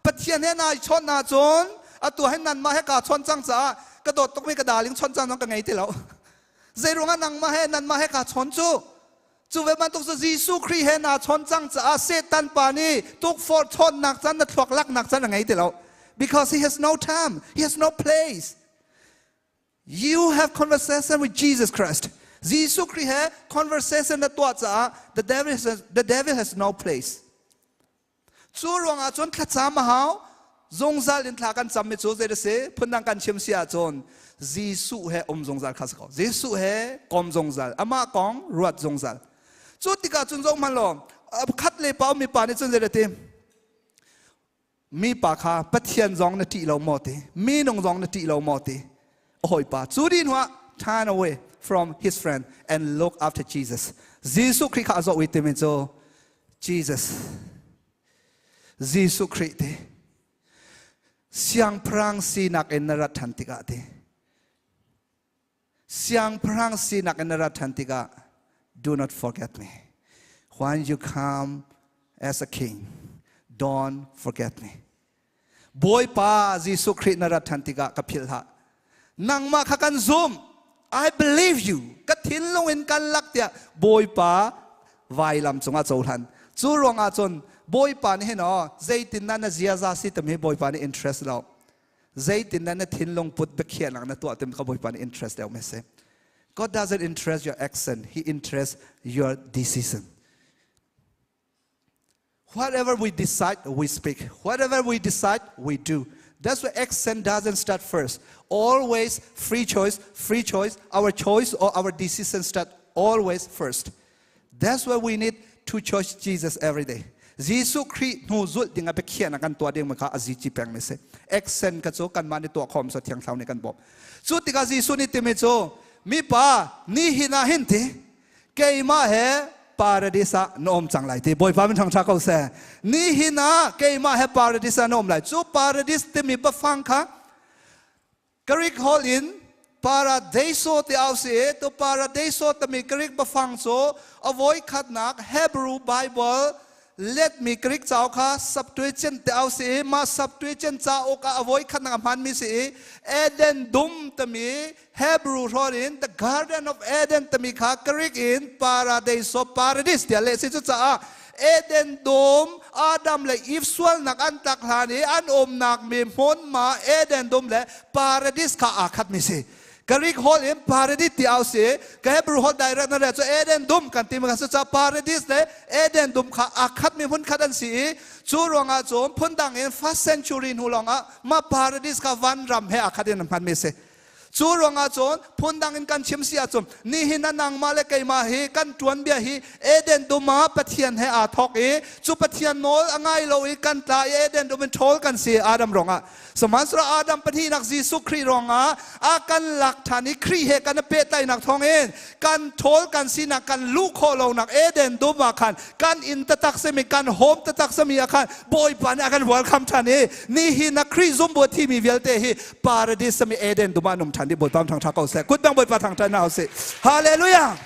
Pathian he nai chawnh na cun atu hin nanmah he kaa chawn cang caah ka dawt tukmi ka darling chawn cang zong ka ngei ti lo zei ruangah nangmah he nanmah he kaa chawn cu cu ve bantuk cu Jesuh Khrih he naa chawn cang caah Satan pa nih tukforh chawnnak can na thluak laknak can a ngei ti lo because he has no time he has no place You have conversation with Jesus Christ. Jesuh Khrih he conversation na tuah caah the devil has no place. Cu ruangah cun thlacam a hau. Zungzal in thla kan cam mi cu zei da si? Phundang kan chim si ahcun Jesuh he um zungzal kha si ko. Jesuh he kom zungzal. Amah kong ruat zungzal. Cu tikah cun zong hman law khat le pa mi pa nih cun zei da ti? Mi pa kha Pathian zong na ṭih lo maw ti minung zong na ṭih lo maw ti a hawipa cu dih hnuah turn away from his friend and look after Jesus. Jesuh Khrih kha a zoh i timi cu Jesus Jesuh Khrih ti siangpahrang sinak in na rat ṭhan tikah ti siangpahrang sinak in na rat ṭhan tikah, do not forget me. When you come as a king, don't forget me. Bawipa Jesuh Khrih na rat ṭhan tikah ka philh hlah. Nangmah kha kan zum. I believe you. Ka thinlung in kan lak tiah Bawipa vailam cungah cohlan. Cu ruangah cun Bawipa nih hin aw zeitin na ziaza si tam hi Bawipa nih interest lo. Zeitin na thinlung put biakhiahnak na tuah tim ka Bawipa nih interest deuh me si. God doesn't interest your accent, He interests your decision. Whatever we decide, we speak. Whatever we decide, we do. That's why accent doesn't start first. Always free choice, free choice. Our choice or our decision start always first. That's why we need to choose Jesus every day. Jesuh Khrih hnu zulh ding a biakhiahnak kan tuah ding kha a zi peng mi si. Accent ka cu kanmah nih tuah khom so thiang thlarau nih kan bawmh. Cu tikah Jesuh nih timi cu mi pa ni hin ah hin ti keimah he paradis ah na um cang lai ti Bawipa min thangtha ko seh. Ni hin ah keimah he paradis ah na um lai. Cu paradis timi biafang kha Greek holh in paradeiso ti au si i tu paradeiso timi Greek biafang cu a voi khatnak Hebrew Bible letmi Greek cauk kha Septuagint ti au si i mah Septuagint cauk ah a voi khatnak a hmanmi si i Eden dum timi Hebrew hrawn in the Garden of Eden timi kha Greek in paradeiso, paradis tiah leh si. Cucaah Eden dum, Adam le Eve sualnak an tlak hlan i an umnak mi hmunhma Eden dum le paradis kha aa khat mi si. Greek holh in paradis ti au si ka Hebrew holh direct na re cu Eden dum kan ti mi kha si ca paradis le Eden dum kha aa khat mi hmun khat an si i cu ruangah cun phundang in first century hnu lawngah mah paradis kha van ram he aa khat in an hman mi si. Cu ruangah cun phundang in kan chim si ahcun nihin ah nangmah le keimah hi kan tuanbia hi Eden dum ah Pathian he aa thawk i cu Pathian nawl a ngai lo i kan tla i Eden dum in ṭhawl kan si Adam ruangah. Sihmanhsehlaw Adam pahnihnak Jesuh Khrih ruangah a kan lak ṭhan i Khrih he kan i pehtlaihnak thawngin kan ṭhawl kan sinak kan luh khawh lonak Eden dum ah khan kan inn taktak simi kan home taktak simi ah khan Bawipa nih a kan welcome ṭhan i nihin ah Khrih zumbu a thimi vialte hi paradis sami Eden dum ah num ṭhan di Bawipa thang ṭha ko seh kut bang Bawipa thang ṭhan hna usih. Hallelujah.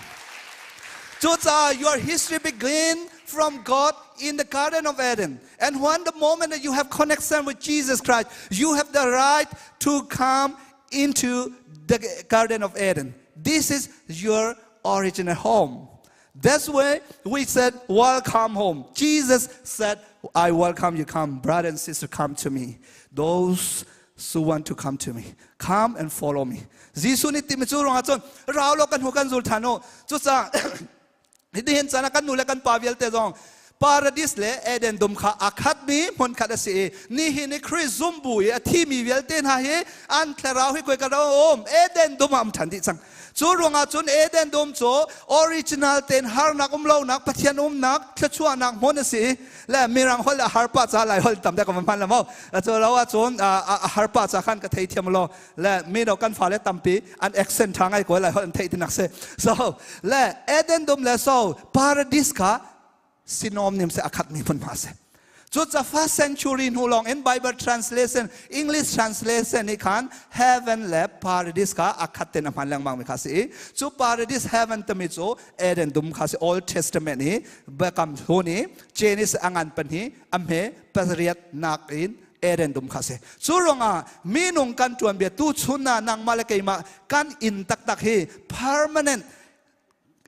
Cucaah your history begin from God in the Garden of Eden. And when the moment that you have connection with Jesus Christ, you have the right to come into the Garden of Eden. This is your original home. That's why we said, "Welcome home." Jesus said, "I welcome you. Come, brother and sister, come to me. Those who want to come to me, come and follow me." Jesuh nih timi cu ruangah cun rau lo kan hu kan zul than u. Cucaah Hitihin cana kan nu le kan pa vialte zong paradis le Eden dum kha a khatmi hmun khat a si i nihin i Khrih zumbu i a thimi vialte hna hi an thlarau hi koi ka um Eden dum ah um ṭhan dih cang. Cu ruangah cun Eden dum cu original tein harnak um lonak Pathian umnak thluachuahnak hmun a si i le mirang holh a har pah ca lai holh tam deuh ka van hman la mo cu lo ahcun a har pah ca khan ka thei thiam lo le mi no kan fale tampi an accent tha ngai ko lai holh an theih tinak si so le Eden dum le so paradise kha synonym se akhat mi hmun ma se cu ca first century hnu lawng in Bible translation English translation nih khan heaven le paradise kha akhat ten a hman lengmang mi kha si i cu paradise heaven timi cu Eden dum kha si Old Testament i biakam hlun i Genesis angan pan hi a hme pariat nak in Eden dum kha si. Cu ruangah minung kan tuan bia tu chun ah nangmah le keimah kan inn taktak hi permanent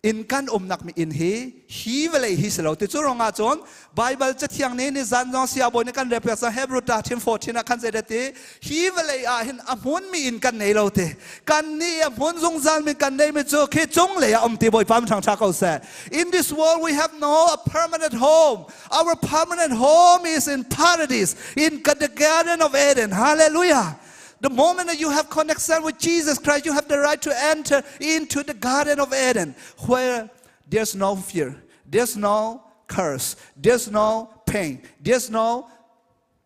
in kan umnak mi inn hi hi vawlei hi si lo ti cu ruangah cun Bible cathiang nih ni zan zong siabawi nih kan rel piak cang Hebrew 13 14 ah khan zei ti hi vawlei ah hin a hmun mi inn kan nei lo ti kan nih a hmun zungzal mi kan nei mi cu khi cung lei ah um ti Bawipa mi ṭha ko seh. In this world we have no a permanent home. Our permanent home is in paradise, in the Garden of Eden. Hallelujah. The moment that you have connection with Jesus Christ, you have the right to enter into the Garden of Eden, where there's no fear, there's no curse, there's no pain, there's no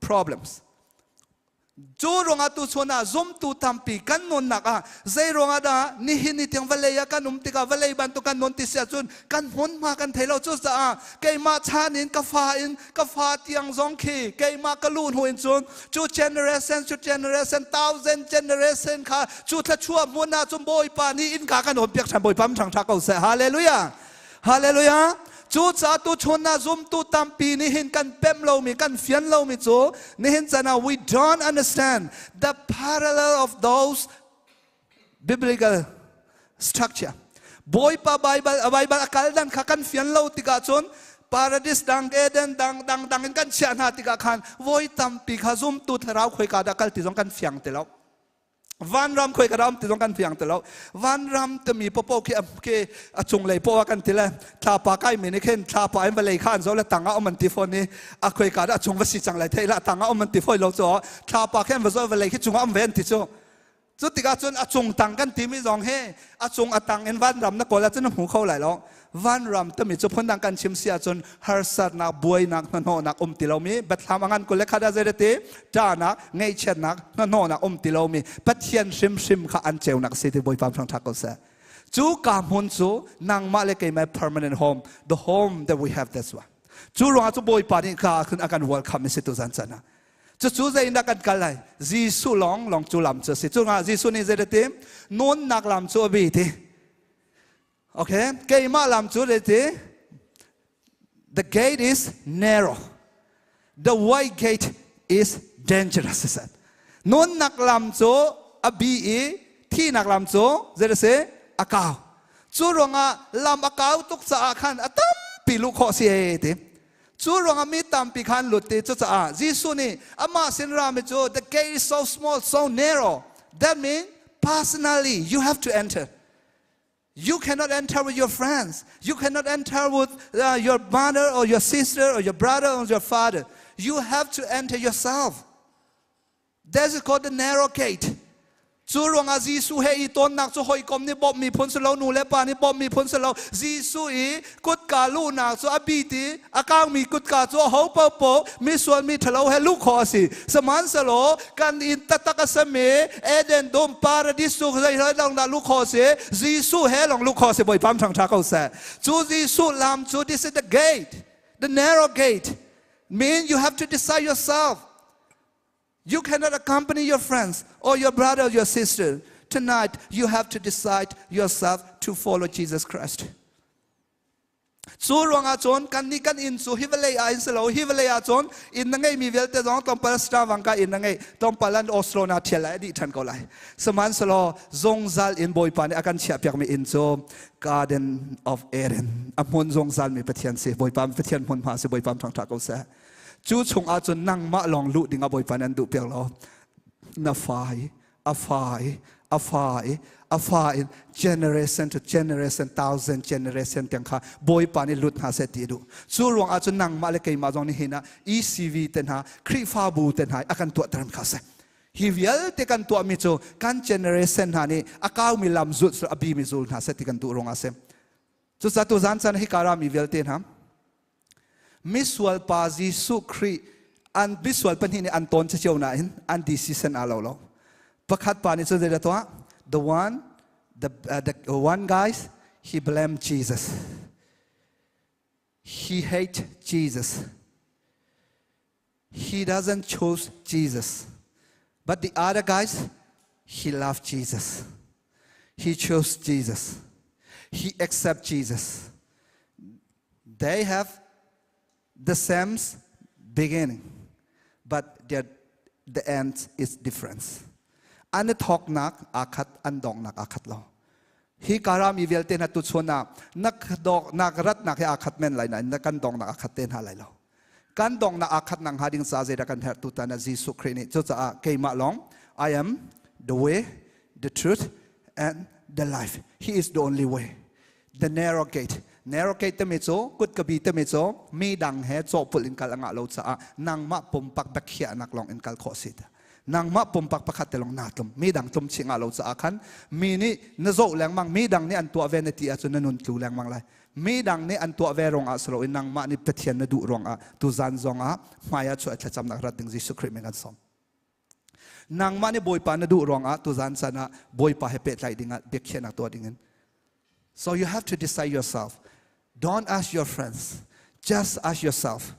problems. Cu ruangah tuchun ah zumtu tampi kan nunnak ah zei ruangah dah nihin ni tiang vawlei ah kan um tikah vawlei bantuk kan nun ti si ahcun kan hmunhma kan thei lo. Cucaah keimah chan in ka fa in ka fa tiang zong khi keimah ka lu hnu in cun cu generation cu generation thousand generation kha cu thluachuah hmun ah cun Bawipa nih innka kan on piak ṭhan. Bawipa thang ṭha ko seh. Hallelujah. Hallelujah! Cucaah tuchun ah zumtu tampi nihin kan pemh lomi, kan fian lomi cu nihin chan ah we don't understand the parallel of those biblical structure. Bawipa Bible, Bible a kal dan kha kan fian lo tikah cun paradis dang Eden dang dang dang in kan chiah hna tikah khan voi tampi kha zumtu thlarau khoika dah kal ti zong kan fiang ti lo. Vanram khoi ka ram ti zong kan fiang ti lo. Vanram timi popo khi khi a cunglei po kan ti le thlapa kai mi nih khin thlapa in vawlei kha an zo le tangah um an ti fawn i a khoi ka dah chung va si cang lai thei la tangah um an ti foi lo cu thlapa khin va zo vawlei khi chungah um ve an ti cu. Cu tikah cun a cung tang kan timi zong hi a cung a tang in vanram na kawl ahcun na hmu kho lai lo. Vanram timi cu phundang kan chim si ahcun harsatnak, buainak, hnahnawhnak um ti lomi, Biathlam a ngan 20 le khat ah zei ti ṭahnak, ngaihchiatnak, hnahnawhnak um ti lomi Pathian hrimhrim kha an ceunak si ti Bawipa thangṭhat ko seh. Cu ka hmun cu nangmah le keimah permanent home, the home that we have, that's why. Cu ruangah cu Bawipa nih ka ah khin a kan welcome si tu zan can ah. Cucu zeidah kan kal lai? Jesuh lawng lawng cu lam cu a si. Cu ruangah Jesuh nih zei ti? Nunnak lam cu a bi ti. Okay, keimah lam cu ti the gate is narrow. The wide gate is dangerous, he said. Nunnak lam cu a bi i thihnak lam cu zei si a kau. Cu ruangah lam a kau tuk caah khan a tampi luh khawh si e ti. Cu ruangah mi tampi khan lut ti cucaah Jesuh nih amah sin rami cu the gate is so small, so narrow. That means personally you have to enter. You cannot enter with your friends. You cannot enter with your mother or your sister or your brother or your father. You have to enter yourself. That is called the narrow gate. Cu ruangah Jesuh he i tonnak cu hawikom nih bawmh mi phun si lo, nu le pa nih bawmh mi phun si lo. Jesuh i kutka luhnak cu a bi ti a kaangmi kutka cu aho paohpaoh misual mi ṭhalo he luh khawh a si. Sihmanhsehlaw kan inn taktak a simi Eden dum paradis cu zei lawng dah luh khawh a si? Jesuh he lawng luh khawh a si. Bawipa ṭhang ṭha ko seh. Cu Jesuh lam cu this is the gate, the narrow gate. Mean you have to decide yourself. You cannot accompany your friends or your brother or your sister. Tonight, you have to decide yourself to follow Jesus Christ. Cu ruangah cun kan nih kan inn cu hi vawlei ah in si lo. Hi vawlei ah cun inn na ngeimi vialte zong tlawmpal Stavanger ka inn na ngei, tlawmpal an Oslo na thial lai, a dih ṭhan ko lai. Sihmanhsehlaw zungzal in Bawipa nih a kan chiahpiakmi inn cu Garden of Eden, a hmun zungzal mi Pathian si. Bawipa Pathian hmunhma si. Bawipa thangṭha ko seh. Cu chungah cun nangmah lawng luh dingah Bawipa nih an duh piak lo. Na fa i a fa i A fa i a fa in generation to generation, thousand generation tiang kha Bawipa nih lut hna seh ti a duh. Cu ruang ah cun nangmah le keimah zong nih hin ah ECV te hna, Khrihfabu te hna a kan tuahter kha si. Hi vialte kan tuahmi cu kan generation hna nih a kaumi lam zulh a bimi zul hna seh ti kan duh ruang ah si. Cucaah tu zan caan hika rami vialte hna misual pa Jesuh Khrih an misual pahnih nih an tawn cio nain an decision aa lo lo. Pakhat pa nih cun zeidah tuah? The one guys he blamed Jesus. He hate Jesus. He doesn't choose Jesus. But the other guys, he loved Jesus. He chose Jesus. He accept Jesus. They have the same beginning, but their, the end is different. An thawknak aa khat, an donghnak aa khat lo. Hi kara mi vialte na tu chun ah na dok nak rat nak he aa khat men lai na kan donghnak aa khat te hna lai lo. Kan donghnak aa khat nak hnga ding ca zeidah kan herh tutan ah Jesuh Khrih nih cucaah keimah lawng I am the way, the truth and the life. He is the only way. The narrow gate. Narrow gate timi cu kutkabi timi cu mi dang he cawhpulh in kal a ngah lo caah nangmah pumpak biakhiahnak lawng in kal khawh si. Nangmah pumpak pakhat te lawng naa tlum. Mi dang tlum chih ngah lo caah khan mi nih na zoh lengmang, mi dang nih an tuah ve na ti ahcun na nun tlu lengmang lai. Mi dang nih an tuah ve ruangah si loin nangmah nih Pathian na duh ruangah tuzan zongah hmai ah chuah thlacamnak rat ding Jesuh Khrih min kan sawm. Nangmah nih Bawipa na duh ruangah tuzan caan ah Bawipa he pehtlaih dingah biakhiahnak tuah dingin. So you have to decide yourself. Don't ask your friends. Just ask yourself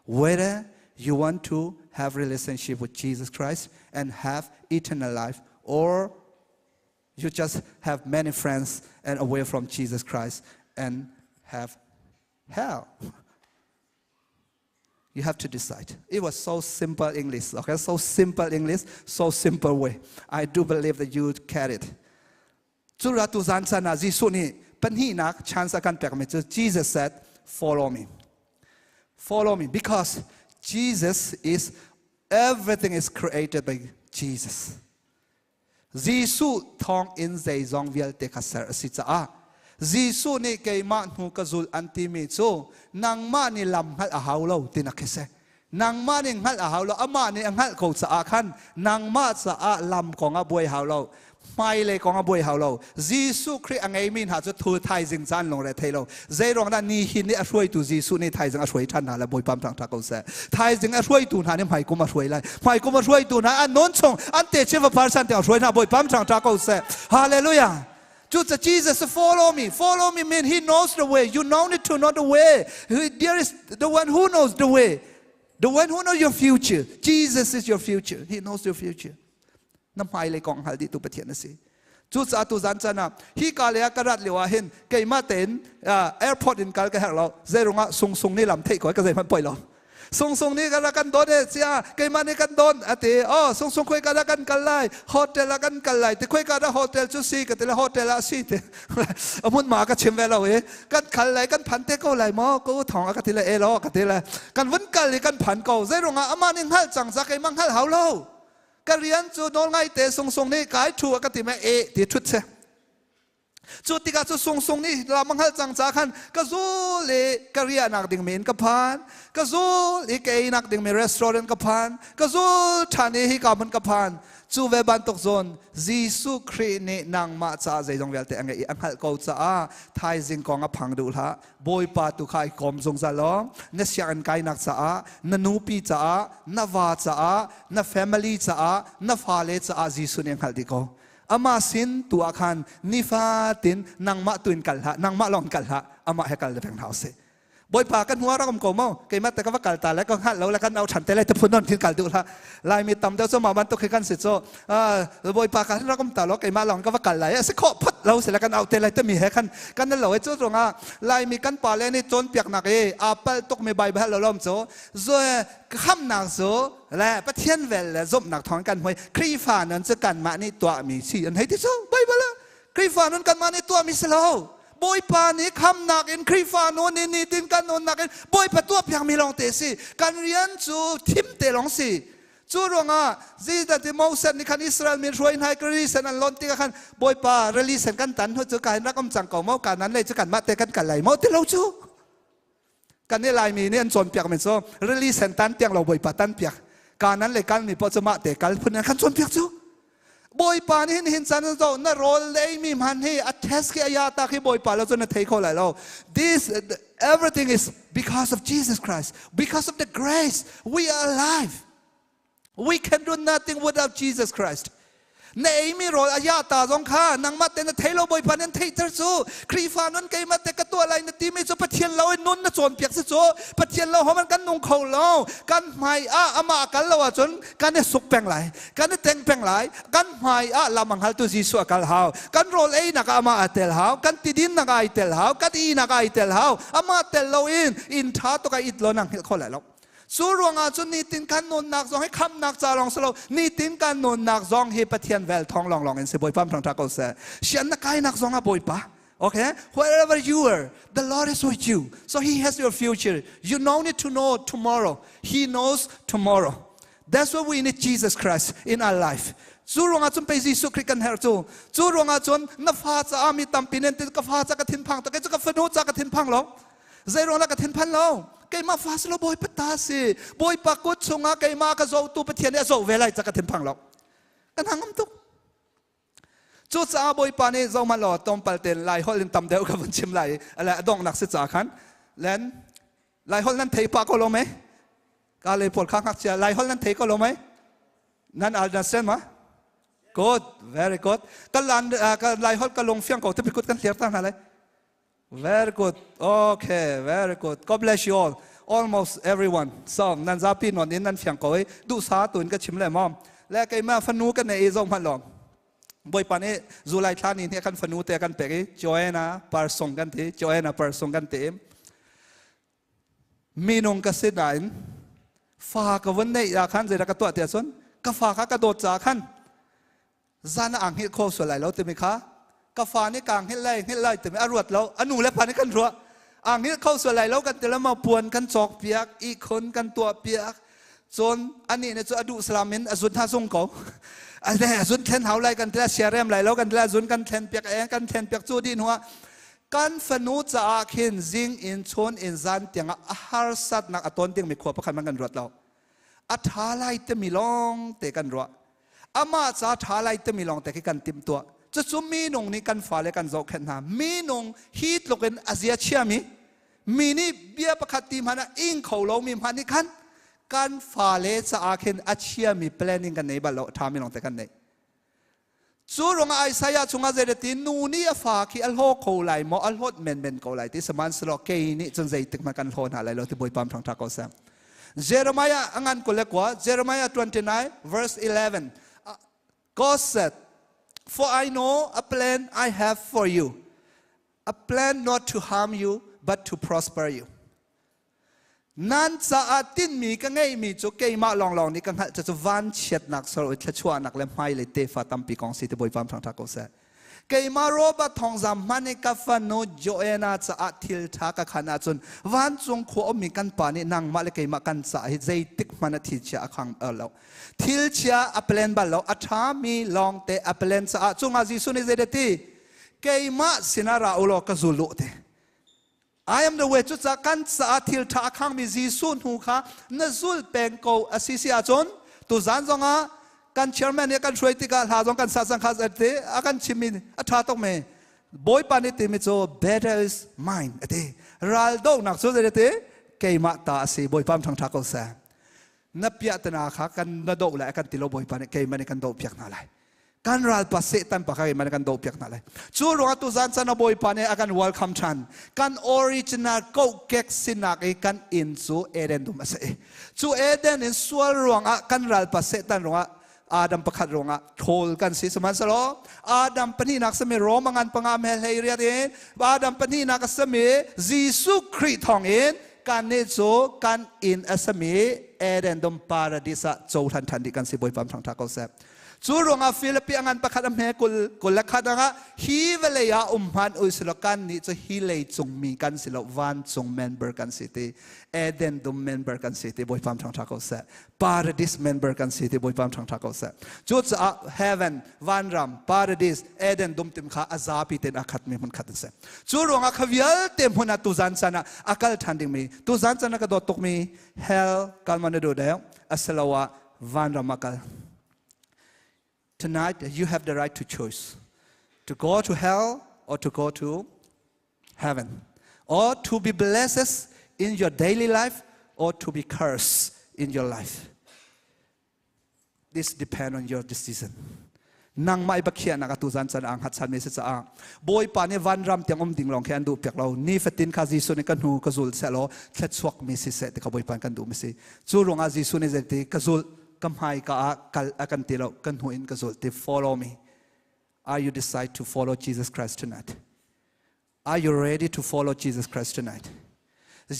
whether you want to have relationship with Jesus Christ and have eternal life or you just have many friends and away from Jesus Christ and have hell. You have to decide. It was so simple English, okay? So simple English, so simple way. I do believe that you get it. Cura tu zan chan ah Jesuh nih pahnihnak chance a kan pekmi cu Jesus said, follow me. Follow me because Jesus is everything is created by Jesus. Jesuh thawng in zeizong vialte kha ser a si caah Jesuh nih keimah hnu ka zul an timi cu nangmah nih lam hngalh a hau lo tinak khi si. Nangmah nih hngalh a hau lo, amah nih a hngalh ko caah khan nangmah caah lam kong ah buai hau lo, hmailei kong ah buai hau lo. Jesuh Khrih a ngeimi hna cu thu thaizing caan lungre thei lo. Zeiruang dah nihin nih a hruaitu Jesuh nih thaizing a hruai ṭhan hna le Bawipa ṭang ko seh. Thaizing a hruaitu hna nih hmaikum a hruai lai. Hmaikum a hruaitu hna an non chung an te chin va parsan tiang hruai hna Bawipa ṭang ko seh. Hallelujah. Cucaah Jesus follow me. Follow me mean he knows the way. You don't need to know the way. There is the one who knows the way. The one who knows your future. Jesus is your future. He knows your future. Na hmailei kong hngal dih tu Pathian a si. Cucaah tu zan caan ah hi ka le ah ka rat lio ah hin keimah tein airport in kal ka herh lo. Zeirungah sungsung nih lam theih ko ka zeihmanh poi lo. Sungsung nih ka kan don e cia keimah nih kan don ati oh sungsung khoi ka dah kan kal lai hotel ah kan kal lai ti khoi ka dah hotel cu si ka ti le hotel ah si ti amun ma ka chim ve lo i kan kal lai kan phan te ko lai maw ko thong a ka ti le e lo ka ti le kan vun kal i kan phan ko zeirungah amah nih hngalh cang za keimah hngalh hau lo Ka rian cu nawl ngaite sungsung nih kai ṭhu a ka ti meh e ti ṭhut si. Cu tikah cu sungsung nih lam a hngalh cang ca khan ka zul i ka riahnak ding men ka phan. Ka zul i ka einak ding mi restaurant ka phan. Ka zul ṭhan i hika hmun ka phan. Cu ve bantuk zawn Jesuh Khrih nih nangmah caah zeizong vialte a ngeih i a hngalh ko caah thaizing kong a phang duh hlah. Bawipa tu kha i kom zungzal law na sianginn kainak caah, na nupi caah, na va caah, na family caah, na fale caah Jesuh nih a hngalh dih ko. Amah sin tu ah khan nifatin nangmah tu in kal hlah, nangmah lawng in kal hlah, amah he kal peng hna usih. Bawipa kan hnu ah rak um ko mo keimah te ka va kal ta le ka hngalh lo le kan au ṭhan te le te phun non khin kal duh hlah Laimi tam deuh cu mah bantuk hi kan si cu Bawipa ka rak um ta lo keimah lawng ka va kal lai a si khawh phot lo si le kan au te lai timi he khan kan lo e cu ruangah Laimi kan pa le nih cawnpiaknak i aa pal tukmi Baibal lo lom cu khamnak cu le Pathian vel le zumhnak thawng kan hmuai Khrihfa nun cu kanmah nih tuahmi si an hei ti cu Baibal ah Khrihfa nun kanmah nih tuahmi si lo Bawipa nih khamnak in Khrihfa nun in nitin kan nunnak in Bawipa tuahpiakmi lawng te si kan rian cu thim te lawng si. Cu ruangah Judah ti Moses nih khan Israel mi hruai hna i rili sen an lon tikah khan Bawipa rili sen kan tan hnu cu ka hin rak um cang ko maw kanan lei cu kanmah te kan kal lai maw ti lo cu kan i Laimi nih an cawnpiak mi cu rili sen tan tiang lo Bawipa tan piak kanan le kal mi poh cu mah te kal phun in kan cawnpiak cu Bawipa nih hin hin chan zo na rawl le ei mi hman hi a test khi aya ta khi Bawipa lo cu na thei kho lai lo. This everything is because of Jesus Christ, because of the grace we are alive. We can do nothing without Jesus Christ. Na ei mi rawl aya ta zong kha nangmah te na thei lo Bawipa nih an theihter cu. Khrihfa nun keimah te ka tuah lai na timi cu Pathian lo in nun na cawnpiak si cu. Pathian lo homan kan nung kho lo. Kan hmai ah amah kal lo ahcun kan i suk peng lai. Kan i teng peng lai. Kan hmai ah lam a hngaltu Jesuh a kal hau. Kan rawl einak ah amah a tel hau. Kan tidinnak ah ai tel hau. Kan ihnak ah ai tel hau. Amah tel loin inn ṭha tuk ah it lo nang hngilh kho lai lo. Cu ruangah cun nitin kan nunnak zong hi khamnak ca lawng si lo, nitin kan nunnak zong hi Pathian vel thawng lawnglawng in si. Bawipa thang ṭha ko seh. Sian na kainak zong ah Bawipa. Okay? Wherever you are, the Lord is with you. So He has your future. You no need to know tomorrow. He knows tomorrow. That's why we need Jesus Christ in our life. Cu ruangah cun pei Jesuh Khrih kan herh cu. Cu ruangah cun na fa caah mi tampi nen ka fa ca ka thinphang tak cu ka fanu ca ka thinphang lo. Zei ruangah ka thinphan lo? Keimah fa si lo Bawipa ta si. Bawipa kut chungah keimah ka zohtu Pathian nih a zoh ve lai ca ka thinphang lo. Kan hangam tuk. Cucaah Bawipa nih zohhmanh law tlawmpal tein Lai holh in tam deuh ka vun chim lai i le a donghnak si ca khan len Lai holh nan thei pah ko lo mei? Ka le pawl kha ngakchia Lai holh nan thei ko lo mei? Nan understand ma? Good, very good. Ka lan ka Lai holh ka lung fiang ko tapi kut kan hliar ta hna lai. Very good. Okay, very good. God bless you all. Almost everyone. So, nan zapi non in nan fiang ko i duhsa tu in ka chim le mom. Le keimah fanu ka nei i zong hmanh lawm. Bawipa nih July thla ni nih kan fanu te kan pek i Joanna Parsong kan ti. Joanna Parsong kan ti. Minung ka si nain fa ka vun neih ah khan zeidah ka tuah ti ahcun ka fa kha ka dawt caah khan zan ah aa hngilh kho sual lai lo timi kha ka fa nih kaa hngilh lai hngilh lai timi a ruat lo a nu le pa nih kan ruah aa hngilh kho sual lai lo kan ti lo puan kan cawk piak ihkhun kan tuah piak cun anih nih cu a duh salam in a zun ha zung ko a le a zun thlen hau lai kan ti la siarem lai lo kan ti la zun kan thlen piak e kan thlen piak cu dih hnuah kan fanu caah khin zing in chun in zan tiangah a harsatnak a ton dingmi khua pakhat man kan ruat lo a ṭha lai timi lawng te kan ruah amah ca ṭha lai timi lawng te khi kan timhtuah cucu minung nih kan fale kan zohkhenh hna minung hi tluk in a zia chiami mi nih bia pakhat ti hmanh ah ing kho lomi hmanh nih khan kan fale caah khin a chiami planning kan nei bal lo a ṭhami lawng te kan nei cu ruangah Isaiah chungah zeidati nu nih a fa khi a hlaw kho lai maw a hlawt menmen ko lai ti sihmanhsehlaw kei nih cun zeitik hmanh kan hlaw hna lai lo ti Bawipa thang ṭha ko seh Jeremiah a ngan 29 Jeremiah 29 verse 11 God said for I know a plan I have for you a plan not to harm you but to prosper you nan caah tinhmi ka ngeihmi cu keimah lawnglawng nih ka hngalh cu vanchiatnak sor thluachuahnak le hmailei tefa tampi kong si ti Bawipa thang ṭha ko seh Keimah Robert thawngzam hmanh i ka fanu Joanna caah thil ṭha ka khan ahcun vancung khua ummi kan pa nih nangmah le keimah kan caah hi zeitik hmanh ah thil chia a khang lo. Thil chia a plan bal lo. A ṭhami lawngte a plan caah cungah Jesuh nih zeidah ti? Keimah sinah ra u law ka zul u ti. I am the way cucaah kan caah thil ṭha a khangmi Jesuh hnu kha na zul peng ko a si si ahcun tuzan zongah kan chairman nih kan hruai tikah hla zong kan sa cang kha te a kan chimmi a ṭha tuk me Bawipa nih timi cu better is mine a ti ral dohnak cu zei ti keimah ta a si Bawipa thang ṭha ko seh na piahtana kha kan na doh lai kan ti lo Bawipa nih keimah nih kan doh piak hna lai kan ralpa Satan pa kha keimah nih kan doh piak hna lai cu ruangah tuzan chan a Bawipa nih a kan welcome ṭhan kan original kokek sinak i kan inn cu Eden dum a si cu Eden in sual ruangah kan ralpa Satan ruangah Adam pakhat ruangah ṭhawl kan si sihmanhsehlaw Adam pahnihnak sami Rome ngan panga mel hlei riat in Adam pahnihnak a sami Jesuh Khrih thawngin kan nih cu kan inn a sami Eden dum paradis ah cohlan ṭhan dih kan si Bawipa thangṭha ko seh. Cu ruangah Filipi a ngan pakhat a hme kul kul le khat angah hi vawlei ah um hmanh ui silo kan nih cu hi lei cung mi kan si lo vancung member kan si ti Eden dum member kan si ti Bawipa thang tha ko seh paradise member kan si ti Bawipa thang tha ko seh cucaah heaven vanram paradise Eden dum tim kha a zapi ten a khat mi hmun khat an si cu ruangah kha vialte hmun ah tuzan chan ah a kal than ding mi tuzan chan ah ka dawt tuk mi hell kal man na duh deuh asiloah vanram ah kal Tonight, you have the right to choose to go to hell or to go to heaven, or to be blessed in your daily life or to be cursed in your life. This depends on your decision. nangmah i bakhiahnak atu zan can ang hat mi si caah bawipa nih vanram tiang um ding lawng khi an duh piak lo ni fatin kha Jesuh nih ka hnu ka zul seh law thluachuak mi si seh ti kha bawipa kan duh mi si cu ruangah Jesuh nih zeiti ka zul ka hmai ka ah kal a kan ti lo kan hnu in ka zul ti follow me are you decide to follow Jesus Christ tonight are you ready to follow Jesus Christ tonight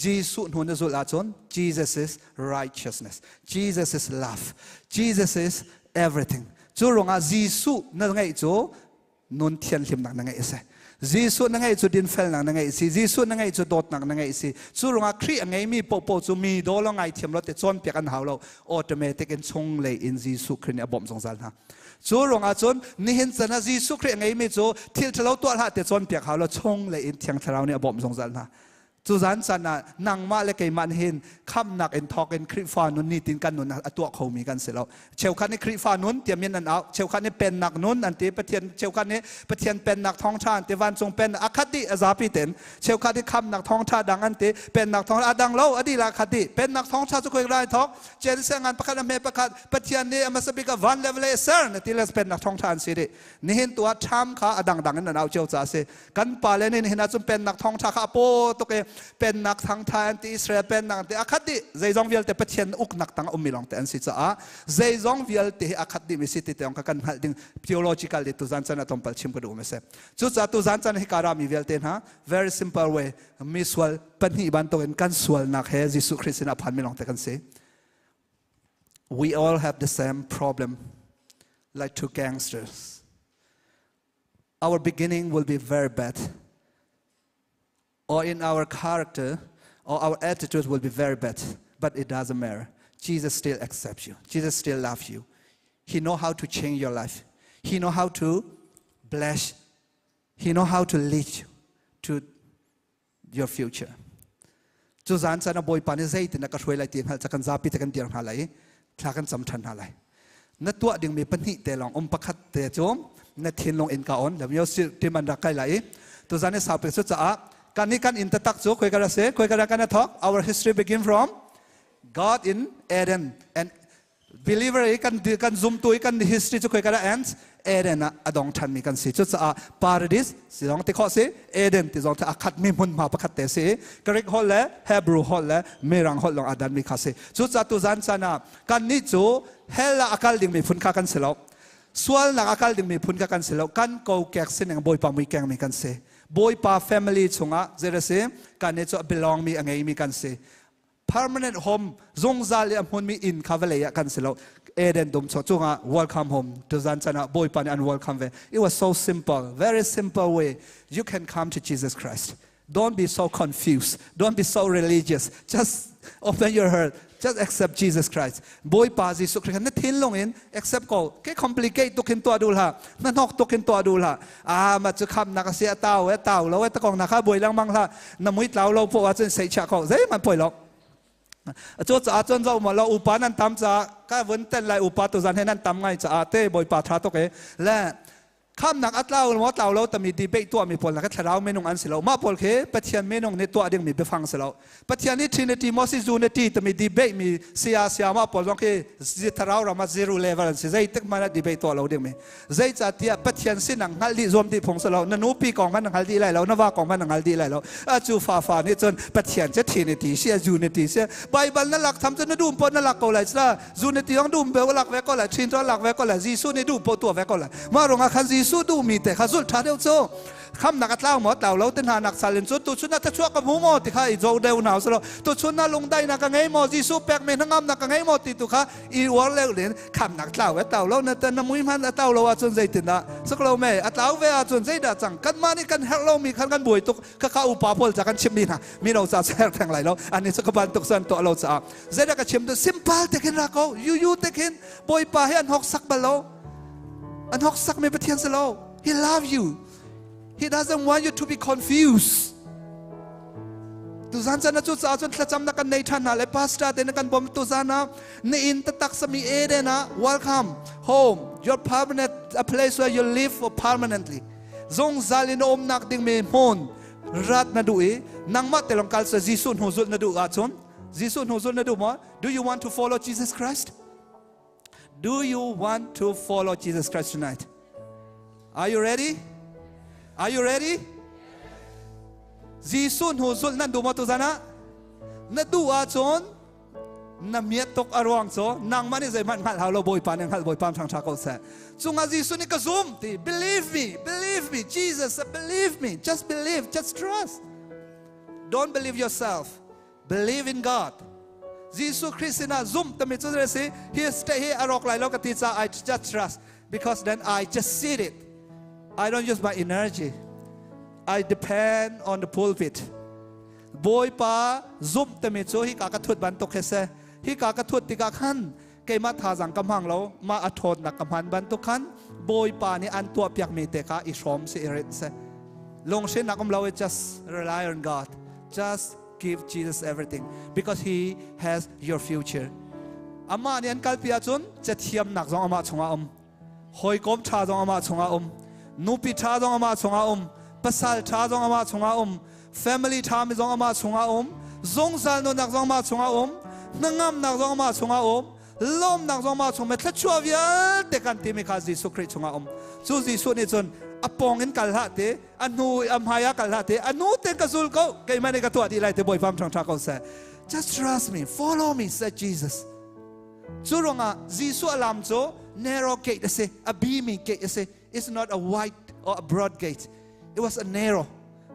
Jesuh hnu na zulh ahcun Jesus is righteousness Jesus is love Jesus is everything cu ruangah Jesuh na ngeih cu nun thianhlimnak na ngeih a si Jesuh na ngeih cu dinfelnak na ngeih si Jesuh na ngeih cu dawtnak na ngeih si cu ruangah Khrih a ngeimi paohpaoh cu mi daw lo ngaithiam lo te cawnpiak an hau lo automatic in chung lei in Jesuh Khrih nih a bawmh zungzal hna cu ruangah cun nihin chan ah Jesuh Khrih a ngeimi cu thil ṭhalo tuah hlah te cawnpiak hau lo chung lei in Thiang Thlarau nih a bawmh zungzal hna Cu zan can ah nangmah le keimah nih hin khamnak in thawk in Khrihfa nun nitin kan nun a tuah khomi kan si lo. Cheukhat nih Khrihfa nun tiah min an auh, cheukhat nih pennak nun an ti, Pathian cheukhat nih Pathian pennak thawngṭha an ti, vancung pennak a khat dih a zapi ten. Cheukhat nih khamnak thawngṭha dang an ti, pennak thawngṭha a dang lo, a dih la khat dih. Pennak thawngṭha cu khoi rai thawk? Genesis ngan pakhat a hme pakhat Pathian nih a hmasa bik ah van le vawlei a ser na ti le pennak thawngṭha an si dih. Nihin tu ah ṭham kha a dangdang in an auh cio ca a si. Kan pale nih nihin ahcun pennak thawngṭha kha a paw tuk i pennak thangṭha an ti Israel pennak an ti a khat dih zeizong vialte Pathian uknak tang a ummi lawng te an si caah zeizong vialte hi a khat dihmi si ti tiang kha kan hngalh ding theological i tuzan chan ah tlawmpal chim ka duh mi si cucaah tuzan chan hi ka rami vialte hna very simple way mi sual pahnih bantukin kan sualnak he Jesuh Khrist sinah phanmi lawng te kan si we all have the same problem like two gangsters our beginning will be very bad or in our character or our attitude will be very bad but it doesn't matter jesus still accepts you jesus still loves you he know how to change your life he know how to bless he know how to lead you to your future cu zan caan ah bawipa nih zeitin a ka hruai lai ti hngalh ca kan zapi te kan dir hna lai i thla kan cam ṭhan hna lai na tuah dingmi pahnih te lawng um pakhat te cu na thinlung in ka on lamio si tim an rak kai lai i tuzan i saupi cu caah kan nih kan in tatak cu khoi ka ra se khoi ka ra kan thok our history begin from God in Eden and believer i kan kan zumtu i kan history cu khoi ka ends Eden ah a dong ṭhan mi kan si cucaah paradise si zong ti khawh si Eden ti zong a khat mi hmunhma pakhat te si Greek holh le Hebrew holh le Mirang holh lawng aa dan mi kha si cucaah tuzan caan ah kan nih cu hell ah a kal ding mi phun kha kan si lo sualnak a kal ding mi phun kha kan si lo kan kokek sining Bawipa mui keng mi kan si Bawipa family chungah zei si kan nih cu a belong mi a ngei mi kan si permanent home zungzal i a hmunmi inn kha vawlei ah kan si lo Eden dum chaw cungah welcome home tuzan chan ah Bawipa nih an welcome ve it was so simple very simple way you can come to Jesus Christ don't be so confused don't be so religious just open your heart just accept Jesus Christ Bawipa Jesuh Christ na thinlung in accept ko ke complicate tuk hin tuah duh hlah na hnok tuk hin tuah duh hlah a ma cu kham nak a si a tau e tau lo e takong na kha buai lengmang hlah na mui tlau lo po ahcun sei chia ko zeihmanh poi lo cu caah cun zo ma lo upa nan tam caah ka vun tel lai upa tu zan he nan tam ngai caah te bawipa tha tuk e le khamnak a tlau maw tlau lo tami debate tuahmi pawl na ka thlarau minung an si lo mah pawl khi pathian minung nih tuah dingmi biafang si lo Pathian nih Trinity maw si Unity timi debate mi sia sia ma pawl zong khi thlarau ram ah zero level an si zeitik hmanh ah debate tuah lo ding mi zeicahtiah Pathian sinang hngalh dih zuam dih phung si lo na nupi kong hmanh na hngal dih lai lo na va kong hmanh na hngal dih lai lo a cu fa fa nih cun Pathian cu Trinity si Unity si Bible na lak tham cu na dum pon na lak ko lai sila Unity zong dum be lak ve ko lai Trinity lak ve ko lai Jesuh nih dum po tuah ve ko lai mah ruangah khan Jesuh Jesuh duhmi te kha zulh ṭha deuh cu. Khamnak a tlau maw tlau lo te hna nak sal in cun tuchun ah thluachuah ka hmu maw ti kha i zo deuh hna usih law, tuchun ah lungdaihnak ka ngei maw, Jesuh pekmi hnangamnak ka ngei maw ti tu kha i uar leu len. Khamnak tlau e tlau lo, na na mui hman a tlau lo ahcun zeitindah suk lo me, a tlau ve ahcun zeidah cang? Kanmah nih kan herh lomi khan kan buai tuk. Kha upa pawl ca kan chimmi hna, mino ca herh theng lai lo. Ani cu ka bantuk san tuah lo caah zeidah ka chim tu? Simple te khin ra ko, yu yu te khin. Bawipa he an hok sak bal lo, an hok sak mi Pathian si lo. He love you. He doesn't want you to be confused. Tuzan chan cu ca cun thlacam na kan nei than hna le pastor te na kan bom. Tuzan ah na inn tatak sami Eden ah welcome home, your permanent, a place where you live for permanently, zungzal in umnak ding mi hmun rat na duh i nangmah te long kal sa. Jesuh hnu zulh na duh ahcun, Jesuh hnu zulh na duh maw? Do you want to follow Jesus Christ? Do you want to follow Jesus Christ tonight? Are you ready? Are you ready? Jesuh hnu zulh nan duh maw tuzan ah? Na duh ahcun na miat tuk. A ruang cu nangmah nih zeihmanh hngalh hau lo, Bawipa nih hngalh. Bawipa thang ṭha ko seh. Cungah Jesuh nih ka zum ti, believe me, believe me. Jesus said, "Believe me, just believe, just trust. Don't believe yourself, believe in God." Jesuh Christ sinah zum tami cu si he stay hi a rawk lai lo ka ti ca I just trust, because then I just see it. I don't use my energy. I depend on the pulpit. Bawipa zumh timi cu hi ka ka thut bantuk he se. Hi ka ka thut tikah khan keimah thazang ka hmang lo, mah a ṭhawnnak ka hman bantuk khan Bawipa nih an tuah piakmi te kha i hrawm si, i rinh si. Lunghrinnak um lo i just rely on God. Just give Jesus everything because he has your future. Amah nih an kalpi ahcun cathiamnak zong amah chungah um, hawikom ṭha zong amah chungah um, nupi ṭha zong amah chungah um, pasal ṭha zong amah chungah um, family ṭha mi zong amah chungah um, zungzal nunnak zong amah chungah um, hnangamnak zong amah chungah um, lawmnak zong amah chung me, thluachuah vialte kan timi kha Jesuh Khrih chungah um. Cu Jesuh nih cun a pawng in kal hlah te, a hnu a hmai ah kal hlah te, a nu ten ka zul ko, keimah nih ka tuah dih lai te. Bawipa ṭhang ṭha ko seh. "Just trust me, follow me," said Jesus. Cu ruangah Jesuh a lam cu narrow gate a si, a bimi gate a si. It's not a wide or a broad gate. It was a narrow.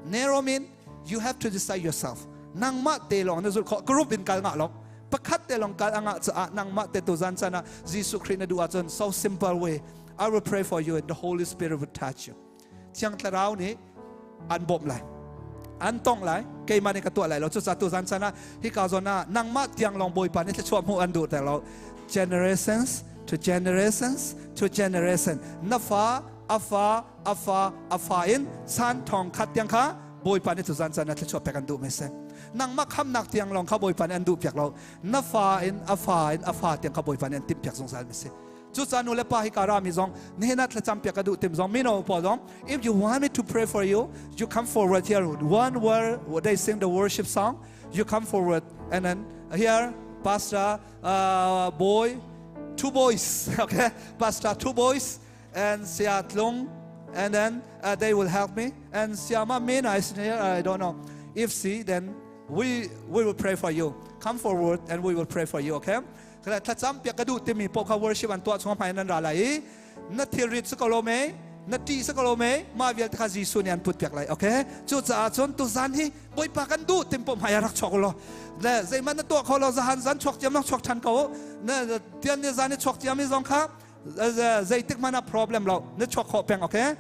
Narrow mean you have to decide yourself. Nangmah te lawng na zulh khawh. Group in kal ngah lo, pakhat te lawng kal anga caah nangmah te tu zan chan ah Jesuh Khrih na duh ahcun, so simple way, I will pray for you and the Holy Spirit will touch you. Thiang Thlarau nih an bawmh lai, an tong lai. Keimah nih ka tuah lai lo. Cucaah tu zan chan ah hika zawn ah nangmah tiang lawng Bawipa nih thluachuah hmuh an duh ter lo. Generations to generations to generation, na fa, a fa, a fa, a fa in san thong khat tiang kha Bawipa nih tu zan chan ah thluachuah pek an duh me si. Nangmah khamnak tiang lawng kha Bawipa nih an duh piak lo, na fa in, a fa in, a fa tiang kha Bawipa nih an timh piak zungzal mi si. Cucaah nu le pa hi ka rami zong, nihin ah thlacam piak ka duh tim zong, mino pawl zong, if you want me to pray for you, you come forward here. One word, they sing the worship song, you come forward and then here pastor boy, two boys, okay, pastor two boys and Sia Tlung, and then they will help me, and Siama Mina is here, I don't know if see, then we will pray for you. Come forward and we will pray for you, okay? Thlacam piak ka duh timi poh kha worship an tuah chung hmai nan ra lai i na thilrit si ko lo me, na ṭih si ko lo me, mah vialte kha Jesuh nih an put piak lai, okay? Cucaah cun tuzan hi Bawipa kan duh tim poh hmai rak chuak lo le zeihmanh na tuah kho lo, zahan zan chuak ciam chuak ṭhan ko na tian ni zan i chuak ciam i zong kha zeitik hmanh ah problem lo, na chuak khawh peng, okay?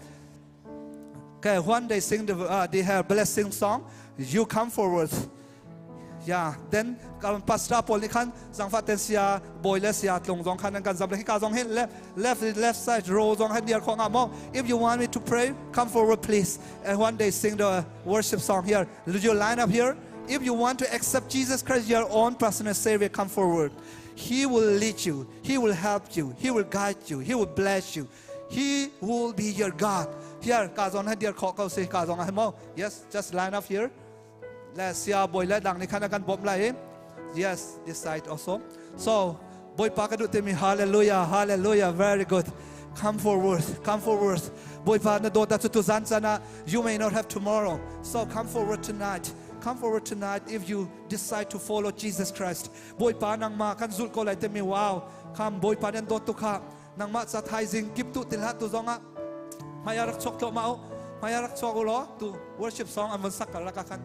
Okay, when they sing the have blessing song, you come forward. Yeah, then pastor pawl nih khan zangfah ten sia boy le sia tlung zong khan an kan zam le hika zong hin left side row zong han dir kho nga mo. If you want me to pray, come forward, please. And when they sing the worship song here, you line up here. If you want to accept Jesus Christ your own personal savior, come forward. He will lead you, he will help you, he will guide you, he will bless you, he will be your God. Here ka zong han dir kho ko si ka zong mo. Yes, just line up here. Le sia boy le dang ni khan kan bom lai. Yes, this side also. So Bawipa ka duh timi, hallelujah, hallelujah, very good. Come forward, come forward. Bawipa na dawt chu tu zan chana. You may not have tomorrow, so come forward tonight. Come forward tonight if you decide to follow Jesus Christ. Bawipa nangma kan zul ko lai timi, wow, come. Bawipa nan dawt tu kha nangmah cha thaizing kip tu tilha tu zonga. Hmai rak chuak thluahmah u. Hmai rak chuak u law tu worship song an von sak kar lak ah khan.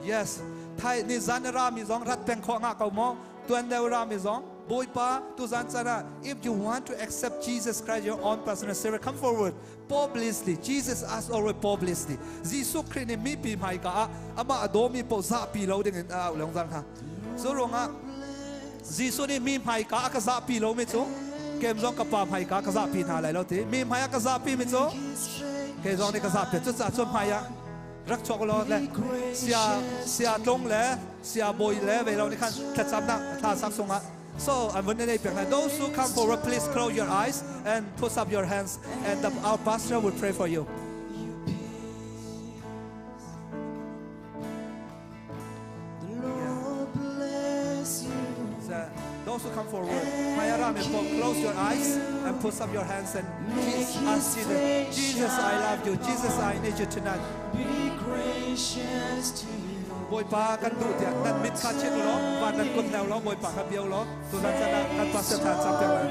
Yes. Thai ni zan ra mi zong rat peng khawh nga ko maw? Tuan deuh ra mi zong Bawipa tuzan caan ah if you want to accept Jesus Christ your own personal savior come forward publicly Jesus asked already publicly Jesuh Khrih nih mipi hmaika ah amah a dawmi paoh zahpi lo ding in a auh lengzang hna cu ruangah Jesuh nih mi hmaika a ka zahpi lomi cu kem zong ka pa hmaika ka zahpi hna lai lo ti mi hmai ah ka zahpi mi cu kei zong nih ka zahpi cucaah cun hmai ah rak chuak law le sia sia tlung le sia bawi le ve lo nih khan thlacamnak thla sak sungah So I'm going to Those who come forward, please close your eyes and put up your hands, and the, our pastor will pray for you. Those who come forward, close your eyes and put up your hands and ask Jesus, Jesus, I love you. Jesus, I need you tonight. Be gracious to you. Bawipa kan duh tiah nan mit kha chit u law van nan kut leo law Bawipa kha bia u law tuzan caan ah kan pastor tha cam piak lai.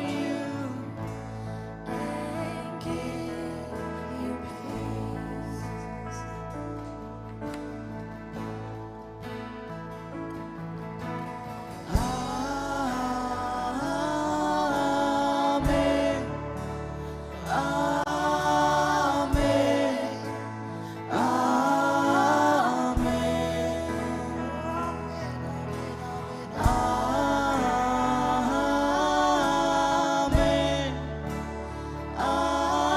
Amen. Amen. Amen. Amen. Amen.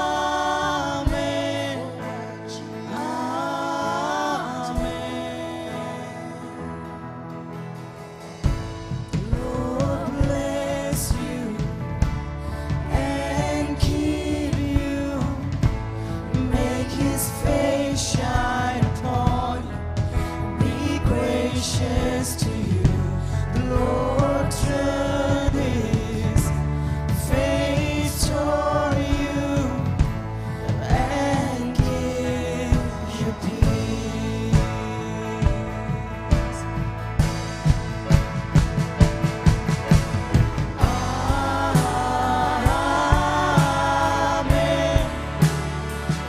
Amen. Lord bless you and keep you. Make his face shine upon you. Be gracious to you. The Lord turn his face toward you and give you peace. Amen. Amen.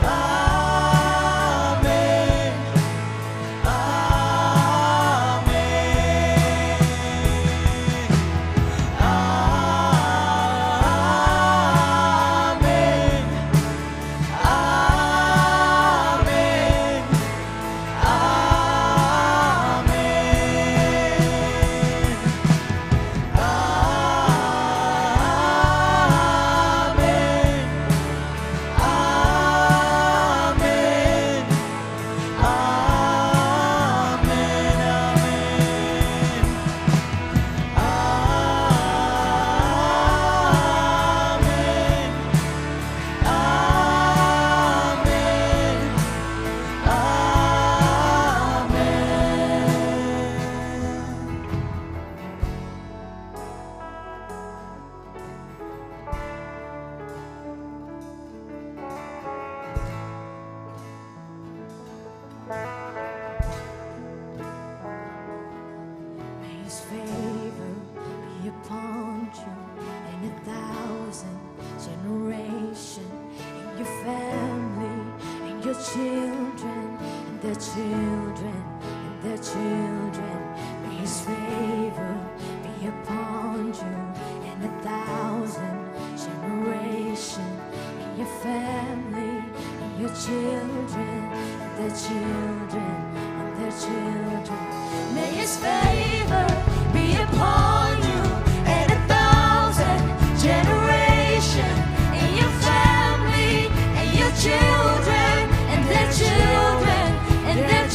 Amen. Amen. Amen. Amen. Amen. Amen. Amen. Amen. Amen. Amen. May his favor be upon you and 1,000 generation and your family and your children and their children and their children. May his favor be upon you and 1,000 generation and your family and your children and their children and their children. May his favor be upon you and 1,000 generation and your family and your children and their children and their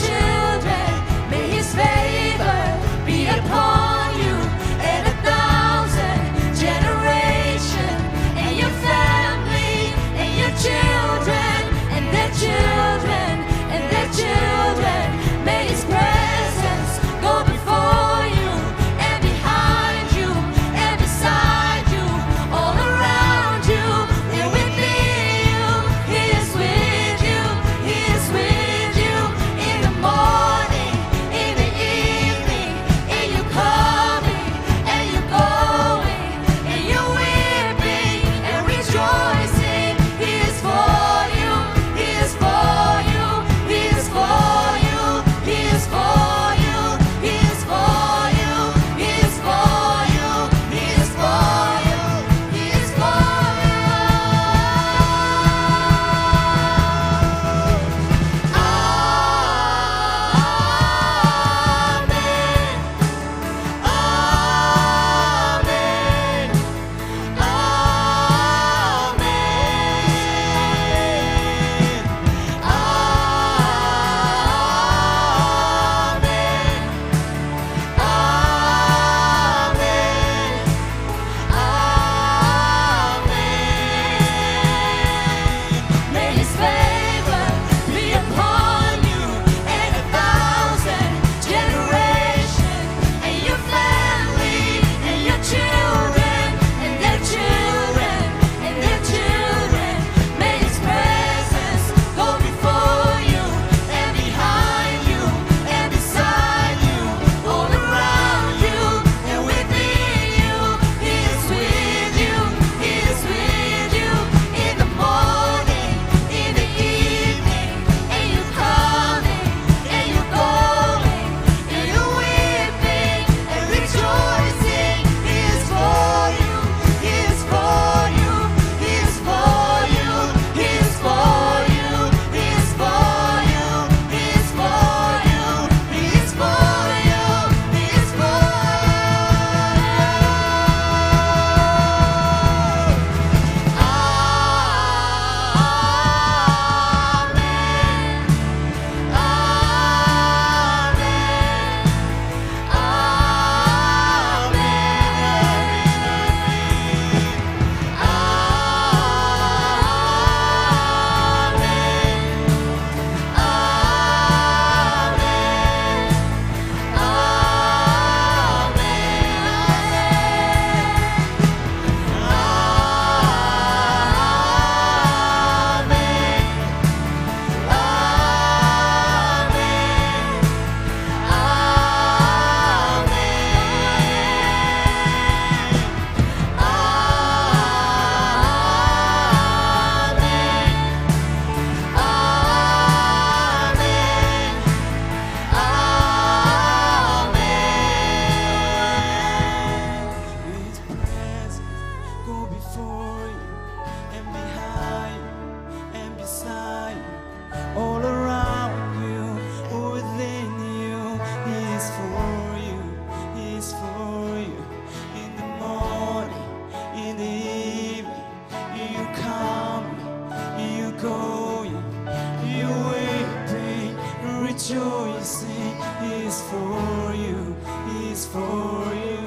rejoicing. He is for you, He is for you,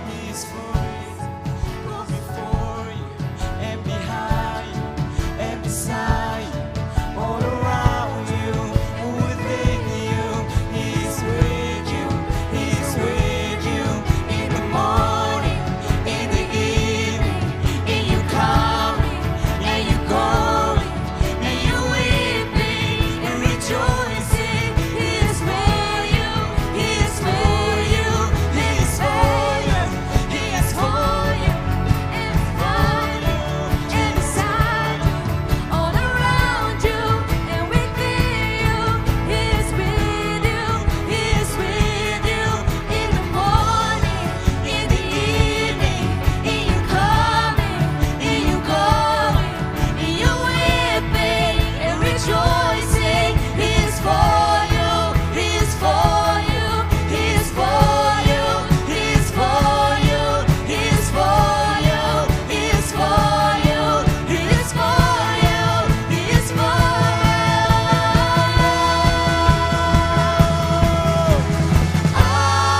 He is for you. Go before you and behind you and beside you, all around you and within you. He is with you, He is with you in the morning, in the evening, in your coming and your going, and your weeping and rejoicing. He is for you, He is for you, He is for you, He is for you, And for you, and beside you, all around you, and within you. He is with you, He is with you in the morning, in the evening, in your coming, in your going, in your weeping and rejoicing. He is for you, He is for you, He is for you, He is for you, He is for you, He is for you, He is for you, He is for you. Amen.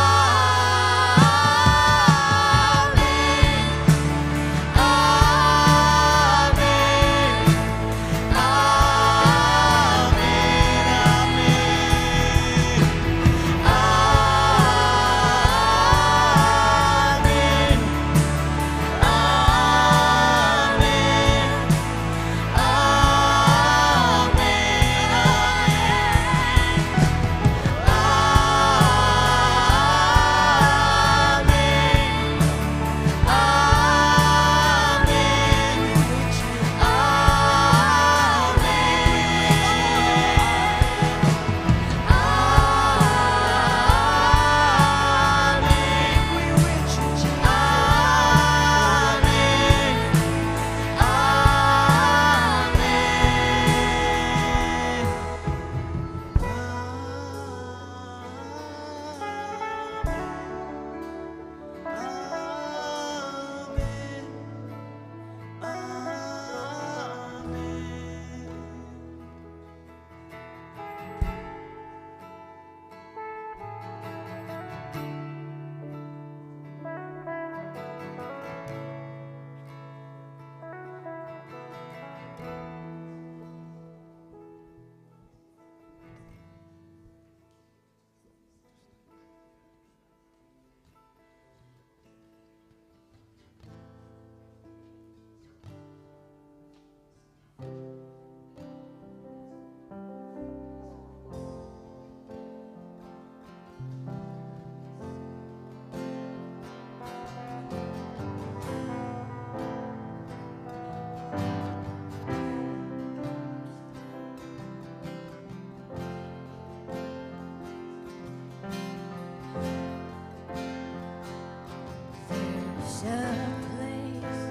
Amen. Amen. Amen. Amen. Amen. Amen. Amen. Amen. There's a place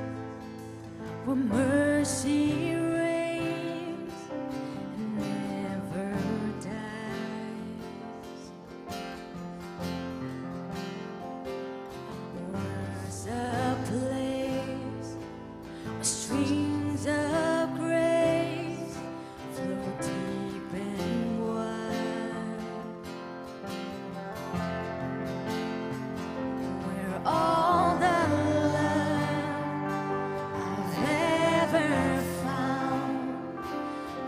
where mercy reigns and never dies. There's a place where streams of grace flow deep and wide. Where all the love I've ever found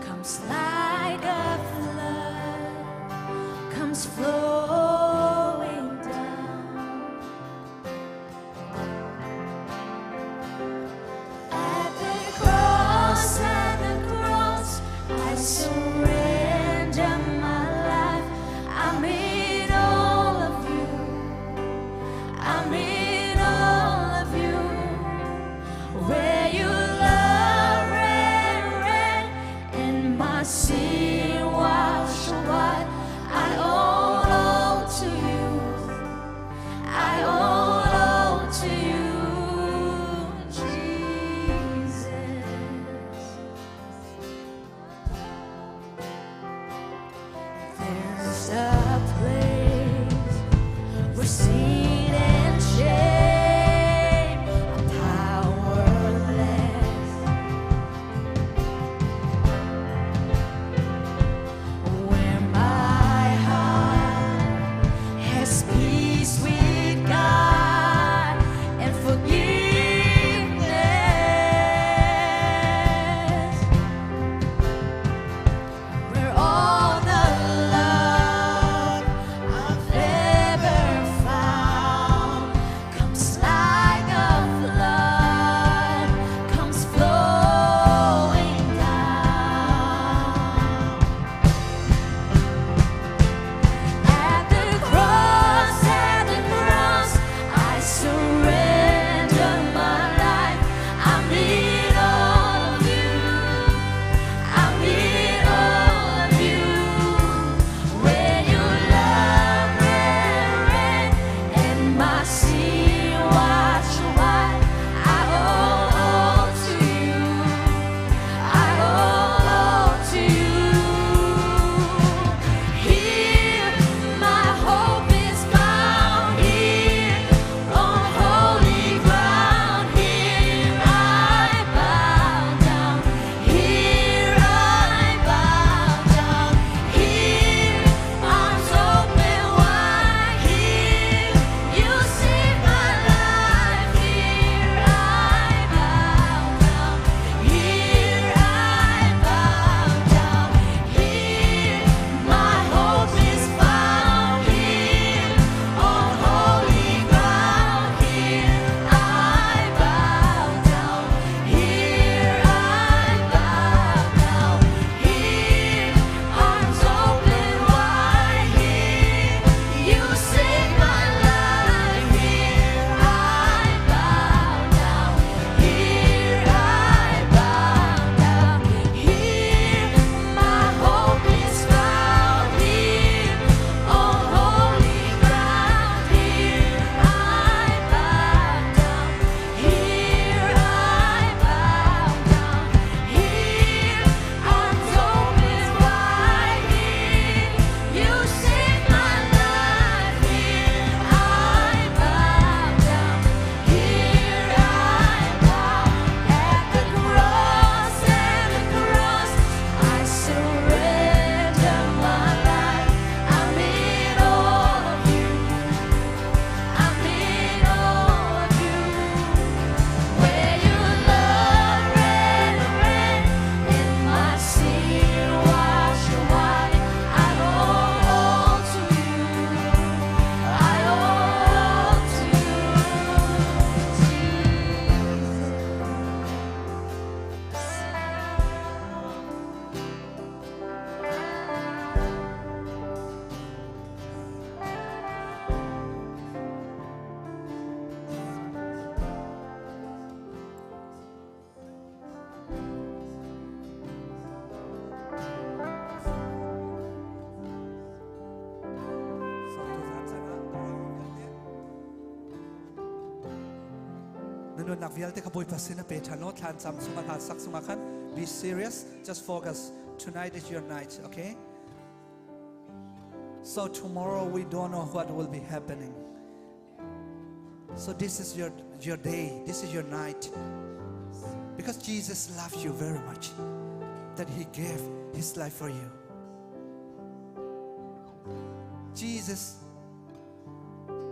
comes like a flood, comes flowing down. At the cross, I surrender my life. I'm in all of you. I'm in all of you. Where you love ran, ran, and my sin washed white. I own all. nunnak vialte kha Bawipa sin a pe ṭhan law thlan cam chungah hla sak chungah khan be serious, just focus. Tonight is your night, okay? So tomorrow we don't know what will be happening. So this is your, your day, this is your night. Because Jesus loves you very much, that he gave his life for you. Jesus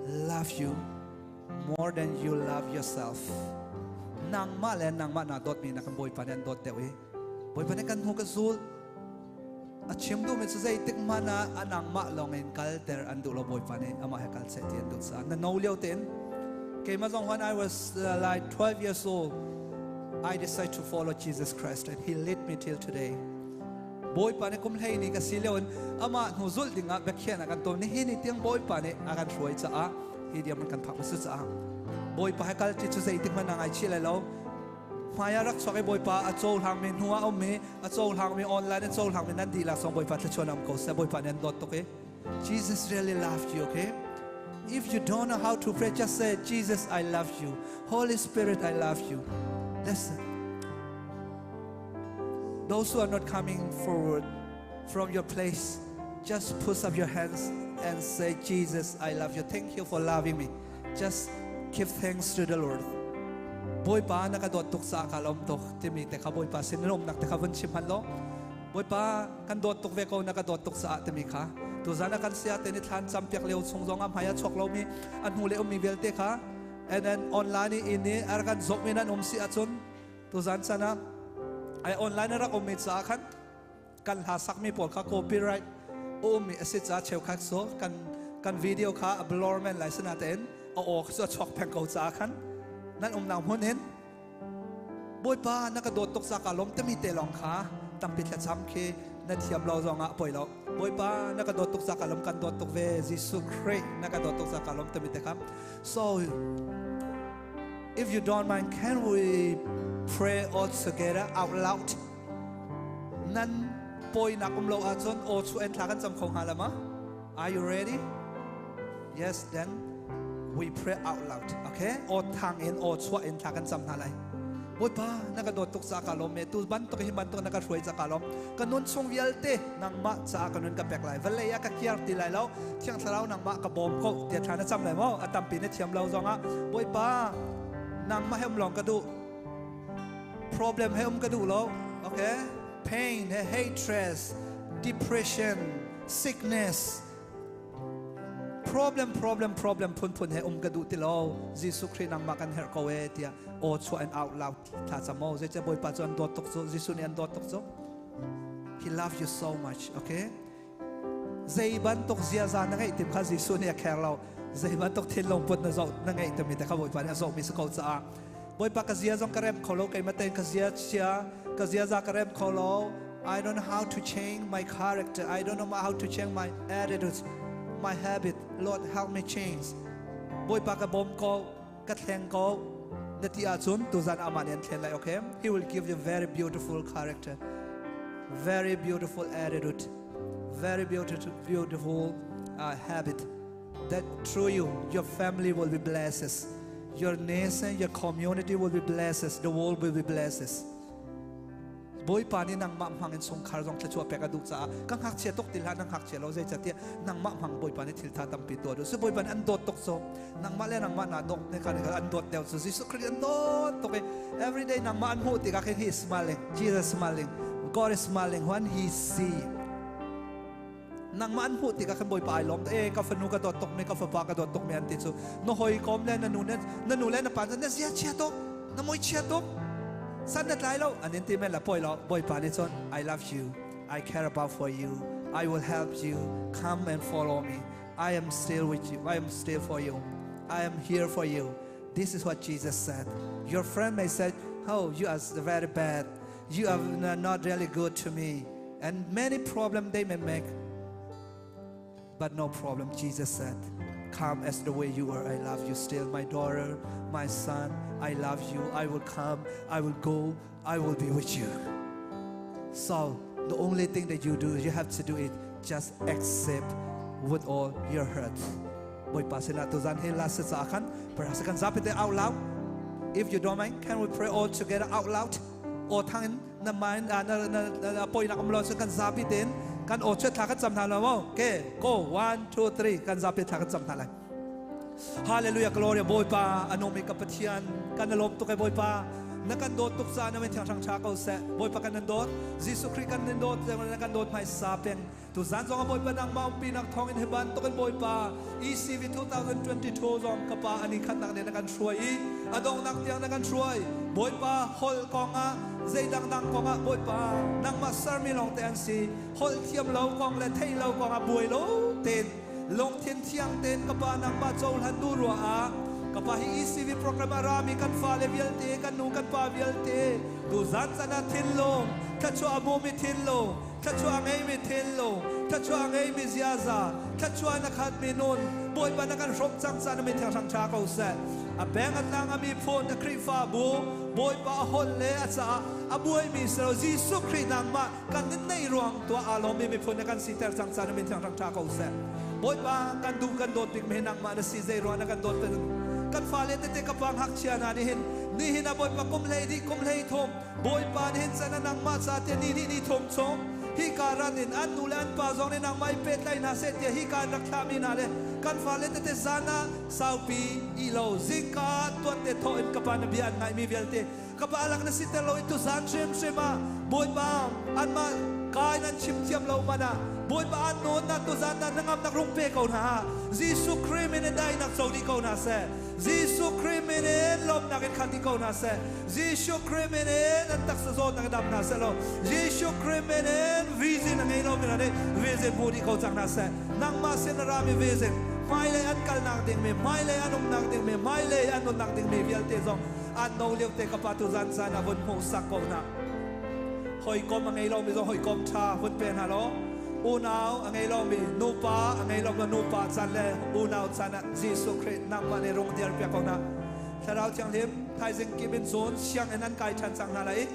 loves you more than you love yourself. Nangmah le nangmah naa dawtmi nakin Bawipa nih an dawt deuh i Bawipa nih kan hnu ka zul. A chim duhmi cu zeitik hmanh ah a nangmah lawng in kalter an duh lo Bawipa nih amah he kal seh ti an duh caah na no lio tein keimah zong when I was like 12 years old I decided to follow Jesus Christ and he led me till today. Bawipa nih kum hlei ni ka si lio in amah hnu zulh dingah biakhiahnak kan tuah. Nihin ni tiang Bawipa nih a kan hruai caah hi diam kan phak masu caah Bawipa he kal ti cu zeitik hmanh ah ngaichih lai lo. Hmai ah rak chuak i Bawipa a cohlangmi hnu ah ummi a cohlangmi online a cohlangmi nan dihlak zong Bawipa thluachuah um ko seh. Bawipa nih an dawt tuk i Jesus really loved you, okay? If you don't know how to pray, just say, Jesus, I love you. Holy Spirit, I love you. Listen. Those who are not coming forward from your place, just put up your hands and say, Jesus, I love you. Thank you for loving me. Just give thanks to the Lord. Bawipa na ka dawt tuk caah ka lawm tuk timi te kha Bawipa sin na lawmnak te kha vun chim hman law Bawipa kan dawt tuk ve ko na ka dawt tuk caah timi kha tuzan a kan sia te ni thlan cam piak lio chung zong ah hmai a chuak lomi a hnu le ummi vialte kha and then online in i a kan zawk mi nan um si ahcun Tuzan chan ah ai online a rak ummi caah khan kan hla sakmi pawl kha copyright a ummi a si caah cheukhat cu kan kan video kha a blur men lai sinatein a aw cu a chuak peng ko caah khan nan umnak hmun in Bawipa na ka dawt tuk ca ka lawm timi te lawng kha tampi thlacam khi na thiam lo zong ah poi lo Bawipa na ka dawt tuk ca ka lawm kan dawt tuk ve Jesuh Khrih na ka dawt tuk ca ka lawm timi te kha so If you don't mind, can we pray all together out loud? Nan pawinak um lo ahcun aw chu en thla kan cam kho hnga la ma? Are you ready? Yes, then we pray out loud. Okay? Aw thang in aw chuah in thla kan cam hna lai. Bawipa, na ka dawt tuk ca ka lawm me tu bantuk hi bantuk na ka hruai ca ka lawm. Ka nun chung vialte nangmah caah ka nun ka pek lai. Vawlei ah ka kiar ti lai lo. Thiang Thlarau nangmah ka bawm ko tiah thla na cam lai maw? A tampi na thiam lo zongah Bawipa nangmah he um lawng ka duh. Problem he um ka duh lo. Okay? Pain he hatred, depression, sickness, problem problem problem phunphun he um ka duh ti lo Jesuh Khrih nangmah kan herh ko e tiah aw chuah in out loud thla cam o zeicah Bawipa cu an dawt tuk cu Jesuh nih an dawt tuk cu He loves you so much okay Zei bantuk ziaza na ngeih tim kha Jesuh nih a kher lo. Zei bantuk thinlung put na zoh na ngeih timi te kha Bawipa nih a zohmi si ko caah Bawipa ka zia zong ka rem kho lo keimah tein ka zia chia ka ziaza ka rem kho lo I don't know how to change my character I don't know how to change my attitude my habit Lord help me change Bawipa ka bawm ko ka thleng ko na ti ahcun tuzan amah nih an thlen lai okay he will give you very beautiful character very beautiful attitude very beautiful beautiful habit that through you your family will be blessed your nation your community will be blessed the world will be blessed Bawipa nih nangmah hmang in chungkhar zong thluachuah pek a duh caah ka ngakchia tuk ti hlah na ngakchia lo zeicahtiah nangmah hmang Bawipa nih thiltha tampi tuah duh si Bawipa nih an dawt tuk cu nangmah le nangmah naa dawt ne kha an dawt deuh cu Jesuh Khrih an dawt tuk i everyday nangmah an hmuh tikah khin he is smiling Jesus smiling God is smiling when he see nangmah an hmuh tikah khan Bawipa ai lawm e ka fanu ka dawt tuk mi ka fapa ka dawt tuk mi an ti cu na hawikom le na nu le na nu le na pa na zia chia tuk na mui chia tuk san na tlai lo an in ti men la poi lo Bawipa nih cun I love you I care about for you I will help you come and follow me I am still with you I am still for you I am here for you this is what Jesus said your friend may say oh you are very bad you are not really good to me and many problems they may make but no problem Jesus said come as the way you are I love you still my daughter my son I love you I will come I will go I will be with you so the only thing that you do you have to do it just accept with all your heart Bawipa sinah tuzan hi last sa khan perhaps kan zapi te out loud. If you don't mind, can we pray all together out loud? Aw thang in na mind na na na poi nak um lo kan zapi ten kan aw chet thla kan cam hna lo mo. Okay, go one two three kan zapi thla kan cam hna lai. Hallelujah glory Bawipa anung mi ka Pathian kan na lawm tuk e Bawipa na kan dawt tuk ca na men thiang hrang tha ko seh Bawipa kan nan dawt Jesuh Khrih kan nan dawt na kan dawt hmai sa peng Tuzan zong a Bawipa nangmah umpi nak thawng in hi bantuk in Bawipa ECV 2022 zong ka pa ani khatnak nih na kan hruai i a donghnak tiang na kan hruai. Bawipa holh kong ah zei dangdang kong ah Bawipa nangmah sermi lawng te an si. Holh thiam lo kong le theih lo kong ah buai lo tein lungthin thiang tein ka pa nangmah cohlan duh ruah ah ka pa hi ECV program a rami kan fale vialte kan nu kan pa vialte tuzan chan ah thinlung thluachuah a hmumi thinlung Thluachuah a ngeimi thinlung, thluachuah a ngeimi ziaza, thluachuah na khatmi nun, Bawipa na kan hrawmh cang caah na min thianghrang ṭha ko seh. A peng a tlang a miphun, a Khrihfabu, Bawipa a holh le a caah a buaimi si lo Jesuh Khrih nangmah kan in neih ruang tuah aa lawmmi miphun na kan siter cang caah na min thianghrang ṭha ko seh. Bawipa kan duh kan dawt bikmi hi nangmah na si zei ruah na kan dawt kan fale tete ka pa ngakchia hna nih hin nihin ah Bawipa kum hlei dih kum hlei thum Bawipa nih hin can a nangmah ca tiah ni nih ni thum chung hika ran in an nu le an pa zong nih nangmah i pehtlaih hna seh tiah hika in rak thlahmi hna le kan fale tete zan ah saupi ih lo zingka tuante thawh in ka pa na bia an ngaihmi vialte ka pa lak na siter lo i tuzan hrimhrim ah Bawipa anmah kai nan chim thiam lo man ah Bawipa an nawn na tuzan na hnangamnak rung pe ko hna Jesuh Khrih min in dainak co dih ko hna seh Jesuh Khrih min in lawmhnak in khat dih ko hna seh. Jesuh Khrih min in an taksa zawtnak in dam hna seh law Jesuh Khrih min in vision a ngei lomi hna nih vision hmu dih ko cang hna seh. Nangmah sin a rami vision, hmailei an kalnak dingmi, hmailei an umnak dingmi, hmailei an nunnak dingmi vialte zong an no lio te ka pa tuzan caan ah vun hmuhsak ko hna. Hawikom a ngei lomi zong hawikom ṭha vun pe hna law unau a ngei lomi nupa a ngei lomi nupa can le unau can ah Jesuh Khrih nangmah nih rung dirpiak ko hna. Thlarau Thianghlim thaizing kip in cun sianginn an kai ṭhan cang hna lai i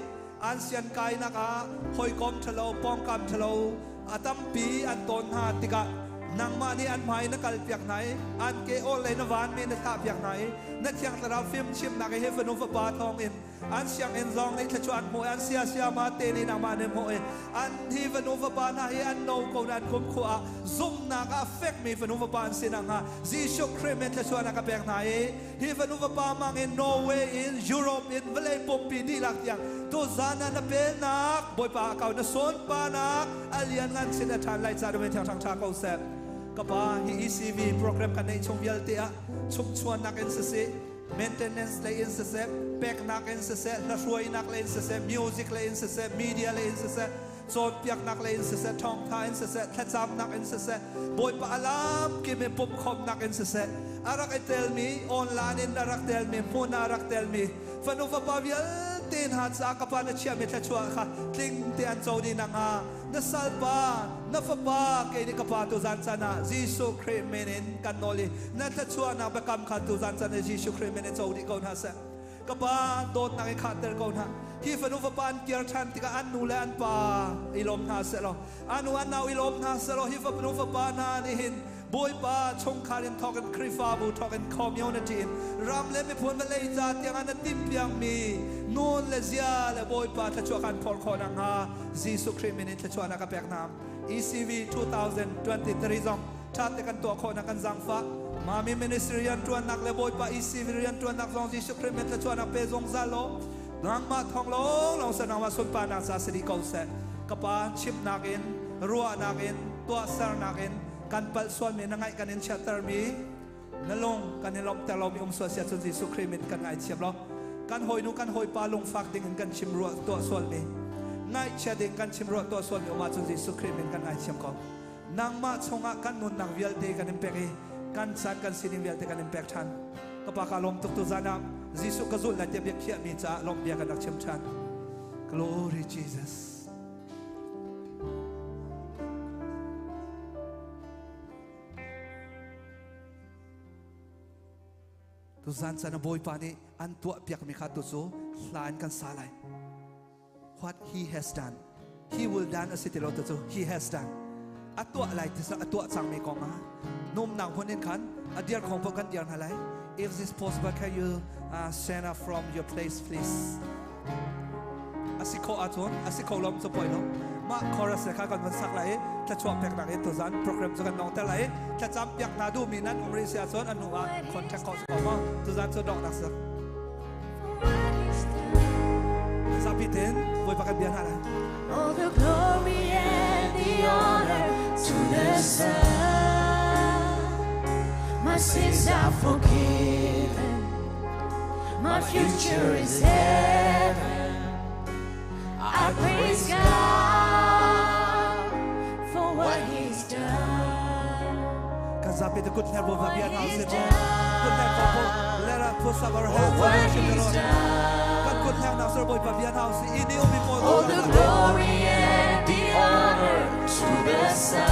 an sian kainak ah hawikom ṭhalo pawngkam ṭhalo a tampi an tawn hna tikah nangmah nih an hmai na kalpiak hna i an ke awl lei na vanmi na thlahpiak hna i na Thiang Thlarau fimchimnak i hi fanu fapa thawngin an sianginn zong nih thluachuah an hmuh i an sia siama te nih nangmah nih hmuh i an hi fanu fapa hna hi an no ko na an kum khua ah zumhnak ah fekmi fanu fapa an si nakhnga Jesuh Khrih min thluachuahnak ka pek hna i hi fanu fapa mang in Norway in Europe in vawlei pumpi dihlak tiang tuzan ah na pennak Bawipa a kau na sunparnak a lian ngan chin a ṭhan lai ca na thiang ṭhang ṭha ko seh ka pa hi ECV program kan neih chung vialte ah chungchuannak in siseh maintenance lei in siseh, peknak in siseh, hlahruainak lei in siseh, music lei in siseh, media lei in siseh, cawnpiaknak lei in siseh, thawngtha in siseh, thlacamnak in siseh, Bawipa alam kim in pumhkhawmnak in siseh, a rak i telmi, online in a rak telmi, hmun ah a rak telmi, fanu fapa vialte hna caah ka pa na chiahmi thluachuah kha tling te an co dih nakhnga na salpa na fapa kei nih ka pa tuzan caan ah Jesuh Khrih min in kan nawl i na thluachuahnak biakam kha tuzan caan ah Jesuh Khrih min in co dih ko hna seh. Ka pa dawtnak i khahter ko hna. Hi fanu fapa an kir ṭhan tikah an nu le an pa i lawm hna seh law an u an nau i lawm hna seh law hi fanu fapa hna nih hin Bawipa chungkhar in thawk in Khrihfabu thawk in community in ram le miphun vawlei ca tiang ah na timhpiakmi nun le zia le Bawipa thluachuah kan phorh khawh nakhnga Jesuh Khrih min in thluachuahnak ka pek hna. ECV 2023 zong ṭha te kan tuah khawh nak kan zaangfah. Mami ministry rianṭuannak le Bawipa ECV rianṭuannak zong Jesuh Khrih min thluachuahnak pe zungzal law nangmah thawng lawnglawng seh nangmah sunparnak ca si dih ko seh. Ka pa chimnak in ruahnak in tuahsernak in kan palh sualmi na ngaih kan in chiattermi na lung kan i lawmhter lomi um sual sia cun Jesuh Khrih min kan ngaithiam lo kan hawinu kan hawipa lungfak ding in kan chim ruah tuah sualmi ngaihchia ding kan chim ruah tuah sualmi um ahcun Jesuh Khrih min kan ngaithiam ko nangmah chungah kan nunnak vialte kan in pek i kan caan kan sining vialte kan in pek ṭhan ka pa ka lawm tuk tu zan ah Jesuh ka zulh lai tiah bia khiahmi caah lawmh bia kan rak chim ṭhan Glory Jesus Tuzan caan ah Bawipa nih an tuahpiakmi kha tu cu hla in kan sa lai. What he has done. He will done a si ti lo tu cu he has done. A tuah lai ti a tuah cangmi kong ah numnak hmun in khan a dir khong kan dir hna lai. If it's possible, can you uh, stand up from your place, please? A si khawh ahcun a si kho lo cu poi lo. Mah chorus le kha kan van sak lai i thluachuah peknak in tuzan program cu kan dongter lai i thlacam piak hna duhmi nan um rih si ahcun a hnu ah contact khawh si ko maw? Tuzan cu donghnak sak. Zapi tein Bawipa kan bia hna lai. All the glory and the honor to the Son. My sins are forgiven. My future is heaven. I praise God for what He's done. Kan zapi te kut hler Bawipa bia hna usih. Kut hler ko po. Let us put up our hands and What worship the He's Lord. done. Kan kut hler nak sir Bawipa bia hna usih. Ini umi pawl All the glory and the honor to the Son.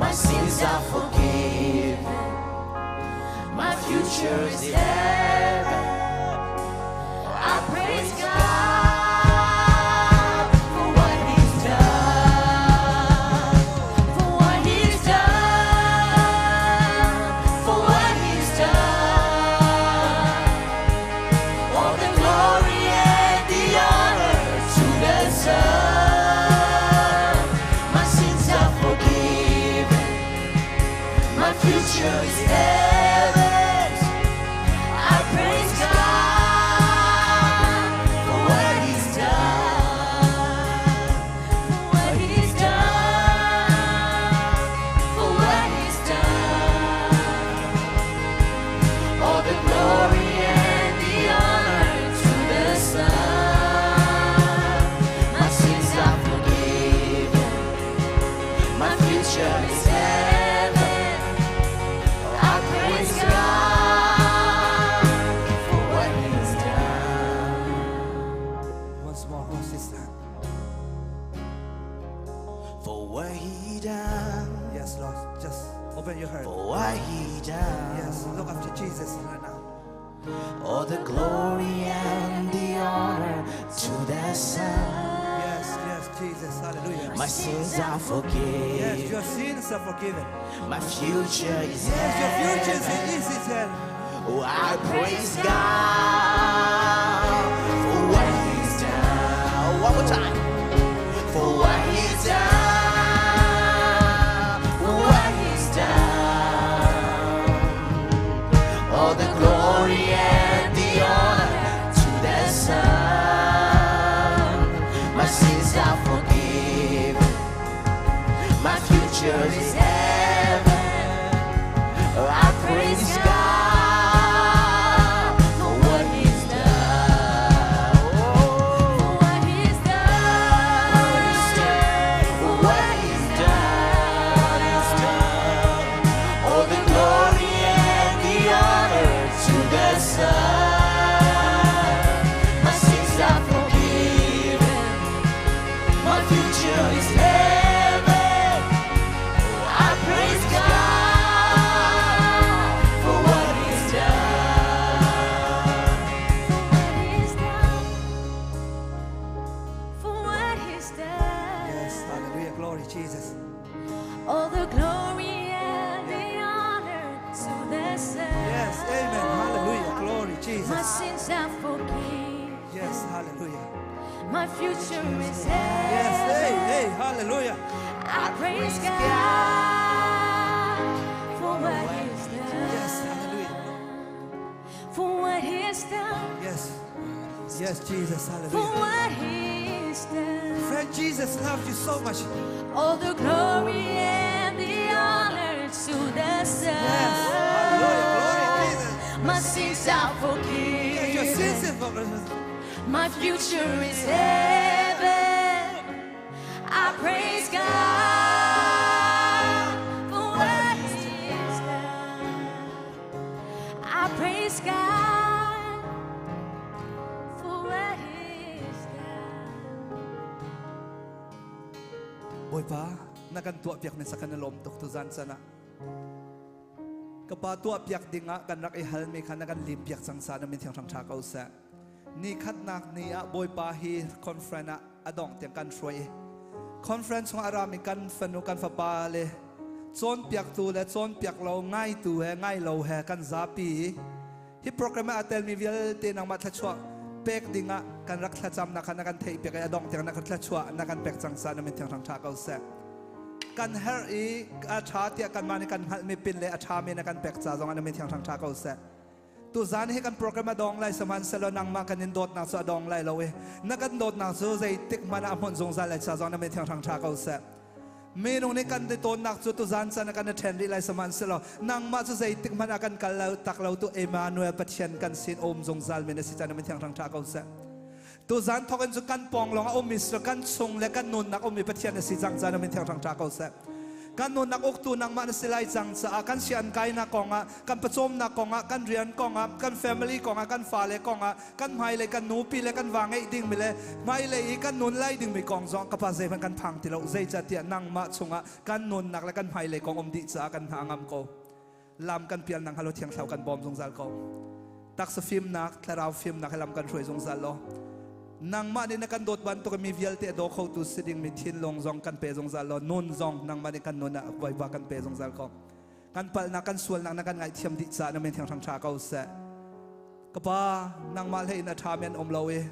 My sins are forgiven. My future is heaven. I praise God for what He's done. For what He's done. For what He's done. All the glory and the honor to the Son. My sins are forgiven. My future is heaven. I praise God for what He's done. For what He's done. For what He's done. All the glory and the honor to the Son. My sins are forgiven. My future is heaven. I praise God for what He's done. Once more, who's this time? For what he done, Yes, Lord. Just open your heart. for what he done. Yes, look after Jesus right now. All the glory and the honor to the Son. Yes, yes, Jesus. Hallelujah. My sins are Yes, forgiven. your sins are forgiven. My future is Yes, your future is heaven. is is heaven. Oh, I praise God for what He's done. One more time. For what He's done. For what He's done. All the glory and the honor to the Son. My sins are forgiven. My future is heaven. I praise God for what He's done. For what He's done. For what He's done. All the glory and the honor to the Son. My sins are forgiven. My future is heaven. I praise God for what He's done. For what He's done. For what He's done. Yes, hallelujah. Glory, Jesus. All the glory and the honor to the Son. Yes, amen. Hallelujah. Glory, My Jesus. sins are forgiven. Yes, hallelujah. My future is heaven. Yes, hey, hey, hallelujah. I praise God for what He's done. Yes, hallelujah. For what He's done. Yes. Yes, Jesus, For hallelujah. what He's done. Friend, Jesus loves you so much. All the glory and the honor to the Son. Yes, hallelujah. Glory, Jesus. My sins are Yes, your forgiven. sins are forgiven. My future is heaven. I praise God for what He's done. I praise God for what He's done. Bawipa, na kan tuah piak ni sa kan lom tuk tu zan sana. Kapa tuah piak ding ah kan rak i hal mi kha na kan lim piak cang sa na min thiang tha ko sa. Ni khat nak ni ah Bawipa hi conference ah adong tiang kan hruai. Conference chung arami kan fanu kan fapa le Cawnpiaktu le cawnpiak lo ngaitu he ngai lo he kan zapi hi program ah a telmi vialte nangmah thluachuah pek dingah kan rak thlacamnak kha na kan theih piak i a dongh tiang na kan thluachuah na kan pek cang sa na min thiang hrang ṭha ko seh. Kan herh i a ṭha tiah kanmah nih kan hngalhmi pin le a ṭhami na kan pek ca zongah na min thiang hrang ṭha ko seh. Tuzan hi kan program a dong lai sihmanhsehlaw nangmah kan in dawtnak cu a dong lai lo i na kan dawtnak cu zeitik hmanh ah a hmunh zungzal lai ca zong na min thiang hrang ṭha ko seh. Minung nih kan tawnnak cu tuzan can ah kan i ṭhen rih lai sihmanhsehlaw nangmah cu zeitik hmanh ah kan kal lo tak lo tu Emmanuel Pathian kan sin um zungzal mi na si ca na min thiang hrang ṭha ko seh. Tuzan thawk in cu kan pawng lawng a ummi si kan chung le kan nunnak ummi Pathian na si cang ca na min thiang hrang ṭha ko seh. Kan nunnak uktu nangmah na si lai cang caah kan sian kainak kongah, kan pawcawmnak kongah, kan rian kongah, kan family kongah, kan fale kongah, kan hmailei kan nupi le kan va ngeih dingmi le hmailei i kan nun lai dingmi kong zong ka pa zeihmanh kan phang ti lo. Zeicahtiah nangmah chungah kan nunnak le kan hmailei kong um dih caah kan hna a ngam ko. Lam kan pial nang halo thiang thlau kan bawm zungzal ko. Taksa fimnak, thlarau fimnak he lam kan hruai zungzal lo. Nangmah nih na kan dawt bantuk mi vialte a daw khotu si ding mi thinlung zong kan pe zungzal lo. Nun zong nangmah nih kan nun ah voiva kan pe zungzal ko. Kan palhnak, kan sualnak na kan ngaihthiam dih caah na min thiang hrang ṭha ko seh. Ka pa, nangmah hlei in a ṭhami an um lo i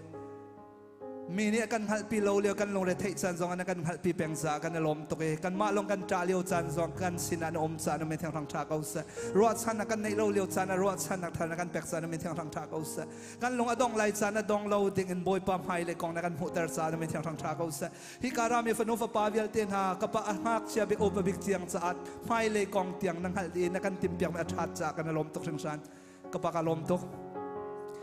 Mi nih a kan hngalhpi lo lio kan lungre theih caan zong ah na kan hngalhpi peng caah kan i lawm tuk i kanmah lawng kan ṭah lio caan zong kan sinah na um caah na min thiang hrang ṭha ko seh. Ruahchannak kan neih lo lio caan ah ruahchannak thar na kan pek caah na min thiang hrang ṭha ko seh. Kan lung a dongh lai caan a dong lo ding in Bawipa hmai le kong na kan hmuhter caah na min thiang hrang ṭha ko seh. Hi ka rami fanu fapa vialte hna ka pa a ngakchia bik upa bik tiang caah hmailei kong tiang na hngalh i na kan timhpiakmi a ṭhat caah kan i lawm tuk hringhran. Ka pa ka lawm tuk.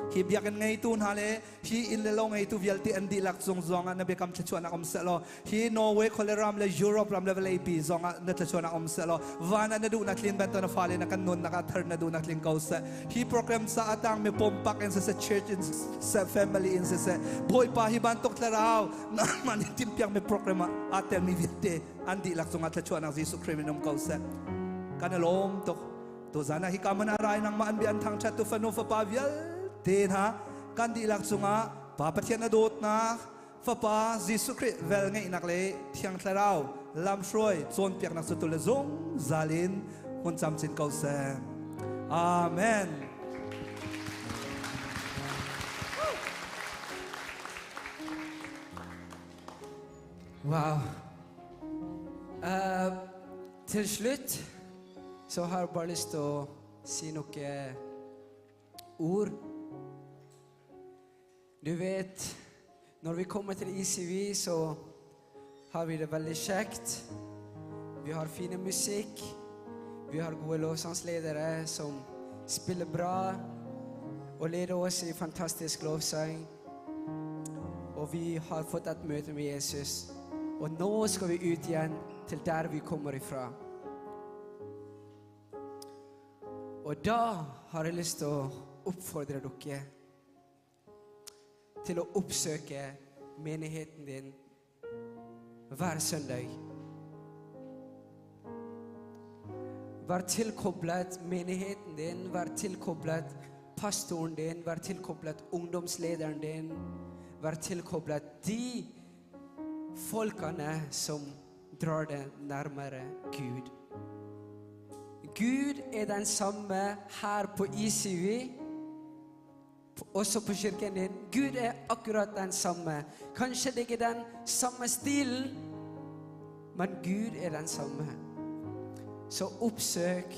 Hi biakinn ngeitu hna le hi inn le lo ngeitu vialte an dihlak cung zong ah na biakam thluachuahnak um seh law hi Norway khuale ram le Europe ram le vawlei pi zong ah na thluachuahnak um seh law van ah na duhnak tlin bantuk na fale na kan nunnak ah thar na duhnak tling ko seh. Hi program sa a tangmi pumpak in siseh church in siseh family in siseh Bawipa hi bantuk thlarau nangmah nih timhpiakmi program ah aa telmi vialte an dihlak cungah thluachuahnak Jesuh Khrih min um ko seh. Kan i lawm tuk. Tuzan ah hika hmun ah rai nangmah an bia an thangṭhat tu fanu fapa vialte hna kan dihlak cungah Pa Pathian a dawtnak, Fapa Jesuh Khrih vel ngeihnak le Thiang Thlarau lamhruai cawnpiaknak cu tu le zungzal in hmun camcin ko seh. Amen. Wow. Til slutt så har jeg bare lyst til å si noe ord. Du vet, når vi kommer til ICV, så har vi det veldig kjekt. Vi har fine musikk. Vi har gode lovsangsledere som spiller bra og leder oss i fantastisk lovsang. Og vi har fått et møte med Jesus. Og nå skal vi ut igjen til der vi kommer ifra. Og da har jeg lyst til å oppfordre dere til å oppsøke menigheten din hver søndag. Vær tilkoblet menigheten din, vær tilkoblet pastoren din, vær tilkoblet ungdomslederen din. Vær tilkoblet de folkene som drar deg nærmere Gud. Gud er den samme her på ICV, også på kirken din. Gud er akkurat den samme. Kanskje det ikke er den samme stilen, men Gud er den samme. Så oppsøk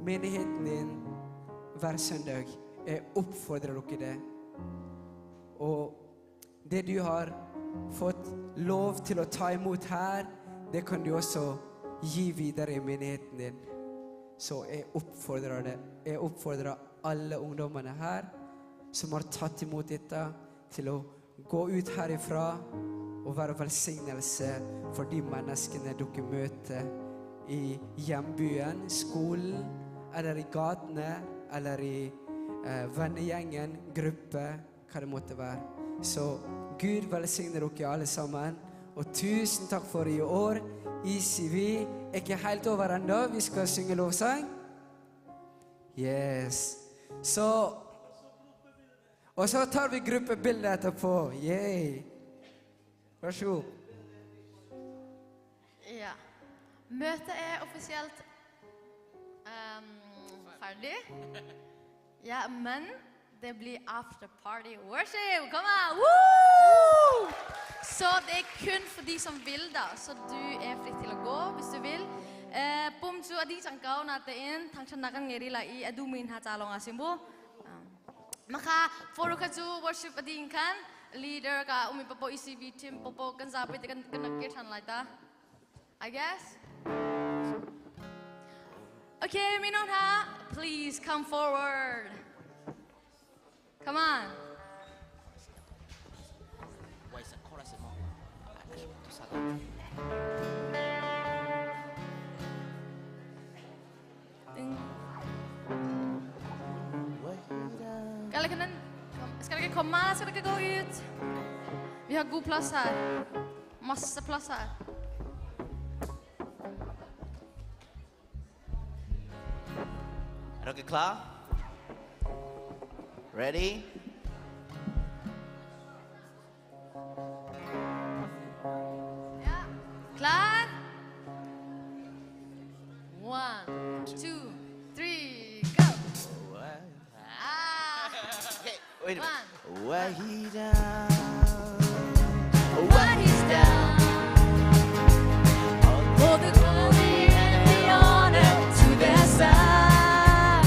menigheten din hver søndag. Jeg oppfordrer dere det. Og det du har fått lov til å ta imot her, det kan du også gi videre i menigheten din. Så jeg oppfordrer det. Jeg oppfordrer alle ungdommene her som har tatt imot dette, til å gå ut herifra og være velsignelse for de menneskene dere møter i hjembyen, skolen, eller i gatene, eller i vennegjengen, gruppe, hva det måtte være. Så Gud velsigne dere alle sammen. Og tusen takk for i år. ICV er ikke helt over ennå. Vi skal synge lovsang. Yes. Så Og så tar vi gruppebilde etterpå. Yay. Vær så god. Ja. Møtet er offisielt ferdig. Ja, men det blir after party worship. Kom an! Woo! Så det er kun for de som vil, da. Så du er fri til å gå hvis du vil. Eh, pum chu adi changkau na te in thangchan na kan ngeri la i adu min ha cha long asimbu. Maka for ka chu worship adi in khan leader ka umi popo ECV team popo kan za pe te kan kan ke than lai ta. I guess. Okay, Minonha, please come forward. Come on. Skal dere, skal dere komme, eller skal dere gå ut? Vi har god plass her. Masse plass her. Er dere klar? Ready? Ja. Klar? One, two, three, go! Ah. Okay, wait a minute. One. What he done? What he's done. All the glory and the honor to the Son.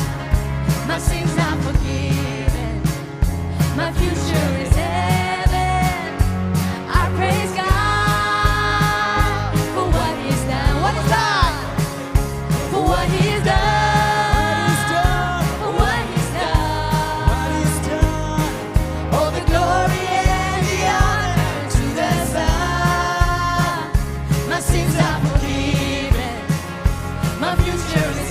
My sins are forgiven. My future is heaven. I praise God for what he's done. What he's done. For what he's done. For what he's done. All the glory and the honor to the Son. My sins are forgiven. My future is